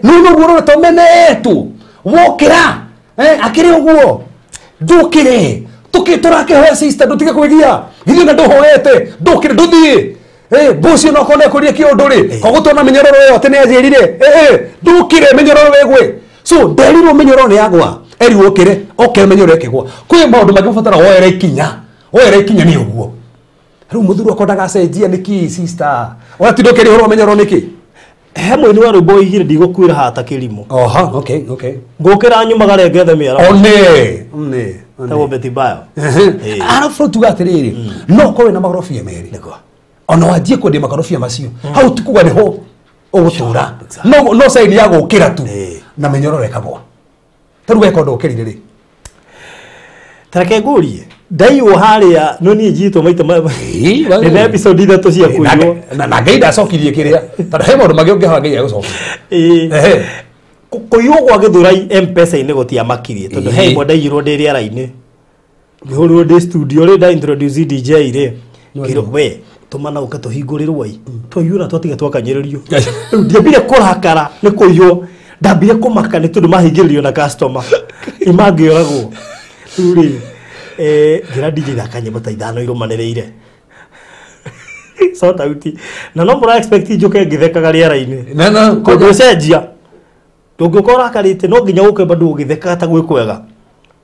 Speaker 5: No noguo ũrorete ũmenetwo. Wokĩra. Akĩrĩ ũguo. Ndũkĩre. Tũrakĩhoya sister ndũtige kwĩgia. Githĩ ona ndũhoete, ndũkĩre ndũthiĩ. Mbocio no kone kũria kĩũndũ rĩ, koguo tuona mĩnyororo ĩyo atĩ nĩ anjĩrire. Ndũkĩre mĩnyororo ĩgwe. So nderirwo mĩnyororo nĩ yagwa. Erirwo ũkĩre, ũkĩre mĩnyororo ĩkĩgwa. Kwĩ maũndũ mangĩ ũbatara woere ikinya. Woere ikinya nĩ ũguo. Rĩu mũthuri wakwa ndagacenjia nĩkĩ sister? Ũratinda ũkĩria ũhoro wa mĩnyororo nĩkĩ?
Speaker 2: He mũini wa rwĩmbo oigire ndigũkuĩra haha ta kĩrimũ.
Speaker 5: Oha, okay, okay.
Speaker 2: Ngũkĩra nyumagare ngethe mĩaraho.
Speaker 5: One, one.
Speaker 2: Tagwo Betty Bayo.
Speaker 5: Arabu tuga atĩrĩrĩ, no ũkorwo wĩna makorobia merĩ. Ona wanjie kwendia makorobia macio. Hau ti kuga nĩho ũgũtũra. No no sign ya gũkĩra tu na mĩnyororo ĩkagwa. Ta rĩu weka ũndũ ũkĩrire rĩ.
Speaker 2: Tareke ngũrie. Ndaiywo harĩa no niĩ njiyĩtwo maita nĩ episode ithatũ cia kũiywo.
Speaker 5: Na Ngai ndacokirie kĩrĩa. Tondũ he maũndũ mangĩ ũngĩhoya Ngai agũcokerie.
Speaker 2: Kũiywo gwa Gĩthũrai M-Pesa-inĩ gũtiamakirie tondũ he ĩmwe ndaiyirwo ndĩ rĩera-inĩ. Ngĩhũrĩrwo ndĩ studio rĩ nda introduce DJ rĩ. Ngĩrwo we tũmana ũke tũhingũrĩrwo ĩ. Twaiywo na twatiga twakanyĩrĩrio. Rĩu ndiambire kũrakara nĩ kũiywo. Ndambire kũmaka nĩ tondũ mahingĩrĩrio na customer. Imangĩoragwo. Rĩu rĩ ngĩra DJ thaka nyĩmbo ta ithano irũmanĩrĩire. Sort out. Na no mũra expect njũke ngĩthekaga rĩera-inĩ.
Speaker 5: Na na
Speaker 2: Tondũ ũcenjia. Ndũngĩũka ũrakarĩte no nginya ũke bado ũgĩthekaga ta gwĩ kwega.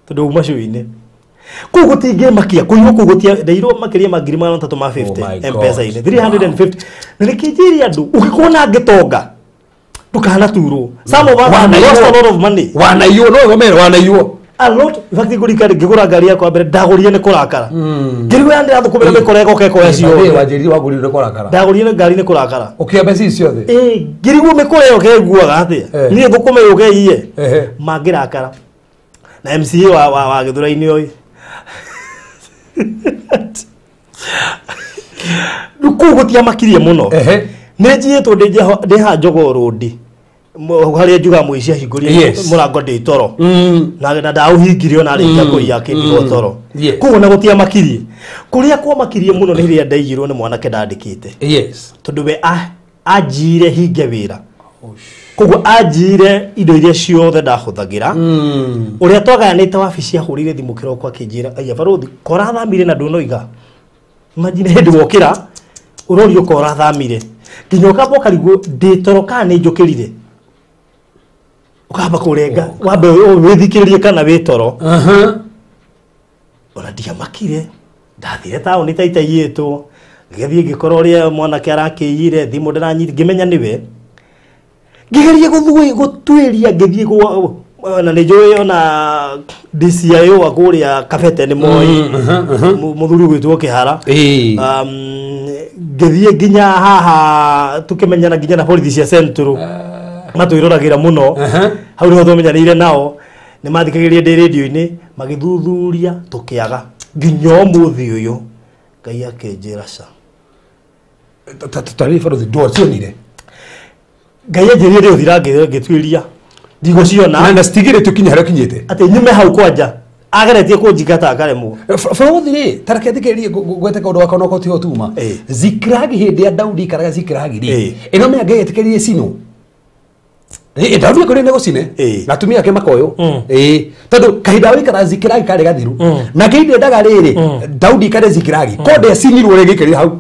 Speaker 2: Tondũ uma show-inĩ. Kũu gũtingĩmakia, kũiywo kũu gũtia ndairwo makĩria ma ngiri magana matatũ ma 50 M-Pesa-inĩ, 350. Na nĩkĩ njĩre andũ, ũngĩkuona ngĩtonga, ndũkanaturwo. Some of us have lost a lot of money.
Speaker 5: Wanaiywo, no ũgomere wanaiywo.
Speaker 2: A lot. In fact, ngũrikana ngĩgũra ngari yakwa mbere ndagũrire nĩ kũrakara. Ngĩrigwo yani ndĩrathũkũmĩra mĩkora ĩgoka ĩkoya ciothe.
Speaker 5: Wanjĩrire wagũrire nĩ kũrakara.
Speaker 2: Ndagũrire ngari nĩ kũrakara.
Speaker 5: Ũkĩoya mbeca ici ciothe?
Speaker 2: Ngĩrigwo mĩkora ĩyo ĩnguaga atĩa? Niĩ thũkũme yũke ĩiye. Mangĩrakara. Na MCA wa Gĩthũrai-inĩ oĩ. Rĩu kũu gũtiamakirie mũno. Nĩ njiyĩtwo ndĩ haha Jogoo Road. Harĩa njugaga mũici ahingũrire mũrango ndĩ toro. Na ndaũhingire ona arĩkia kũiya akĩndigwo toro. Koguo na gũtiamakirie. Kũrĩa kwamakirie mũno nĩ rĩrĩa ndaiyirwo nĩ mwanake ndandĩkĩte. Tondũ we anjire hinge wĩra. Koguo anjire indo iria ciothe ndahũthagĩra. Ũrĩa twagayanĩte wabici ahũrĩire thimũ kĩroko akĩnjĩra aya barothi korathamire na ndũnoiga. Imagine hĩndĩ wokĩra ũrorio korathamire. Nginya ũkamba ũkarigwo ndĩ toro kana nĩ njũkĩrire. Ũkamba kũrenga wambe wĩthikĩrĩrie kana wĩ toro. Ona ndiamakire ndathire taũni ta itaiyĩtwo ngĩthiĩ ngĩkora ũrĩa mwanake arakĩiyire thimũ ndĩranyita ngĩmenya nĩwe. Ngĩgeria gũtuĩria ngĩthiĩ na nĩ njũĩ ona DCIO wa kũrĩa Kabete nĩ moĩ mũthuri ũgwĩtwo Kĩhara. Ngĩthiĩ nginya haha tũkĩmenyana nginya na borithi cia Central matwĩroragĩra mũno. Hau nĩho twamenyanĩire nao nĩ mathikagĩrĩria ndĩ rĩndiũ-inĩ magĩthuthuria tũkĩaga nginya ũmũthĩ ũyũ Ngai akĩnjĩra ca.
Speaker 5: Tarĩ barothi ndwacionire.
Speaker 2: Ngai anjĩrire ndĩ ũthira ngĩtuĩria ndigũciona
Speaker 5: na citigĩrĩte ũkinye harĩa ũkinyĩte
Speaker 2: atĩ nyume hau kwanja ageretie kũnjingata akaremwo.
Speaker 5: Barothi rĩ tareke thikĩrĩrie ngwete kaũndũ gakwa no tiho tuma. Zikiragi hĩndĩ ya Daudi ikaraga Zikiragi rĩ ĩno mĩanga yetĩkĩrire cinwo. Daudi akorire nĩ gũcine na atumia ake makoywo. Tondũ kahinda wikara Zikiragi karĩ gathiru na Ngai ndendaga rĩrĩ Daudi ikare Zikiragi ko ndecinirwo rĩngĩ aikarire hau.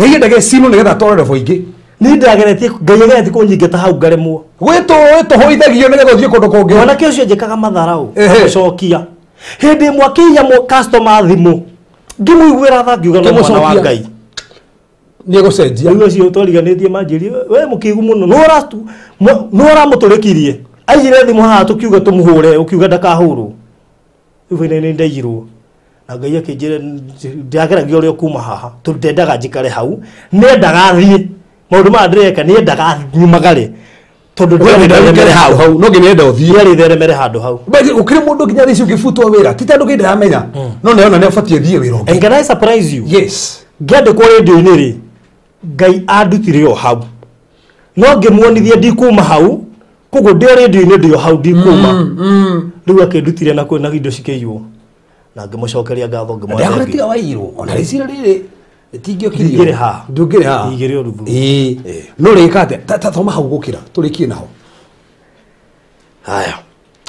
Speaker 5: Ngai endaga ecinwo nĩgetha atware robo ingĩ.
Speaker 2: Niĩ ndageretie Ngai ageretie kũnyingata hau ngaremwo.
Speaker 5: Gwĩtũhũithagio nĩgetha ũthiĩ kũndũ kũngĩ.
Speaker 2: Mwanake ũcio njĩkaga matharau gũcokia. Hĩndĩ ĩmwe akĩiya customer thimũ ngĩmũiguĩra tha ngiuga no mwana wa Ngai
Speaker 5: nĩ egũcenjia.
Speaker 2: Rĩu ũcio twariganĩtie manjĩrie we mũkĩgu mũno nũ ũramũtũrĩkirie aiyire thimũ haha tũkiuga tũmũhũre ũkiuga ndakahũrwo. Rĩu baina nĩ ndaiyirwo na Ngai akĩnjĩra ndageragia ũrĩa kuma haha tondũ ndendaga njikare hau nĩendaga thiĩ maũndũ maya ndĩreka nĩendaga nyumagare tondũ
Speaker 5: ndĩrarĩ hau hau no nginya enda ũthiĩ
Speaker 2: nĩarĩ theremere handũ hau.
Speaker 5: Gũkĩrĩ mũndũ nginya thaa ici ũngĩbutwo wĩra ti tondũ Ngai ndaramenya no nĩona nĩ abatiĩ thiĩ wĩra ũngĩ.
Speaker 2: And can I surprise you?
Speaker 5: Yes.
Speaker 2: Ngĩandĩkwo rĩndiũ-inĩ rĩ Ngai andutire o hau no ngĩmuonithia ndikuma hau koguo ndĩ o rĩndiũ-inĩ ndĩ o hau ndikuma. Rĩu akĩndutire na kwĩna indo cikĩiywo na ngĩmũcokeria ngatho ngĩmwatha.
Speaker 5: Ndakora tiga waiyirwo ona rĩciria rĩrĩ tingĩokĩrio
Speaker 2: Ndingĩrĩ haha.
Speaker 5: Ndũngĩrĩ haha.
Speaker 2: Ndingĩrĩ ũruthu.
Speaker 5: No rĩka atĩa ta thoma hau gũkĩra tũrĩkie naho.
Speaker 2: Haya.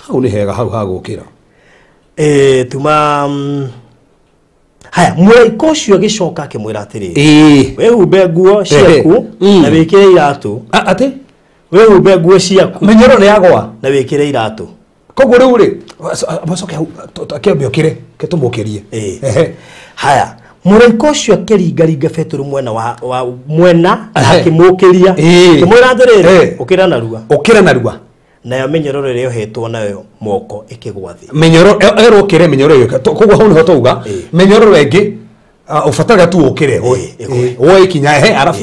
Speaker 5: Hau nĩ hega hau ha gũkĩra.
Speaker 2: Tuma haya mũraika ũcio agĩcoka akĩmwĩra atĩrĩrĩ wĩhumbe nguo ciaku na wĩkĩre iratũ.
Speaker 5: Atĩ
Speaker 2: wĩhumbe nguo ciaku
Speaker 5: mĩnyororo nĩ yagwa
Speaker 2: na wĩkĩre iratũ.
Speaker 5: Koguo rĩu rĩ macoke hau akĩambe ũkĩre ke tũmũkĩrie.
Speaker 2: Haya mũraika ũcio akĩringaringa Petero mwena wa mwena na akĩmũkĩria akĩmwĩra atĩrĩrĩ ũkĩra narua.
Speaker 5: Ũkĩra narua.
Speaker 2: Nayo mĩnyororo ĩrĩa yohetwo nayo moko ĩkĩgwa thĩ.
Speaker 5: Mĩnyororo erwo ũkĩre mĩnyororo ĩyo koguo hau nĩho twauga mĩnyororo ĩngĩ ũbataraga tu ũkĩre woe ikinya ehe arabu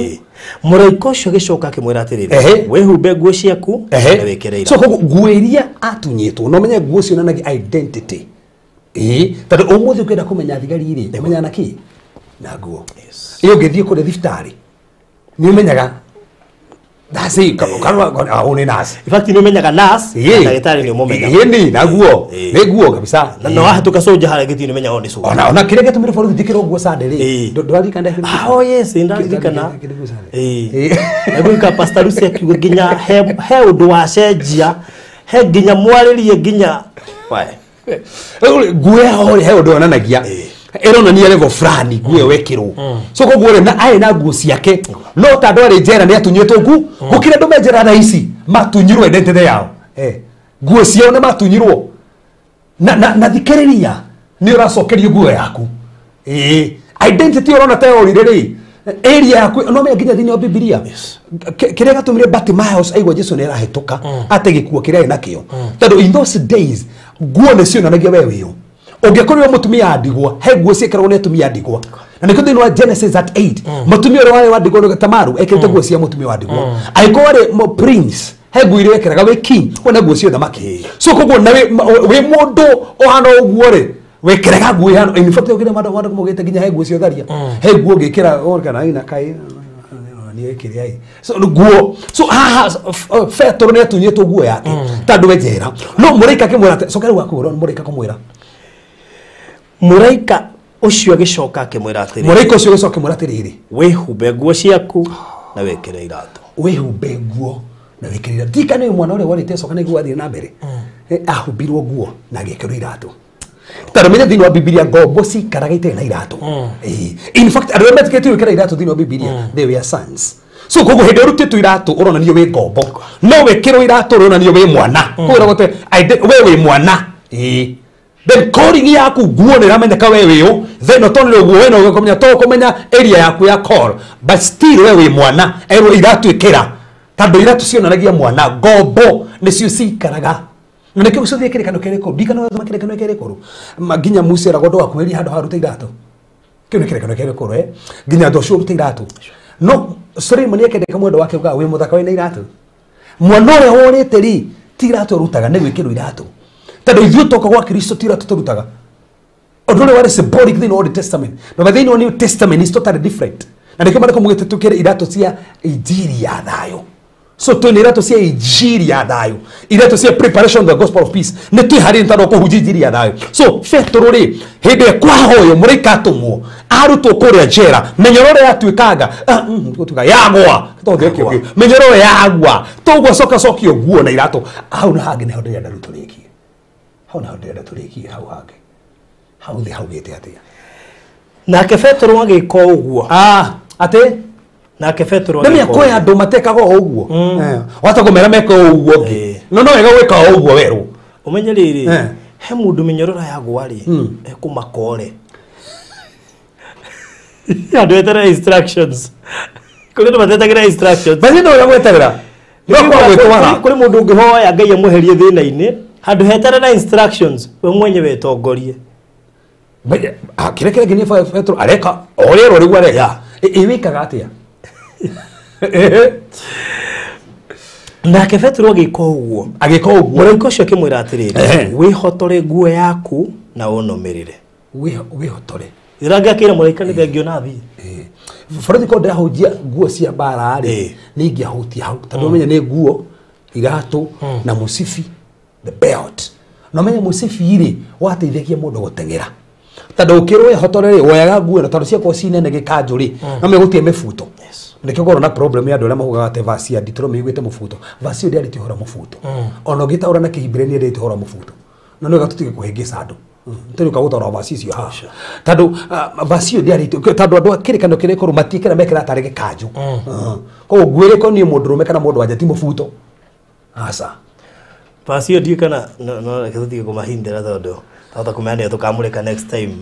Speaker 2: mũraika ũcio agĩcoka akĩmwĩra atĩrĩrĩ wĩhumbe nguo ciaku na wĩkĩre iratũ.
Speaker 5: So koguo nguo iria atunyĩtwo no menye nguo cionanagia identity. Tondũ ũmũthĩ ũkĩenda kũmenya thigari rĩ ũmenyaga na kĩ na nguo. Ĩyo ũngĩthiĩ kũrĩa thibitarĩ nĩ ũmenyaga nurse karwa ũyũ nĩ nurse.
Speaker 2: In fact nĩ ũmenyaga nurse na ndagĩtarĩ nĩ ũmũmenyaga.
Speaker 5: Ĩni na nguo nĩ nguo kabisa.
Speaker 2: Na wahĩtũka soldier harĩa gĩtĩ nĩ ũmenyaga ũyũ nĩ soldier.
Speaker 5: Ona kĩrĩa gĩatũmire borithi njĩkĩrwo nguo Sunday rĩ ndũraririkana ndekĩrire?
Speaker 2: Oh yes ndaririkana. Nĩgwĩka Pastor Lucy akiuga nginya he ũndũ wacenjia he nginya mwarĩrie nginya
Speaker 5: nguo yaho rĩ he ũndũ yonanagia ĩronania level fulani nguo ĩyo wekĩrwo. So koguo rĩ na arĩ na nguo ciake no ta andũ arĩ njera nĩ atunyĩtwo nguo gũkĩra andũ me njera thaa ici matunyirwo identity yao. Nguo ciao nĩ matunyirwo na thikĩrĩria nĩ ũracokerio nguo yaku. Identity ũrona ta yorire rĩ area yaku no menya nginya thĩinĩ wa Bibilia kĩrĩa gĩatũmire Bartimaeus aigua Jesu nĩ arahĩtũka ate gĩkuo kĩrĩa arĩ nakĩo tondũ in those days nguo nĩ cionanagia we wĩũ. Ũngĩkorwo mũtumia wa ndigwa he nguo ciĩkĩragwo nĩ atumia a ndigwa na nĩkĩo thĩinĩ wa Genesis at 8 mũtumia ũrĩa warĩ wa ndigwa nĩ Tamaru ekĩrĩte nguo cia mũtumia wa ndigwa. Angĩkorwo warĩ prince he nguo iria wekĩraga wĩ king wena nguo cia ũthamaki. So koguo na wĩ mũndũ ũhana ũguo rĩ wekĩraga nguo ihana in fact ũkĩrĩ mandũ maugĩte nginya he nguo cia ũtharia he nguo ũngĩkĩra kana ina kai nĩ ĩkĩrĩa ĩ so nguo so haha Petero nĩ atunyĩtwo nguo yake tondũ we njera no mũraika akĩmwĩra atĩ coka rĩu akũhũra mũraika kũmwĩra
Speaker 2: mũraika ũcio agĩcoka akĩmwĩra atĩrĩrĩ
Speaker 5: mũraika ũcio agĩcoka akĩmwĩra atĩrĩrĩ
Speaker 2: wĩhumbe nguo ciaku na wĩkĩre iratũ.
Speaker 5: Wĩhumbe nguo Na wĩkĩrĩra ndikane mwana ũrĩa warĩte coka nĩguo athiĩ na mbere. Ahumbirwo nguo na agĩkĩrwo iratũ. Tondũ menya thĩinĩ wa Bibilia ngombo cikaraga itarĩ na iratũ. In fact andũ arĩa metĩkĩtie gwĩkĩra iratũ thĩinĩ wa Bibilia they were sons. So koguo hĩndĩ ũrutĩtwo iratũ ũronanio wĩ ngombo. No wĩkĩrwo iratũ ũronanio wĩ mwana. Koguo ũragote we wĩ mwana. Then calling yaku nguo nĩ ĩramenyeka we wĩ ũ. Then ũtonire ũguo we no ũkũmenya to ũkũmenya area yaku ya call. But still we wĩ mwana. Erwo iratũ ĩkĩra. Tondũ iratũ cionanagia mwana. Ngombo nĩcio cikaraga. Na nĩkĩo gũcothia kĩrĩkanĩro kĩrĩa gĩkũrũ. Ndikana wathoma kĩrĩkanĩro kĩrĩa gĩkũrũ. Nginya Musa eragwo ndũgakuhĩrĩrie handũ harute iratũ. Kĩu nĩ kĩrĩkanĩro kĩrĩa gĩkũrũ, Nginya andũ acio ũrute iratũ. No Suleimani akĩendeka mwendwa wake ugaga wĩ mũthaka wĩna iratũ. Mwana ũrĩa worĩte rĩ ti iratũ arutaga nĩ gwĩkĩrwo iratũ. Tondũ ithuĩ toka gwa Kristo ti iratũ tũrutaga. Ũndũ ũrĩa warĩ symbolic thĩinĩ wa Old Testament. No thĩinĩ wa New Testament is totally different. Na nĩkĩo marĩko mugĩte tũkĩre iratũ cia injiri ya thayũ. So twĩna iratũ cia injiri ya thayũ. Iratũ cia preparation the gospel of peace. Nĩ twĩharĩrie tondũ kũhunjia injiri ya thayũ. So Petero rĩ hĩndĩ ĩrĩa kwahoywo mũraika atũmwo arutwo kũrĩa njera mĩnyororo yatuĩkanga gũtuĩka yagwa tondũ kĩo mĩnyororo yagwa toguo coka cokio nguo na iratũ. Hau na hangĩ nĩho ndĩrenda rĩu tũrĩkie. Hau naho ndĩrenda tũrĩkie hau hangĩ. Hau thĩ haugĩte atĩa?
Speaker 2: Nake Petero agĩka ũguo.
Speaker 5: Atĩ
Speaker 2: nake Petero
Speaker 5: nĩ mĩako ya andũ matekaga o ũguo. Wata kũmera meka o ũguo ũngĩ. No no wega gwĩka o ũguo werũ.
Speaker 2: Ũmenye rĩrĩ he mũndũ mĩnyororo yagwa rĩ ekũmaka ore. Andũ eterera instructions. Kũrĩ andũ matetagĩra instructions.
Speaker 5: Basi no wega gweterera. No kwa gwĩtwara.
Speaker 2: Kũrĩ mũndũ ũngĩhoya Ngai amweherie thĩna-inĩ handũ heterera instructions we mwenyewe wetongorie.
Speaker 5: Kĩrĩa kĩrĩa Petero areka o ũrĩa erwo nĩguo areka. Ĩwĩkaga atĩa?
Speaker 2: Nake Petero agĩka ũguo.
Speaker 5: Agĩka ũguo.
Speaker 2: Mũraika ũcio akĩmwĩra atĩrĩrĩ, wĩhotore nguo yaku na ũnũmĩrĩre.
Speaker 5: Wĩhotore.
Speaker 2: Rĩrĩa akĩra mũraika nĩ thengio na athiĩ.
Speaker 5: Borithi korwo ndĩrahunjia nguo cia mbara rĩ, nĩ ingĩahutia hau. Tondũ ũmenye nĩ nguo, iratũ na mũcibi, the belt. Na ũmenye mũcibi rĩ, wateithagia mũndũ gũteng'era. Tondũ ũkĩrwo wĩhotore rĩ, woyaga nguo ĩno tondũ ciakorwo ci nene gĩkanjũ rĩ, no megũtie mĩbuto. Nĩkĩo ngorwo na problem ya andũ arĩa maugaga atĩ verse ya Deuteronomy ĩugĩte mũbuto. Verse ĩyo ndĩarĩtie ũhoro mũbuto. Ona ũngĩtaũra na Kĩhibirania ndĩarĩtie ũhoro mũbuto. Na nĩ wega tũtige kũhĩngĩca andũ. Tũrĩũka gũtaũra verse icio haha. Tondũ verse ĩyo ndĩarĩtie tondũ andũ a kĩrĩkanĩro kĩrĩa gĩkũrũ matiĩkĩra mekĩra tarĩ gĩkanjũ. Koguo nguo ĩrĩa ĩkoniĩ mũndũrũme kana mũndũ wanja ti mũbuto. Aca.
Speaker 2: Verse ĩyo ndiũĩ kana no reke tũtige kũmahindĩra tondũ twahota kũmenya nĩyo tũkamũrĩka next time.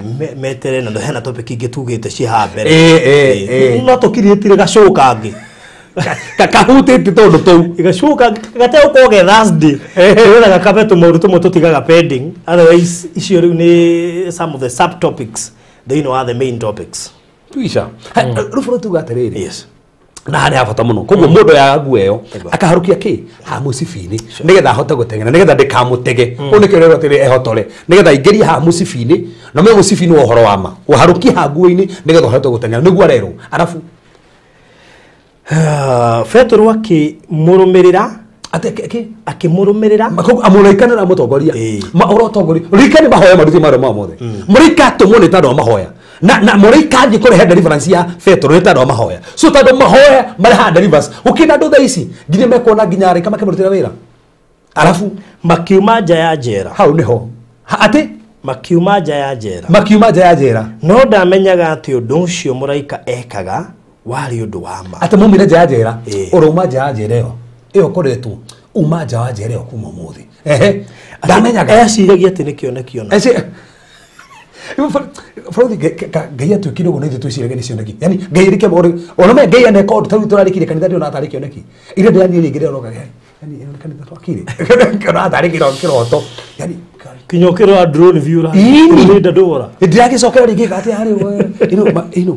Speaker 2: Metere na hena topic ingĩ tugĩte ciĩ haha mbere. No tũkirĩtire gacũũ kangĩ.
Speaker 5: Kahutĩtie tũndũ tũu.
Speaker 2: Gacũũ kangĩ gategũkorwo ge Thursday. Nĩgetha gakabe tũmaũndũ tũmwe tũtigaga pending. Otherwise icio rĩu nĩ some of the subtopics thĩinĩ wa the main topics.
Speaker 5: Tuisha. Rĩu bũrũri tuga atĩrĩrĩ.
Speaker 2: Yes.
Speaker 5: Na harĩa ha bata mũno. Koguo mũndũ yaga nguo ĩyo akaharũkia kĩ ha mũcibi-inĩ nĩgetha ahote gũteng'era nĩgetha ndĩkamũtege. Ũũ nĩkĩo rĩrwo atĩrĩ ehotore nĩgetha aingĩrie ha mũcibi-inĩ na me mũcibi-inĩ wa ũhoro wa ma. Ũharũkie ha nguo-inĩ nĩgetha ũhote gũteng'era nĩguo arerwo. Arabu
Speaker 2: Petero akĩmũrũmĩrĩra
Speaker 5: atĩ kĩ
Speaker 2: akĩmũrũmĩrĩra
Speaker 5: koguo amũraika nĩ aramũtongoria. Ma ũrotongoria. Mũraika nĩ mahoya maruti marĩa mao mothe. Mũraika atũmwo nĩ tondũ wa mahoya. Na mũraika athiĩ kũrehe deliverance ya Petero nĩ tondũ wa mahoya. So tondũ mahoya marehaga deliverance. Gũkĩenda andũ thaa ici nginya mekuona nginya araika makĩmũrutĩra wĩra. Arabu
Speaker 2: makiuma nja ya njera.
Speaker 5: Hau nĩho. Atĩ
Speaker 2: makiuma nja ya njera.
Speaker 5: Makiuma nja ya njera.
Speaker 2: No ndamenyaga atĩ ũndũ ũcio mũraika ekaga warĩ ũndũ wa ma.
Speaker 5: Atĩ maumire nja ya njera. Ũrauma nja ya njera ĩyo. Ĩyo ũkoretwo uma nja wa njera ĩyo kuma ũmũthĩ. Ndamenyaga.
Speaker 2: Eciragia atĩ nĩ kĩoneki ona.
Speaker 5: Borithi Ngai atuĩkire ũguo na ithuĩ twĩciragia nĩ cioneki. Yaani Ngai rĩke ona me Ngai aneka ũndũ ta rĩu tũrarĩkire kanitha ndĩrona tarĩ kĩoneki. Ira ndĩrathiĩ rĩngĩ ndĩrona yaani ĩno nĩ kanitha twakire. Ndĩrona tarĩ kĩroto. Yaani
Speaker 2: kinya ũkĩrora drone view ũrenda ndũra.
Speaker 5: Ndĩragĩcokera rĩngĩ atĩ harĩ ĩno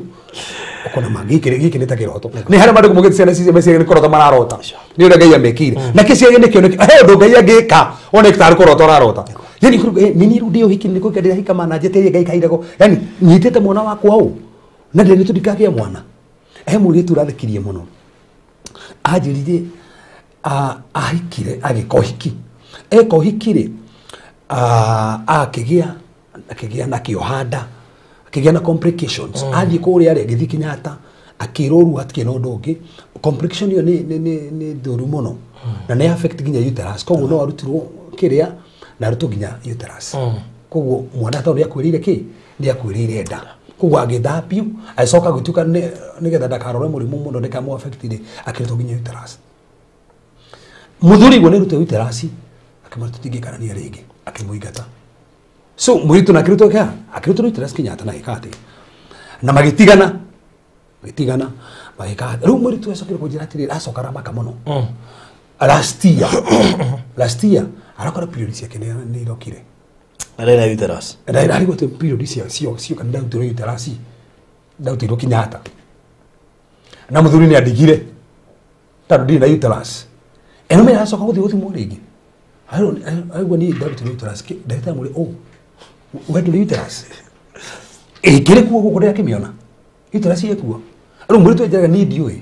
Speaker 5: ũkona ma gĩkĩ nĩ ta kĩroto. Nĩ harĩa mandũ mũgĩte ciana ici meciria nĩ kũrota mararota. Nĩ ũrĩa Ngai amekire. Na kĩciria nĩ kĩoneki. He ũndũ Ngai angĩka one tarĩ kũrota ũrarota. Yaani nini rudi ũhiki nĩ kũngĩ ndĩrahika mana njĩtĩrie Ngai kairego. Yaani nyitĩte mwana wakwa ũũ. Na ndĩrĩ tũndikagĩa mwana. He mũirĩtu ũrathekirie mũno. Anjĩrire ahikire agĩka ũhiki. Eka ũhiki rĩ akĩgĩa na kĩohanda. Akĩgĩa na complications. Athiĩ kũrĩa rĩ agĩthiĩ Kenyatta akĩrwo rĩu hatikĩrĩ na ũndũ ũngĩ Complication ĩyo nĩ ndũru mũno na nĩ affect nginya uterus koguo no arutirwo kĩrĩa na arutwo nginya uterus koguo mwana tondũ nĩakuĩrĩire kĩ nĩakuĩrĩire nda koguo agĩthambio agĩcoka gũtuĩka nĩgetha ndakarore mũrimũ mũno ndĩkamũ affect rĩ akĩrutwo nginya uterus mũthuri guo nĩarutwo uterus akĩmwĩra tũtingĩikarania rĩngĩ akĩmũingata so mũirĩtu na akĩrutwo kĩa akĩrutwo uterus Kenyatta na gĩka atĩ na magĩtigana magĩka rĩu mũirĩtu acokire kũnjĩra atĩrĩrĩ acoka aramaka mũno last year arakora period ciake nĩ irokire
Speaker 2: arena uterus
Speaker 5: ararigwo atĩ period cioka nĩndarutirwo uterus ndarutirwo Kenyatta na mũthuri nĩ andigire tondũ ndirĩ na uterus eno mera acoka gũthiĩ gũthimwo rĩngĩ arigwo niĩ ndarutirwo uterus ndagĩtarĩ amwĩre oh we ndũrĩ uterus ĩngĩrĩ kuo gũkũ ndĩrakĩmĩona uterus ĩkuo rĩu mũirĩtu anjĩraga niĩ ndiũĩ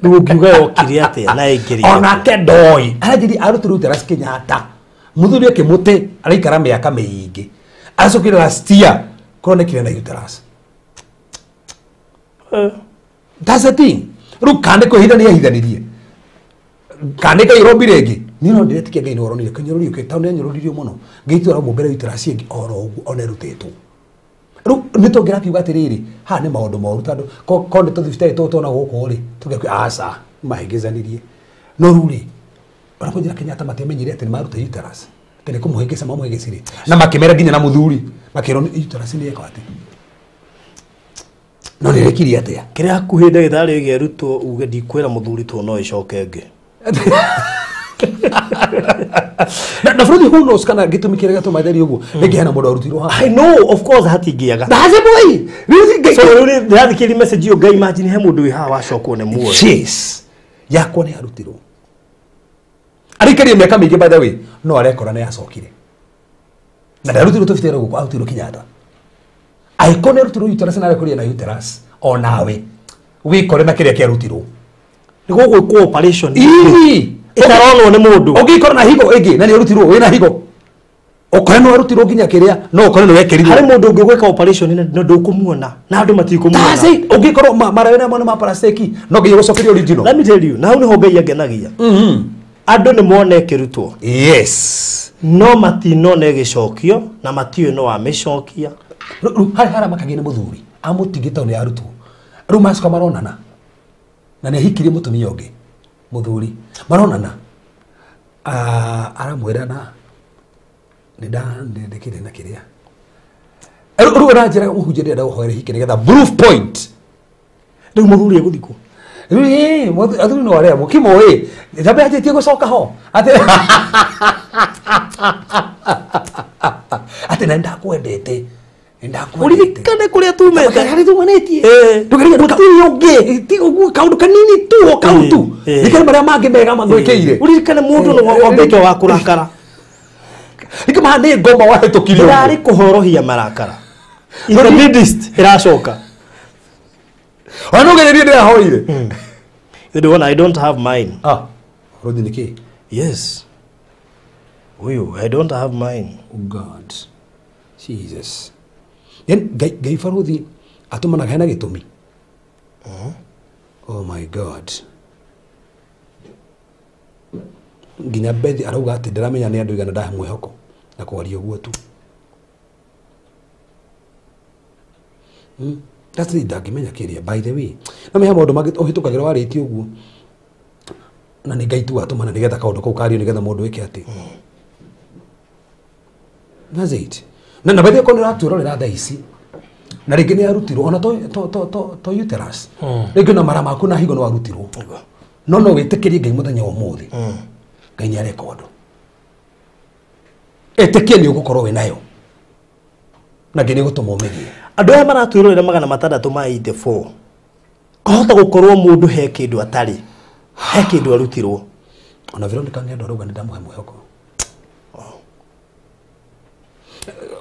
Speaker 2: rĩu ũngiuga yokire atĩa na ĩngĩrire
Speaker 5: onake ndoĩ aranjĩria arutirwo uterus Kenyatta mũthuri akĩmũte araikara mĩaka mĩingĩ acokire last year kũronekire na uterus that's the thing rĩu kana kwĩhitha nĩehithanirie kana Nairobi rĩngĩ niĩ no ndĩretĩkia Ngai nĩwaronire kĩnyũrũrio kĩ tondũ nĩanyũrũririo mũno Ngai tu aramũmbĩra uterus ĩngĩ oro ũguo ona ĩrutĩtwo rĩu nĩ tũngĩrakiuga atĩrĩrĩ haha nĩ maũndũ moru tondũ korwo nĩ tũthibitarĩ tũtũ tũna gũkũ rĩ tũngĩakiuga aca mahĩngĩcanirie no rĩu rĩ ona kũnjĩra Kenyatta matiamenyire atĩ nĩmaruta uterus atĩ nĩ kũmũhĩngĩca mamũhĩngĩcirie na makĩmera nginya na mũthuri makĩrwo uterus nĩ ĩko atĩ no nĩrekirie atĩa
Speaker 2: kĩrĩa hakuhĩ ndagĩtarĩ ĩgĩ arutwo uge ndikwĩra mũthuri tũ no ĩcoke ĩngĩ
Speaker 5: na bũrũri who knows kana gĩtũmi kĩrĩa gĩatũma therio ũguo rĩngĩ hena mũndũ arutirwo haha
Speaker 2: I know of course hatingĩaga
Speaker 5: that's the boy
Speaker 2: so rĩu ndĩrathikĩrĩria message ĩyo ngai imagine he mũndũ wĩ haha wacokwo nĩ muoyo
Speaker 5: yes yakwa nĩ arutirwo araikarie mĩaka mĩingĩ by the way no arekora nĩ acokire na ndarutirwo tũbitĩra gũkũ arutirwo Kenyatta angĩkorwo nĩ arutirwo uterus na arekoria na uterus onawe wĩkore na kĩrĩa kĩarutirwo
Speaker 2: nĩ gũgwĩkwo operation
Speaker 5: ii
Speaker 2: ĩtaronwo nĩ mũndũ
Speaker 5: ũngĩkorwo na higo ĩngĩ na nĩ arutirwo wĩna higo ũkore nĩ warutirwo nginya kĩrĩa no ũkore nĩ wekĩrirwo
Speaker 2: harĩ mũndũ ũngĩ gwĩka operation na ndũkũmuona na andũ matikũmuona
Speaker 5: That's it ũngĩkorwo mara wĩna mwana ma plastic no nginya gũcokerio original
Speaker 2: let me tell you na hau nĩho Ngai angenagia andũ nĩ mone ĩkĩrutwo
Speaker 5: yes
Speaker 2: no matinona ĩgĩcokio na matiũĩ no amĩcokia
Speaker 5: rĩu harĩ haramakagia nĩ mũthuri amũtigĩte tondũ nĩ arutwo rĩu macoka maronana na nĩ ahikirie mũtumia ũngĩ mũthuri maronana aramwĩra na nĩ ndĩkĩrĩ na kĩrĩa rĩu aranjĩra mũhunjia ndĩrenda gũhoera hiki nĩgetha proof point
Speaker 2: rĩu mũthuri egũthikwo
Speaker 5: rĩu athuri no arĩa mũkĩmũĩ ndambe anjĩtie gũcoka ho atĩ atĩ na nĩndakwendete
Speaker 2: uririkane kũrĩa tumĩte
Speaker 5: harĩ tumanĩtie
Speaker 2: gũtirĩ
Speaker 5: ũngĩ ti ũguo kaũndũ kanini tu o kau tu nĩkĩrĩ marĩa mangĩ mega magwĩkĩire
Speaker 2: uririkane mũndũ no wambĩte wa kũrakara
Speaker 5: nĩkĩ nĩ ngoma wahĩtũkirio
Speaker 2: ĩrarĩ kũhorohia marakara in the midst ĩracoka
Speaker 5: ona no gererie ndĩrahoire
Speaker 2: the one I don't have mine
Speaker 5: ah rothi nĩ kĩ
Speaker 2: yes ũyũ I don't have mine
Speaker 5: oh God Jesus then Ngai baruthi atũmanaga hena gĩtũmi oh my God nginya Bethi arauga atĩ ndĩramenya nĩ andũ igana ndahe mwĩhoko na kwaria ũguo tu that's it ndangĩmenya kĩrĩa by the way no meha maũndũ mangĩ ũhĩtũkagĩra warĩtie ũguo na nĩ Ngai tu atũmana nĩgetha kaũndũ kau kario nĩgetha mũndũ ĩke atĩ that's it na by the way korwo nĩũratwĩrorera thaa ici na rĩngĩ nĩ arutirwo ona to uterus rĩngĩ na mara maku na higo nĩ warutirwo no no wĩtĩkĩrie Ngai mũthenya wa ũmũthĩ Ngai nĩ areka ũndũ ĩtĩkie nĩ ũgũkorwo wĩ nayo na Ngai nĩ ũgũtũma ũmĩgĩe
Speaker 2: andũ aya maratwĩrorera 684 kahota gũkorwo mũndũ he kĩndũ atarĩ he kĩndũ arutirwo
Speaker 5: ona Veronica Ng'endo arauga nĩ ndamũhe mwĩhoko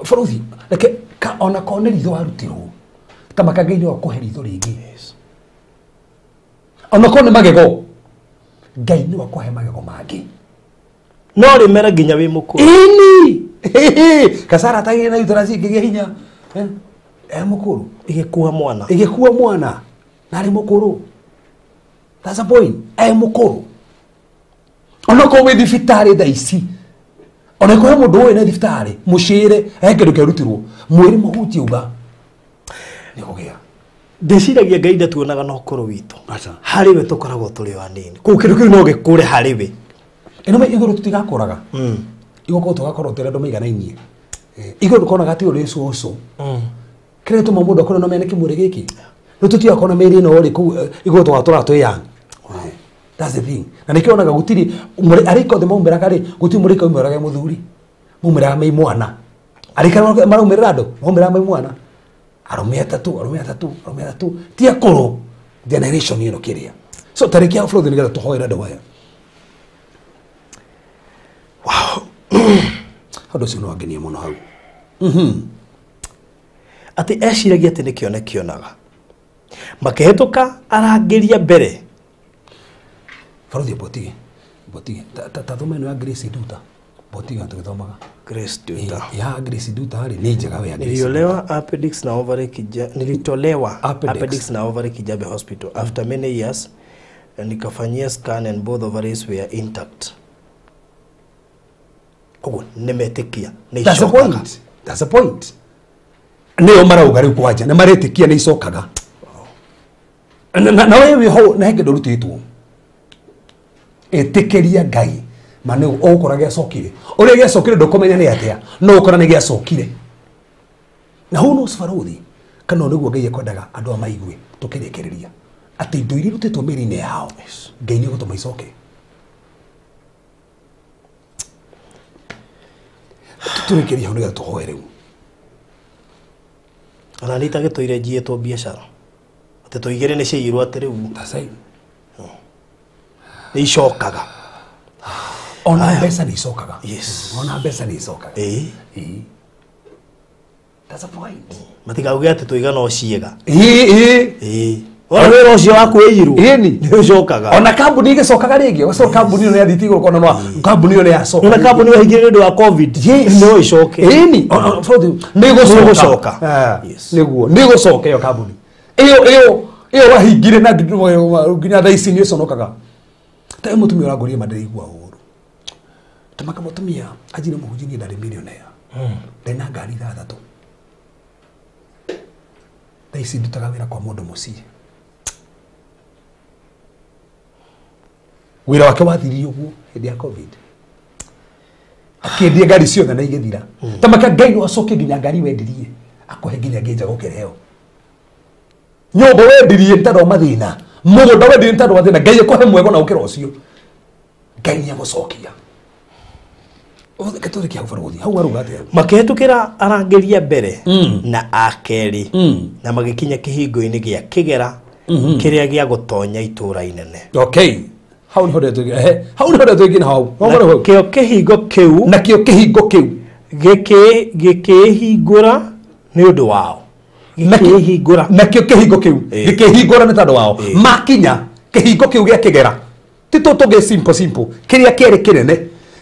Speaker 5: bũrũthi reke ona korwo nĩ ritho warutirwo ta maka Ngai nĩ wakũhe ritho rĩngĩ ona korwo nĩ magego Ngai nĩ wakũhe magego mangĩ
Speaker 2: no rĩmera nginya wĩ mũkũrũ
Speaker 5: ĩni Kasara atagĩire na uterus ĩngĩgĩa hinya e mũkũrũ
Speaker 2: ĩgĩkua mwana
Speaker 5: ĩgĩkua mwana Na arĩ mũkũrũ. That's a point. E mũkũrũ. Onokorwo wĩ thibitarĩ thaa ici, onakorwo he mũndũ ũĩ na thibitarĩ, mũcĩre, he kĩndũ kĩarutirwo, mwĩrĩ mũhutie uga nĩ kũgĩa.
Speaker 2: Ndĩciragia Ngai ndatuonaga na ũkũrũ witũ.
Speaker 5: Aca.
Speaker 2: Harĩ we tũkoragwo tũrĩ o anini. Kũu kĩndũ kĩu no gĩkũre harĩ we.
Speaker 5: Ĩno me igũrũ tũtigakũraga. Igũrũ tũgakorwo tũrĩ andũ maiganainie. Igũrũ ndũkonaga atĩ ũyũ nĩ cũcũ. Kĩrĩa gĩtũmaga mũndũ akorwo na mene kĩmwĩrĩ gĩkĩ. Rĩu tũtigakorwo na mĩĩrĩ ĩno rĩ kũu igũrũ tũgatũra twĩ young. That's the thing. Na nĩkĩo onaga gũtirĩ arĩka othe maumĩraga rĩ, gũtirĩ mũrĩka umĩraga mũthuri. Maumĩraga me mwana. Arĩka maraumĩrĩra andũ, maumĩraga me mwana. Arũme atatũ, arũme atatũ, arũme atatũ. Ti akũrũ generation ĩno kĩrĩa. So tarĩki ya bũrũri nĩgetha tũhoere andũ aya. Wow. Ũndũ ũcio no wangenia mũno hau.
Speaker 2: Atĩ eciragia atĩ nĩ kĩoneki onaga. Makĩhĩtũka arangĩria mbere.
Speaker 5: Barothi botige. Botige. Ta thoma ĩno ya Grace Nduta. Botige tũgĩthomaga.
Speaker 2: Grace Nduta.
Speaker 5: Ya Grace Nduta rĩ nĩ njega we ya Grace.
Speaker 2: Niliolewa appendix na ovary kija, nilitolewa
Speaker 5: appendix
Speaker 2: na ovary Kijabe Hospital after many years, nikafanyia scan and both ovaries were intact. Koguo nĩmetĩkia nĩ
Speaker 5: That's the
Speaker 2: icokaga.
Speaker 5: point. That's the point. Nĩo marauga rĩu kwanja nĩ marĩtĩkia nĩ icokaga. Na wewe wĩ ho na he kĩndũ ũrutĩtwo. Ĩtĩkĩria Ngai ma nĩ ũgũkora gĩacokire. Ũrĩa gĩacokire ndũkũmenya nĩ atĩa, no ũkora nĩ gĩacokire. Na who knows barothi kana nĩguo Ngai ekwendaga andũ a maigue tũkĩrĩkĩrĩria atĩ indo iria irutĩtwo mĩĩrĩ-inĩ yao Ngai nĩ egũtũma icoke. Tũrĩkĩrie hau nĩgetha tũhoe rĩu.
Speaker 2: Ona nĩ itagĩtũire njiĩtwo biacara. Atĩ tũigĩrĩ nĩ ciaiyirwo atĩ rĩu
Speaker 5: That's it.
Speaker 2: nĩ icokaga.
Speaker 5: Ona mbeca nĩ icokaga.
Speaker 2: Yes.
Speaker 5: Ona mbeca nĩ icokaga.
Speaker 2: Ĩĩ.
Speaker 5: Ĩĩ. That's a point.
Speaker 2: Matikauge atĩ tũigana o ciĩga.
Speaker 5: Ĩĩ.
Speaker 2: Ĩĩ. Ona wĩra ũcio waku wĩiyirwo
Speaker 5: Ĩni.
Speaker 2: nĩ ũcokaga.
Speaker 5: Ona kambuni ĩgĩcokaga rĩngĩ, ũgacoka kambuni ĩyo nĩ yathiĩte igũrũ kona no kambuni ĩyo nĩ yacoka.
Speaker 2: Ona kambuni wahingire nĩ ũndũ wa COVID.
Speaker 5: Yes.
Speaker 2: No ĩcoke.
Speaker 5: Ĩni. Nĩ
Speaker 2: Nĩ
Speaker 5: gũcoka.
Speaker 2: ĩgũcoka. Yes.
Speaker 5: Nĩguo. Nĩ gũcoka ĩyo kambuni. Ĩyo wahingire na nginya thaa ici nĩ ĩconokaga. Ta ĩyo mũtumia ũrangũrire ma ndĩraigua ũru. Tamaka mũtumia anjire mũhunjia niĩ ndarĩ millionaire. Ndarĩ na ngari ithathatũ. Thaa ici ndutaga wĩra kwa mũndũ mũciĩ. Wĩra wake wathirire ũguo hĩndĩ ya COVID. Akĩendia ngari ciothe na igĩthira. Tamaka Ngai no acoke nginya ngari wendirie. Akũhe nginya ngĩnja gũkĩreheo. Nyũmba wendirie nĩ tondũ wa mathĩna. Mũgũnda wendirie nĩ tondũ wa thĩna. Ngai akũhe mwega na ũkĩra ũcio. Ngai nĩ egũcokia. Reke tũrĩkie hau barothi. Hau arauga atĩa?
Speaker 2: Makĩhĩtũkĩra arangĩria mbere na akerĩ na magĩkinya kĩhingo-inĩ gĩa kĩgera kĩrĩa gĩa gũtonya itũũra inene.
Speaker 5: Okay. Hau nĩho ndetũigire. Hau nĩho ndetũigire hau.
Speaker 2: Na kĩo kĩhingo kĩu
Speaker 5: Na kĩo kĩhingo kĩu
Speaker 2: gĩkĩhingũra nĩ ũndũ wao. Gĩkĩhingũra.
Speaker 5: Na kĩo kĩhingo kĩu gĩkĩhingũra nĩ tondũ wao. Makinya kĩhingo kĩu gĩa kĩgera. Ti tũtũ gĩ simple simple. Kĩrĩa kĩarĩ kĩnene.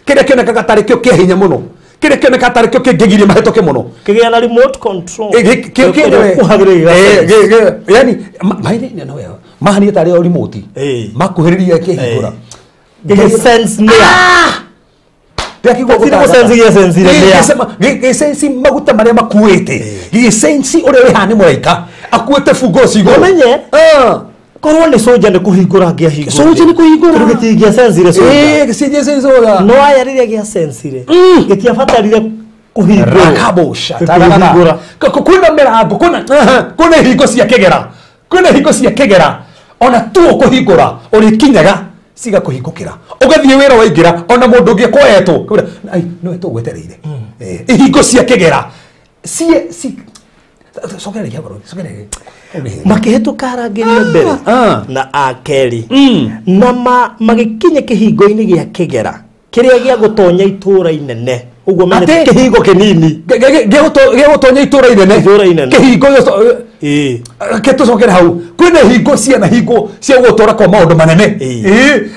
Speaker 5: Kĩrĩa kĩonekaga tarĩ kĩo kĩa hinya mũno. Kĩrĩa kĩonekaga tarĩ kĩo kĩngĩgiria mahĩtũke mũno.
Speaker 2: Kĩgĩa na remote control.
Speaker 5: Kĩo kĩnene. Yani maire na wewe. Mahania tarĩ o remote. Makuhĩrĩria kĩhingũra.
Speaker 2: Gĩgĩ sense nĩa.
Speaker 5: Gĩsensi maguta marĩa makuĩte. Gĩsensi ũrĩa wĩ haha nĩ mũraika. Akuĩte bungo cigũrũ.
Speaker 2: Ũmenye. Korwo nĩ soja nĩ kũhingũra angĩahingũrire.
Speaker 5: Soja nĩ kũhingũra.
Speaker 2: Tondũ gĩtingĩasensire soja.
Speaker 5: Gĩtingĩasensire.
Speaker 2: No aya rĩrĩa gĩasensire. Gĩtiabatarire kũhingũrwo.
Speaker 5: Rakabosha.
Speaker 2: Kũhingũra.
Speaker 5: Kwĩna mĩrango, kwĩna ihingo cia kĩgera. Kwĩna ihingo cia kĩgera. Ona tu ũkũhingũra, ũrĩkinyaga cigakũhingũkĩra. Ũgathiĩ wĩra waingĩra, ona mũndũ ũngĩ akoetwo. Kwĩra, ai, no tũgwetereire. Ihingo cia kĩgera. Cokereria barothi, cokereria.
Speaker 2: Makĩhĩtũka arangĩria mbere na akerĩ na magĩkinya kĩhingo-inĩ gĩa kĩgera kĩrĩa gĩa gũtonya itũũra inene. Ũguo mene kĩhingo kĩnini.
Speaker 5: Gĩa gũtonya itũũra inene.
Speaker 2: Itũũra inene.
Speaker 5: Kĩhingo tũcokere hau. Kwĩna ihingo ciana hingo cia gũtwara kwa maũndũ manene.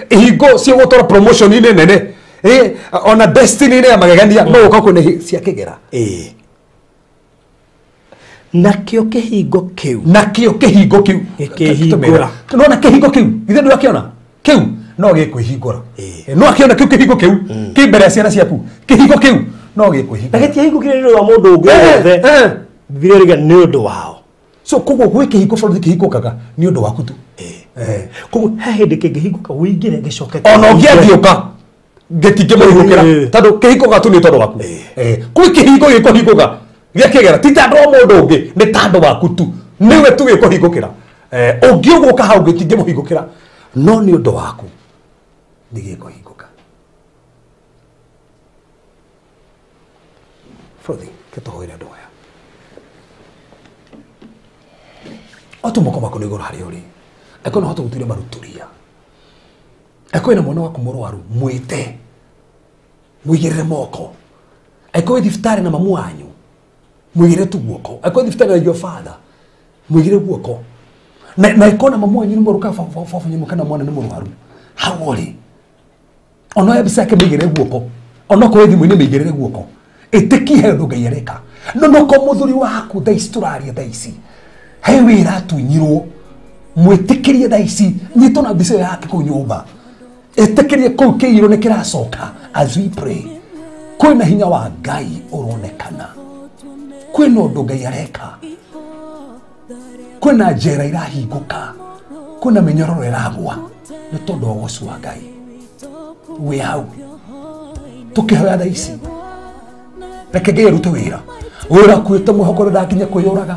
Speaker 5: Ihingo cia gũtwara promotion-inĩ nene. Ona destiny-inĩ ya magegania no ũka kwĩna cia kĩgera.
Speaker 2: Nakĩo kĩhingo kĩu.
Speaker 5: Nakĩo kĩhingo kĩu.
Speaker 2: Gĩkĩhingũra.
Speaker 5: Nona kĩhingo kĩu. Ithe ndũrakĩona? Kĩu no gĩkwĩhingũra. No akĩona kĩu kĩhingo kĩu kĩ mbere ya ciana ciaku. Kĩhingo kĩu no gĩkwĩhingũra.
Speaker 2: Na gĩtiahingũkire nĩ ũndũ wa mũndũ ũngĩ wothe. Bibilia ĩrauga nĩ ũndũ wao.
Speaker 5: So koguo gwĩ kĩhingo bũrũri kĩhingũkaga nĩ ũndũ waku tu.
Speaker 2: Koguo he hĩndĩ kĩngĩhingũka ũingĩre gĩcoke.
Speaker 5: Ona ũngĩathiũka gĩtingĩmũhingũkĩra tondũ kĩhingũkaga tu nĩ tondũ waku. Kwĩ kĩhingo gĩkũhingũka gĩa kĩgera ti tondũ wa mũndũ ũngĩ, nĩ tondũ waku tu, nĩwe tu gĩkũhingũkĩra. Ũngĩũgũka hau gĩtingĩmũhingũkĩra, no nĩ ũndũ waku nĩ gĩkũhingũka. Bũrũri kĩtũhoere andũ aya. Otu moko maku nĩ igũrũ harĩa ũrĩ. Angĩkorwo no ũhote gũturia maruturia. Angĩkorwo wĩna mwana waku mũrwaru, mwĩte. Mũigĩrĩre moko. Angĩkorwo wĩ thibitarĩ na mamu wanyu, mũigĩrĩre tu guoko. Angĩkorwo wĩ thibitarĩ na your father, mũigĩrĩre guoko. Na angĩkorwo na mamu wanyu nĩ mũrwaru, kana baba wanyu kana mwana nĩ mũrwaru, hau ũrĩ. Ona oya mbica yake mũigĩrĩre guoko. Ona okorwo wĩ thimũ-inĩ mũigĩrĩre guoko. Ĩtĩkie he ũndũ Ngai areka. No nokorwo mũthuri waku thaa ici tũraria thaa ici, he wĩra atunyirwo, mwĩtĩkĩrie thaa ici, nyitwo na mbica ĩyo yake kũu nyũmba. Ĩtĩkĩrie kũu kĩirũ nĩ kĩracoka as we pray. Kwĩna hinya wa Ngai ũronekana. Kwĩna ũndũ Ngai areka. Kwĩna njera irahingũka. Kwĩna mĩnyororo ĩragwa. Nĩ tondũ wa ũgoci wa Ngai. Wĩ hau. Tũkĩhoya thaa ici. Reke Ngai arute wĩra. Wĩra akuĩte mwĩhoko ũrĩa ndakinya kwĩyũraga.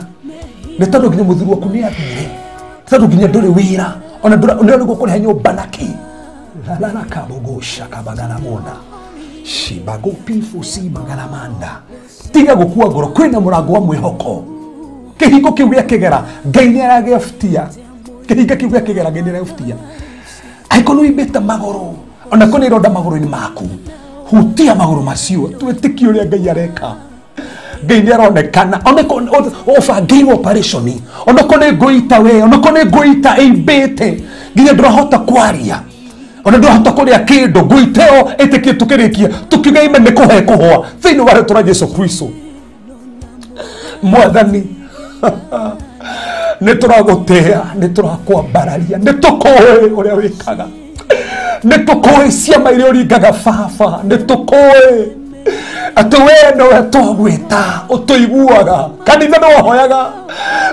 Speaker 5: Nĩ tondũ nginya mũthuri waku nĩ athire. Nĩ tondũ nginya ndũrĩ wĩra. Ona ndũrĩ gũkũrĩha nyũmba na kĩ. Lalala kabogosha kabagalamona. Shibago pifu simagalamanda. Tiga gũkua ngoro, kwĩna mũrango wa mwĩhoko. Kĩhingo kĩu gĩa kĩgera, Ngai nĩ aragĩbutia. Kĩhingo kĩu gĩa kĩgera, Ngai nĩ aragĩbutia. Angĩkorwo nĩ ũimbĩte magũrũ, ona korwo nĩ ironda magũrũ-inĩ maku, hutia magũrũ macio, twĩtĩkie ũrĩa Ngai areka. Ngai nĩ aronekana. Ona korwo ũbangĩirwo operation, ona korwo nĩ ngũita we, ona korwo nĩ ngũita ĩimbĩte, nginya ndũrahota kwaria. Ona ndũrahota kũrĩa kĩndũ, ngũita ĩyo ĩtĩkie tũkĩrĩkia, tũkiuga ime nĩ kũhe kũhũa thĩinĩ wa rĩtwa rĩa Jesu Kristo. Mwathani, nĩ tũragũtĩĩa, nĩ tũrakwambararia, nĩ tũkũĩ ũrĩa wĩkaga, nĩ tũkũĩ ciama iria ũringaga baba, nĩ tũkũĩ atĩ we nowe twagwĩta ũtũiguaga. Kanitha nĩ wahoyaga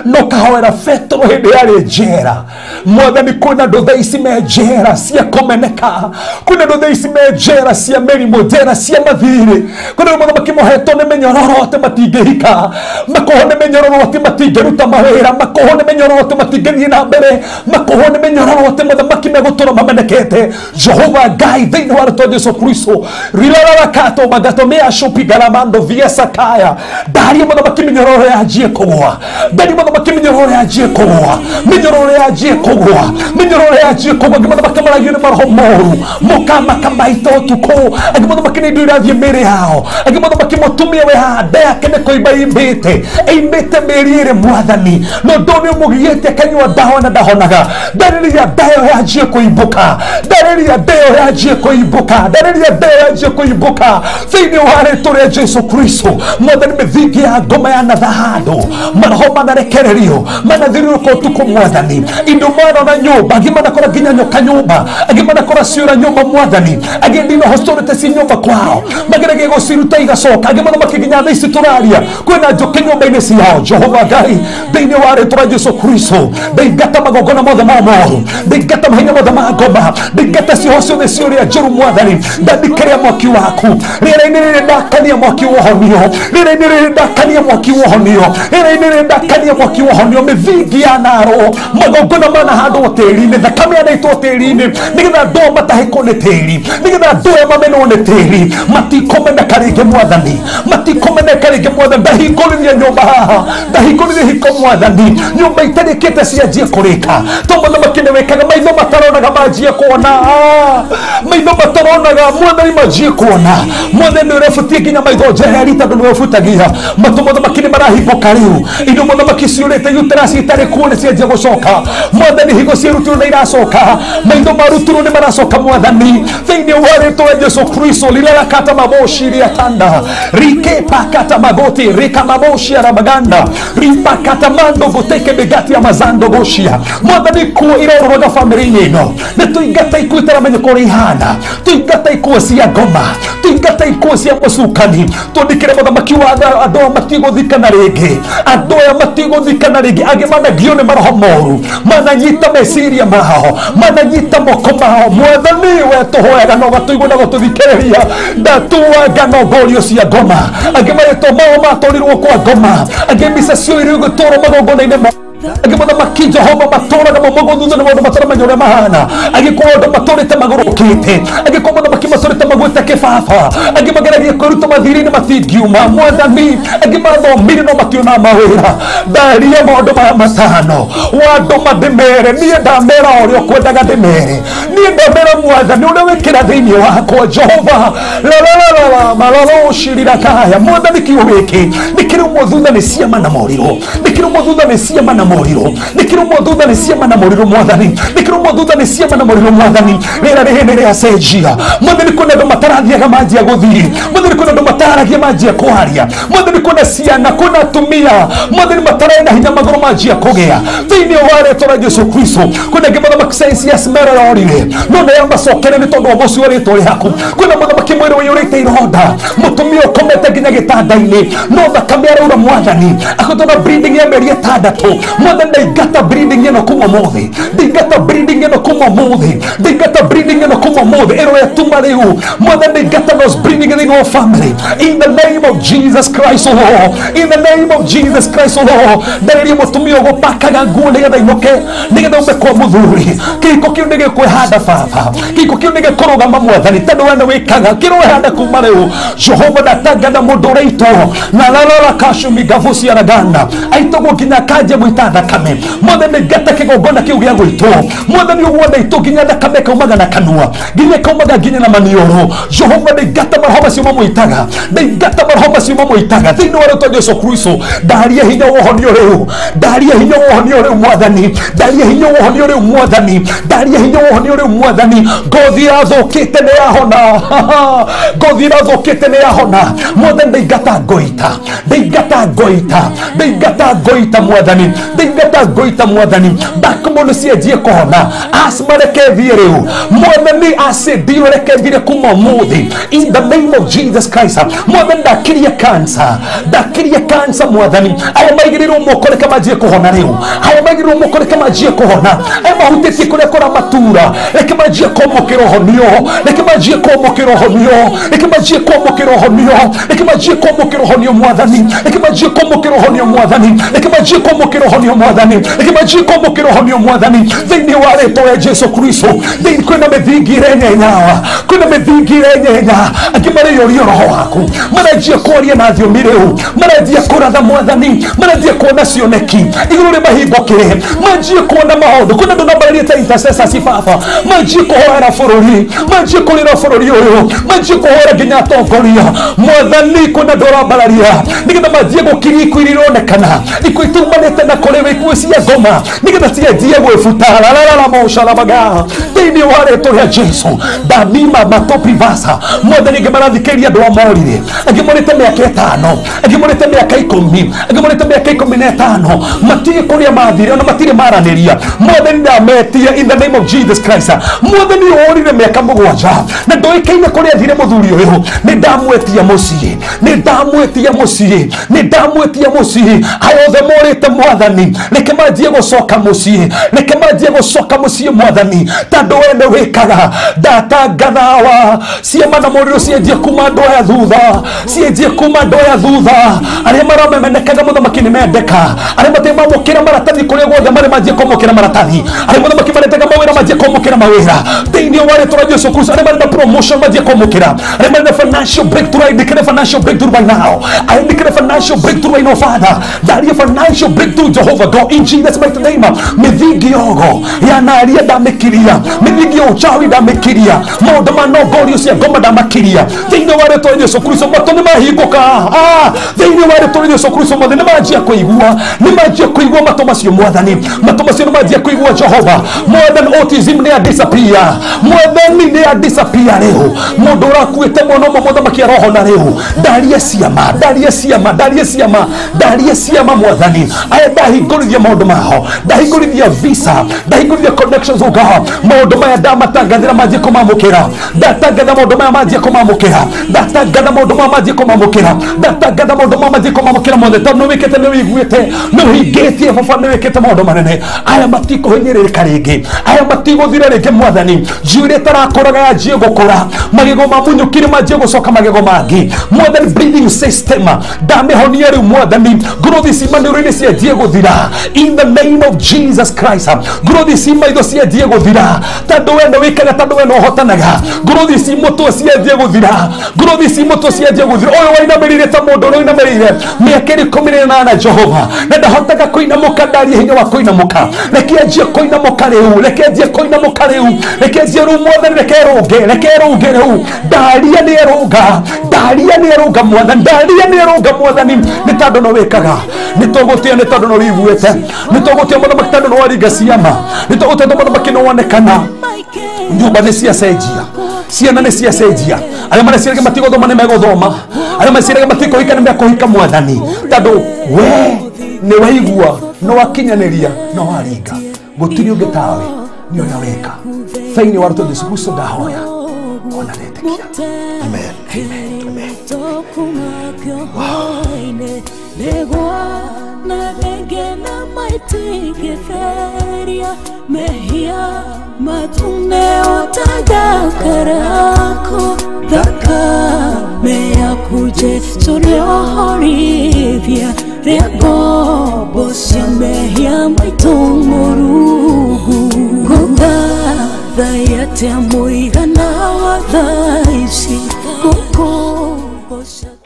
Speaker 5: no kahoera Petero hĩndĩ yarĩ njera. Mwathani, kwĩna andũ thaa ici me njera cia kũmeneka, kwĩna andũ thaa ici me njera cia mĩrimũ, njera cia mathirĩ, kwĩna andũ mũthamaki mohetwo nĩ mĩnyororo atĩ matingĩhika, makohwo nĩ mĩnyororo atĩ matingĩruta mawĩra, makohwo nĩ mĩnyororo atĩ matingĩthiĩ na mbere, makohwo nĩ mĩnyororo atĩ mũthamaki megũtũra mamenekete. Jehova Ngai, thĩinĩ wa rĩtwa Jesu Kristo, rilararakato magatomea shupigaramando via sakaya, ndaria mũthamaki mĩnyororo yanjie kũgũa, ndaria mũthamaki mĩnyororo yanjie kũgũa, mĩnyororo yanjie kũgũa, mĩnyororo yanjie kũgũa. Angĩ mũthamaki maragio nĩ maroho moru, mũkamaka maita ũtukũ, angĩ mũthamaki nĩ indo irathiĩ mĩĩrĩ yao, angĩ mũthamaki mũtumia wĩ haha nda yake nĩ kũimba imbĩte, ĩimbĩte mĩeri ĩrĩ mwathani, no ũndũ nĩ ũmũgiĩte akanyua ndawa na ndahonaga. Ndarĩria nda ĩyo yanjie kũimbũka, ndarĩria nda ĩyo yanjie kũimbũka, ndarĩria nda ĩyo yanjie kũimbũka thĩinĩ wa rĩtwa rĩa Jesu Kristo. Mwathani, mĩthingi ya ngoma yanatha handũ, maroho manarekererio, manathiũrũrũka ũtukũ mwathani, indo manona nyũmba, angĩ manakora nginya nyoka nyũmba, angĩ manakora ciũra nyũmba mwathani, angĩ ndinoho citorĩte ci nyũmba kwao, mageragia gũciruta igacoka, angĩ mũthamaki nginya thaa ici tũraria kwĩna njũkĩ nyũmba-inĩ ciao. Jehova Ngai, thĩinĩ wa rĩtwa rĩa Jesu Kristo, ndaingata magongona mothe ma moru, ndaingata mahinya mothe ma ngoma, ndaingata cioho ciothe ciũrĩa njũru mwathani, ndandikĩria mwaki waku rĩera-inĩ rĩrĩ, ndakania mwaki wa ũhonio rĩera-inĩ rĩrĩ, ndakania mwaki wa ũhonio rĩera-inĩ rĩrĩ, ndakania mwaki wa ũhonio. Mĩthingi ya narwo, magongona mana handwo tĩri-inĩ, thakame yanaitwo tĩri-inĩ, nĩgetha andũ aya matahĩkwo nĩ tĩri, nĩgetha andũ aya mamenwo nĩ tĩri, matikũmeneka rĩngĩ mwathani, matikũmeneka rĩngĩ mwathani. Ndahingũrĩria nyũmba haha, ndahingũrĩria hiko mwathani, nyũmba itarĩkĩte cianjie kũrĩka, to mũthamaki nĩ wĩkaga. Maitho mataronaga manjie kuona, maitho mataronaga mwathani manjie kuona. Mwathani nĩ ũrebutia Thiĩ nginya maitho njeheri tondũ nĩwe ũbutagia. Matũ mũthamaki nĩ marahingũka rĩu. Indo mũthamaki ciũrĩte uterus itarĩ kuo nĩ cianjia gũcoka. Mwathani higo ciarutirwo nĩ iracoka. Maitho marutirwo nĩ maracoka mwathani. Thĩinĩ wa rĩtwa rĩa Jesu Kristo lilarakata maboshi riatanda rike pakata magoti rika maboshi arabaganda ripakata mando goteke begati ya mazando goshia. Mwathani kuo irororoga bamĩrĩ-inĩ ĩno. Nĩ tũingata ikuũ itaramenya kũrĩa ihana. Tũingata ikuũ cia ngoma. Tũingata ikuũ cia mũcukani. Tũndĩkĩre mũthamaki wa andũ aya matigũthikana rĩngĩ. Andũ aya matigũthikana rĩngĩ. Angĩ managio nĩ maroho moru. Mananyita meciria mao. Mananyita moko mao. Mwathani we tũhoyaga na ũgatũigua na gũtũthikĩrĩria. Ndatuanga no ngorio cia ngoma. Angĩ marĩtwa mao matwarirwo kwa ngoma. Angĩ mbica cioirwo igĩtwarwo magongona-inĩ mao. Angĩ mũthamaki Jehova matũraga maugwo thutha nĩ maũndũ mataramenya ũrĩa mahana. Angĩkorwo andũ matũrĩte magũrũkĩte. Angĩkorwo mũthamaki matũrĩte magwĩte kĩbaba. Angĩ mageragia kwĩruta mathirĩ-inĩ matingiuma. Mwathani angĩ mathomire no mationaga mawĩra. Ndaria maũndũ maya matano. Wandũma ndĩmere. Niĩ ndamera ũrĩa ũkwendaga ndĩmere. Niĩ ndamera mwathani ũrĩa wĩkĩra thĩinĩ wakwa Jehova. La malaloshirirakaya. Mwathani kiugo gĩkĩ nĩkĩrũmwo thutha nĩ ciama na morirũ. Nĩkĩrũmwo thutha nĩ ciama na morirũ. Nĩkĩrũmwo thutha nĩ ciama na morirũ mwathani. Nĩkĩrũmwo thutha nĩ ciama na morirũ mwathani. Rĩera rĩrĩ nĩ rĩacenjia. Mwathani kwĩna andũ matarathiaga manjia gũthiĩ. Mwathani kwĩna andũ mataragia manjia kwaria. Mwathani kwĩna ciana, kwĩna atumia. Mwathani matarĩ na hinya magũrũ manjia kũgĩa. Thĩinĩ wa rĩtwa rĩa Jesu Kristo kwĩna angĩ mũthamaki sayansi ya Smera yorire no nĩ yamacokere nĩ tondũ wa ũgoci wa rĩtwa rĩaku. Kwĩna mũthamaki mwĩrĩ ũiyũrĩte ironda. Mũtumia ũkomete nginya gĩtanda-inĩ no thakame araura mwathani. Akũtona bleeding ya mĩeri ĩtandatũ. Mwathani ndaingata bleeding ĩno kuma ũmũthĩ. Ndaingata bleeding ĩno kuma ũmũthĩ. Ndaingata bleeding ĩno kuma ũmũthĩ. Ĩro yatuma rĩu. Mwathani ndaingata those bleeding thĩinĩ wa family. In the name of Jesus Christ O Lord. In the name of Jesus Christ O Lord. Ndarĩria mũtumia ũgũpakaga nguo nĩgetha inũke nĩgetha ume kwa mũthuri. Kĩhiko kĩu nĩgĩkwĩhanda baba. Kĩhiko kĩu nĩgĩkũrũgama mwathani tondũ we nĩwĩkaga. Kĩrowehanda kuma rĩu. Jehova ndatangana mũndũ ũraitwo na lalala kashumi gavuci araganda aitagwo nginya akanja gwĩta thakame. Mwathani ngata kĩgongona kĩu gĩa gwĩtwo. Mwathani ũguo ndaitwo nginya thakame kaumaga na kanua nginya kaumaga nginya na maniũrũ. Jehova ndaingata maroho macio mamũitaga. Ndaingata maroho macio mamũitaga thĩinĩ wa rĩtwa Jesu Kristo. Ndaria hinya wa ũhonio rĩu. Ndaria hinya wa ũhonio rĩu mwathani. Ndaria hinya wa ũhonio rĩu mwathani. Ndaria hinya wa ũhonio rĩu mwathani. Ngothi ĩrathũkĩte nĩ yahona. Ngothi ĩrathũkĩte nĩ yahona. Mwathani ndaingata ngoita. Ndaingata ngoita. Ndaingata ngoita mwathani. Ndaingata ngoita mwathani. Backbone cianjie kũhona. Asthma reke ĩthiĩ rĩu. Mwathani acid ĩyo reke ĩthire kuma ũmũthĩ. In the name of Jesus Christ. Mwathani ndakiria cancer. Ndakiria cancer mwathani. Aya maigĩrĩirwo moko reke manjie kũhona rĩu. Aya maigĩrĩirwo moko reke manjie kũhona. Aya mahutĩtie kũrĩa kũramatura reke manjie kwamũkĩra ũhonio. Reke manjie kwamũkĩra ũhonio. Reke manjie kwamũkĩra ũhonio. Reke manjie kwamũkĩra ũhonio mwathani. Reke manjie kwamũkĩra ũhonio mwathani. Reke manjie kwamũkĩra ũhonio mwathani. Reke manjie kwamũkĩra ũhonio mwathani. Thĩinĩ wa rĩtwa rĩa Jesu Kristo. Thĩinĩ kwĩna mĩthingi ĩrenyenyawa. Kwĩna mĩthingi ĩrenyenya. Angĩ mareyũria roho waku. Maranjia kwaria na thiomi rĩu. Maranjia kũratha mwathani. Maranjia kuona cioneki. Igũrũ rĩmahingũkĩre. Manjie kuona maũndũ. Kwĩna andũ nambarĩrie ta intercessors baba. Manjie kũhoera bũrũri. Manjie kũrĩra bũrũri ũyũ. Manjie kũhoera nginya atongoria. Mwathani kwĩna andũ ũrambararia nĩgetha manjie gũkiria ikuũ iria ironekana. Ikuũ itumanĩte na kũrĩ we ikuũ cia ngoma nĩgetha cianjie gwĩbuta. Lararara mocarabaga. Thĩinĩ wa rĩtwa rĩa Jesu. Ndamima matopi vasa. Mwathani angĩ marathikĩrĩria andũ a morire. Angĩ morĩte mĩaka ĩtano. Angĩ morĩte mĩaka ikũmi. Angĩ morĩte mĩaka 15. Matirĩ kũrĩa mathire ona matirĩ maranĩria. Mwathani ndametia in the name of Jesus Christ. Mwathani ũrire mĩaka 7 na ndoĩkaine kũrĩa athire mũthuri ũyũ. Nĩ ndamwetia mũciĩ. Nĩ ndamwetia mũciĩ. Nĩ ndamwetia mũciĩ. Aya othe morĩte mwathani reke manjie gũcoka mũciĩ. Reke manjie gũcoka mũciĩ mwathani tondũ we nĩ wĩkaga. Ndatangathawa ciama na mũrĩro cianjie kuma andũ aya thutha. Cianjie kuma andũ aya thutha. Arĩa maramemenekaga mũthamaki nĩ mendeka. Arĩa matarĩ mamũkĩra maratathi kũrĩa guothe marĩ manjie kwamũkĩra maratathi. Arĩa mũthamaki maretaga mawĩra manjie kwamũkĩra mawĩra. Thĩinĩ wa rĩtwa rĩa Jesu Kristo. Arĩa marenda promotion manjie kwamũkĩra. Arĩa marenda financial breakthrough I declare financial breakthrough right now. I declare financial breakthrough right now Father. Ndaria financial breakthrough Jehovah God in Jesus mighty name. Mĩthingi yogo yanaria ndamĩkiria. Mĩthingi ya ũchawi ndamĩkiria. Maũndũ ma nongorio cia ngoma ndamakiria. Thĩinĩ wa rĩtwa rĩa Jesũ Kristo matũ nĩ mahingũka. Thĩinĩ wa rĩtwa rĩa Jesũ Kristo mothe nĩ manjia kũigua. Nĩ manjia kũigua matũ macio mwathani. Matũ macio nĩ manjia kũigua Jehova. Mwathani autism nĩ ya disappear. Mwathani nĩ ya disappear rĩu. Mũndũ ũrakuĩte mwana ũmwe mũthamaki arohona rĩu. Ndaria ciama, ndaria ciama, ndaria ciama, ndaria ciama mwathani. Aya ndahingũrithia maũndũ mao. Ndahingũrithia visa, ndahingũrithia connections oh God. Maũndũ maya ndamatangathĩra manjie kũmamũkĩra. Ndatangatha maũndũ maya manjie kũmamũkĩra. Ndatangatha maũndũ maya manjie kũmamũkĩra. Ndatangatha maũndũ maya manjie kũmamũkĩra mothe tondũ nĩ wĩkĩte nĩ wĩiguĩte nĩ ũhingĩtie baba nĩ wĩkĩte maũndũ manene. Aya matikũhinyĩrĩrĩka rĩngĩ. Aya matigũthira rĩngĩ mwathani. Njuĩrĩ ĩtarakũraga yanjie gũkũra. Magego mamunyũkire manjie gũcoka magego mangĩ. Mwathani breathing system ndamĩhonia rĩu mwathani. Growth ci maniũrũ-inĩ cianjie gũthira. In the name of Jesus Christ. Growth ci maitho cianjie gũthira. Tondũ we nĩ wĩkaga tondũ we nĩ ũhotanaga. Growth ci mũtwe cianjie gũthira. Growth ci mũtwe cianjie gũthira. Ũyũ wainamĩrĩire ta mũndũ ũrĩa ũinamĩrĩire mĩaka 18 Jehova. Na ndahotaga kũinamũka ndarie hinya wa kũinamũka. Reke anjie kũinamũka rĩu. Reke anjie kũinamũka rĩu. Reke anjie rĩu mwathani reke erũnge. Reke erũnge rĩu. Ndaria nĩ erũnga. Ndaria nĩ erũnga mwathani. Ndaria nĩ erũnga mwathani. Nĩ tondũ no wĩkaga. Nĩ tũgũtĩa nĩ tondũ no wĩiguĩte. Nĩ tũgũtĩa mũthamaki tondũ nĩ waringa ciama. Nĩ tũgũtĩa mũthamaki nĩ wonekana. Nyũmba nĩ ciacenjia. Ciana nĩ ciacenjia. Arĩa mareciragia matigũthoma nĩ megũthoma. Arĩa mareciragia matikũhika nĩ mekũhika mwathani. Tondũ we nĩ waigua, nĩ wakinyanĩria, nĩ waringa. Gũtirĩ ũngĩ tawe, nĩ ũrĩa weka. Thĩinĩ wa rĩtwa Jesũ Kristo ndahoya. Ona ndetĩkia.
Speaker 2: Amen. Amen. Amen.
Speaker 4: Wow.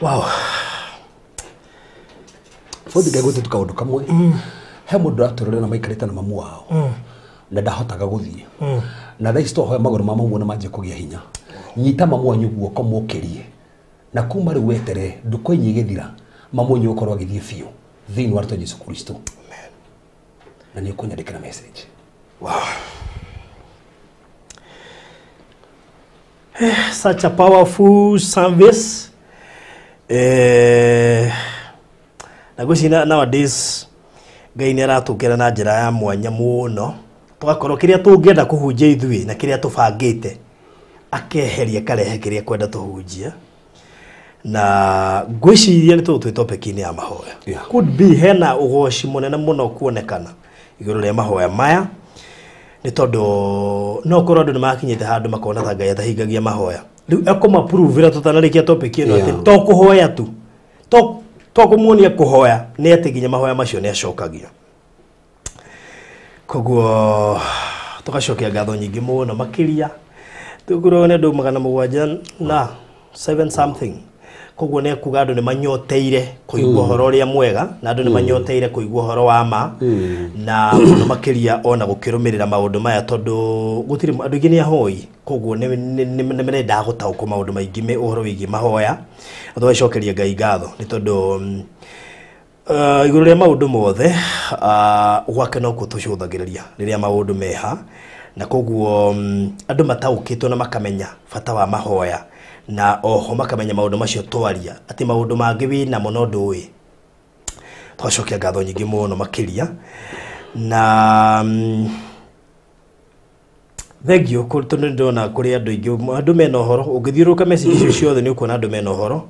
Speaker 2: Wow.
Speaker 5: Bothi ngai gwĩte kaũndũ kamwe. He mũndũ ũratũrĩra na maikarĩte na mamu wao. Na ndahotaga gũthiĩ. Na thaa ici twahoya magũrũ ma mamu na manjie kũgĩa hinya. Nyita mamu wanyu guoko mũkĩrie. Na kuma rĩu wetere ndukũ inya igĩthira mamu wanyu ũkorwo agĩthiĩ biũ thĩinĩ wa rĩtwa Jesũ Kristo. Na nĩ ũkũnyandĩkĩra message.
Speaker 2: Wow. Such a powerful service. Na gwĩciria nowadays Ngai nĩ aratũkĩra na njĩra ya mwanya mũno tũgakorwo kĩrĩa tũngĩenda kũhunjia ithuĩ na kĩrĩa tũbangĩte akeheria karehe kĩrĩa kwenda tũhunjia na ngwĩciria nĩ tũgũtwĩ topic-inĩ ya mahoya. Could be hena ũgoci mũnene mũno kuonekana igũrũ rĩa mahoya maya nĩ tondũ no korwo andũ nĩ makinyĩte handũ makona ta Ngai atahingagia mahoya rĩu ekũmapruvĩra tũtanarĩkia topic ĩno atĩ to kũhoya tu to kũmuonia kũhoya nĩ atĩ nginya mahoya macio nĩ acokagia. Koguo tũgacokia ngatho nyingĩ mũno makĩria tũkũrwo nĩ andũ 700 na 7 something. Koguo nĩ kuga andũ nĩ manyoteire kũigua ũhoro ũrĩa mwega na andũ nĩ manyoteire kũigua ũhoro wa ma na mũno makĩria ona gũkĩrũmĩrĩra maũndũ maya tondũ gũtirĩ andũ aingĩ nĩ ahoi koguo nĩ marendaga gũtaũkwo maũndũ maingĩ ũhoro wĩgiĩ mahoya. Na tũgacokeria Ngai ngatho nĩ tondũ igũrũ rĩa maũndũ mothe gwake nokuo tũcũthagĩrĩria rĩrĩa maũndũ meha na koguo andũ mataũkĩtwo na makamenya bata wa mahoya na oho makamenya maũndũ macio twaria atĩ maũndũ mangĩ wĩnamo no ndũĩ. Tũgacokia ngatho nyingĩ mũno makĩria na thengio tondũ nĩ ndĩrona kũrĩ andũ aingĩ andũ mena ũhoro ũngĩthiũrũrũka message icio ciothe nĩ ũkuona andũ mena ũhoro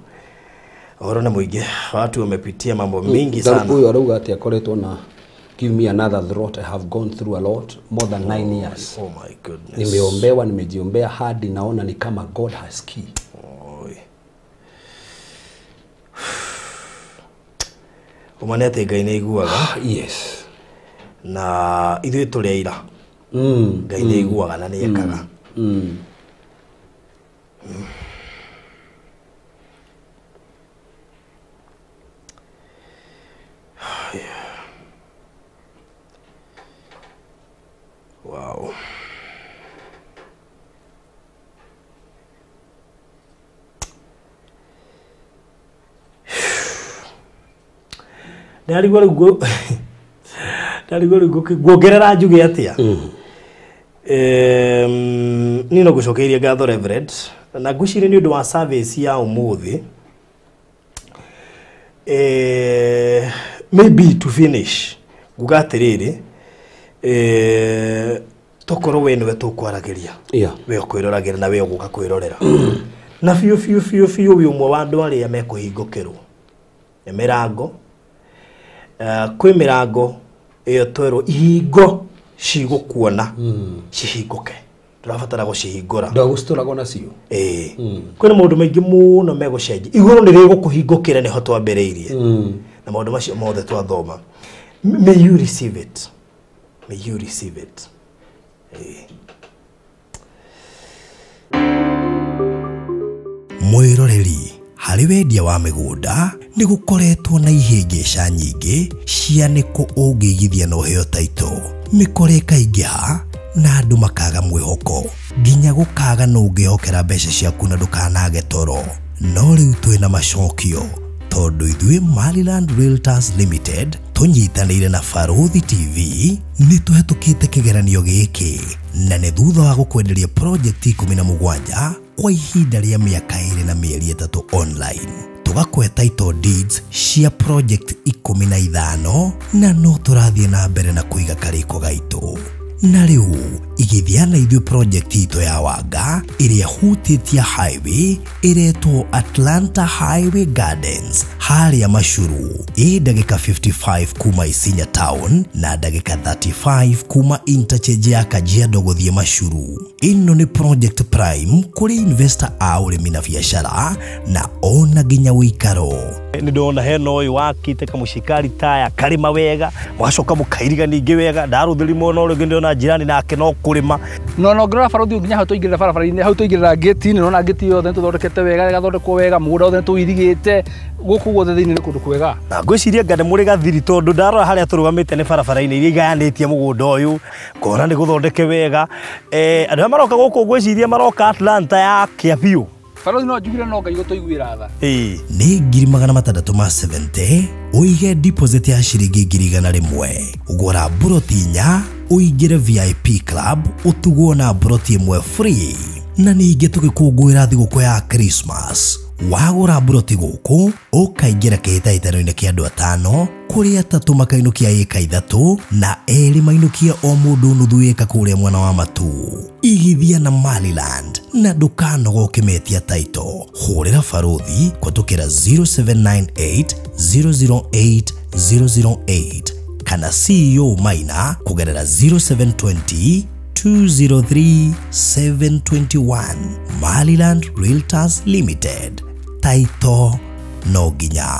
Speaker 2: ũhoro nĩ mũingĩ watu wamepitia mambo mingi sana.
Speaker 5: Huyu arauga atĩ akoretwo na give me another throat. I have gone through a lot, more than 9 years.
Speaker 2: Oh my goodness.
Speaker 5: Nimeombewa, nimejiombea hadi naona ni kama God has key.
Speaker 2: Ũmane atĩ Ngai nĩ aiguaga.
Speaker 5: Yes.
Speaker 2: Na ithuĩ tũrĩ aira. Ngai nĩ aiguaga na nĩ ekaga. Wow. Ndarigwo rĩu ndarigwo rĩu nguongerera njuge atĩa. Niĩ no ngũcokeirie ngatho Reverend, na ngwĩciria nĩ ũndũ wa service ya ũmũthĩ, maybe to finish nguga atĩrĩrĩ, tokorwo we nĩwe tũkwaragĩria, we ũkwĩroragĩra na we ũgũka kwĩrorera na biũ biũ biũ biũ wĩ ũmwe wa andũ arĩa mekũhingũkĩrwo nĩ mĩrango. Kwĩ mĩrango ĩyo twerwo ihingo cigũkuona cihingũke, tũrabatara gũcihingũra,
Speaker 5: ndagũcitũragwo nacio.
Speaker 2: Kwĩna maũndũ maingĩ mũno megũcenjia, igũrũ nĩ rĩgũkũhingũkĩra, nĩho twambĩrĩirie na maũndũ macio mothe twathoma. May you receive it, may you receive it.
Speaker 1: Mwĩroreri, harĩ wendia wa mĩgũnda nĩ gũkoretwo na ihĩngĩca nyingĩ cia nĩkũ ũngĩigithia na ũheo title, mĩkora ĩkaingĩha na andũ makaga mwĩhoko, nginya gũkaga nũ ũngĩhokera mbeca ciaku na ndũkanage toro. No rĩu twĩna macokio, tondũ ithuĩ Maryland Realtors Limited tũnyitanĩire na Barũthi TV nĩ tũhetũkĩte kĩgeranio gĩkĩ, na nĩ thutha wa gũkwenderia project 17 kwa ihinda rĩa mĩaka 2 na mĩeri 3 online, tũgakũhe title deeds cia project 15, na no tũrathiĩ na mbere na kũiga karĩko gaitũ. Na rĩu igithia na ithuĩ project itũ ya Wanga ĩrĩa hutĩtie highway ĩretwo Atlanta Highway Gardens harĩa Machuru, ĩ ndagĩka 55 kuma Isinya town na ndagĩka 35 kuma interchange ya Kajiado gũthiĩ Machuru. Ĩno nĩ project prime kũrĩ investor a ũrĩmi na biacara na ona nginya ũikaro.
Speaker 2: Nĩ ndona hena ũyũ wakĩte kamũcikari taya karĩma wega, mũgacoka mũkairiga ningĩ wega, ndarũthĩri mwena ũrĩa ũngĩ ndĩrona jirani nake no kũrĩma.
Speaker 3: No ngĩrora barũthi nginya hau tũingĩrĩra barabara-inĩ, hau tũingĩrĩra ngĩti-inĩ, nĩũrona ngĩti yothe nĩtũthondekete wega, ĩgathondekwo wega, mũgũnda wothe nĩtũirigĩte, gũkũ guothe thĩinĩ nĩ kũndũ kwega.
Speaker 2: Na ngwĩciria nga nĩ mũrĩ gathiri, tondũ ndarora harĩa tũrũgamĩte nĩ barabara-inĩ iria igayanĩtie mũgũnda ũyũ, ngona nĩ gũthondeke wega. Andũ arĩa maroka gũkũ ngwĩciria maroka Atlanta ya kĩa biũ.
Speaker 3: Barũthi no njugire no Ngai gũtũiguĩra tha.
Speaker 1: Nĩ 670,000 ũige deposit ya ciringi 100,000, ũgũra mburoti 4 ũingĩre VIP club ũtugwo na mburoti 1 free. Na ningĩ tũgĩkũngũĩra thigũkũ ya Christmas, wagũra mburoti gũkũ ũkaingĩra kĩhĩtahĩtano-inĩ kĩa andũ 5, kũrĩ 3 makainũkia ĩka 3 na 2 mainũkie o mũndũ nuthu ĩka kũrĩa mwena wa Matu. Igithia na Maryland na ndũkanoga ũkĩmetia title. Hũrĩra barũthi kũhetũkĩra 0798 008 008 kana CEO Maina kũgerera 0720 203 721. Maryland Realtors Limited. Title no nginya.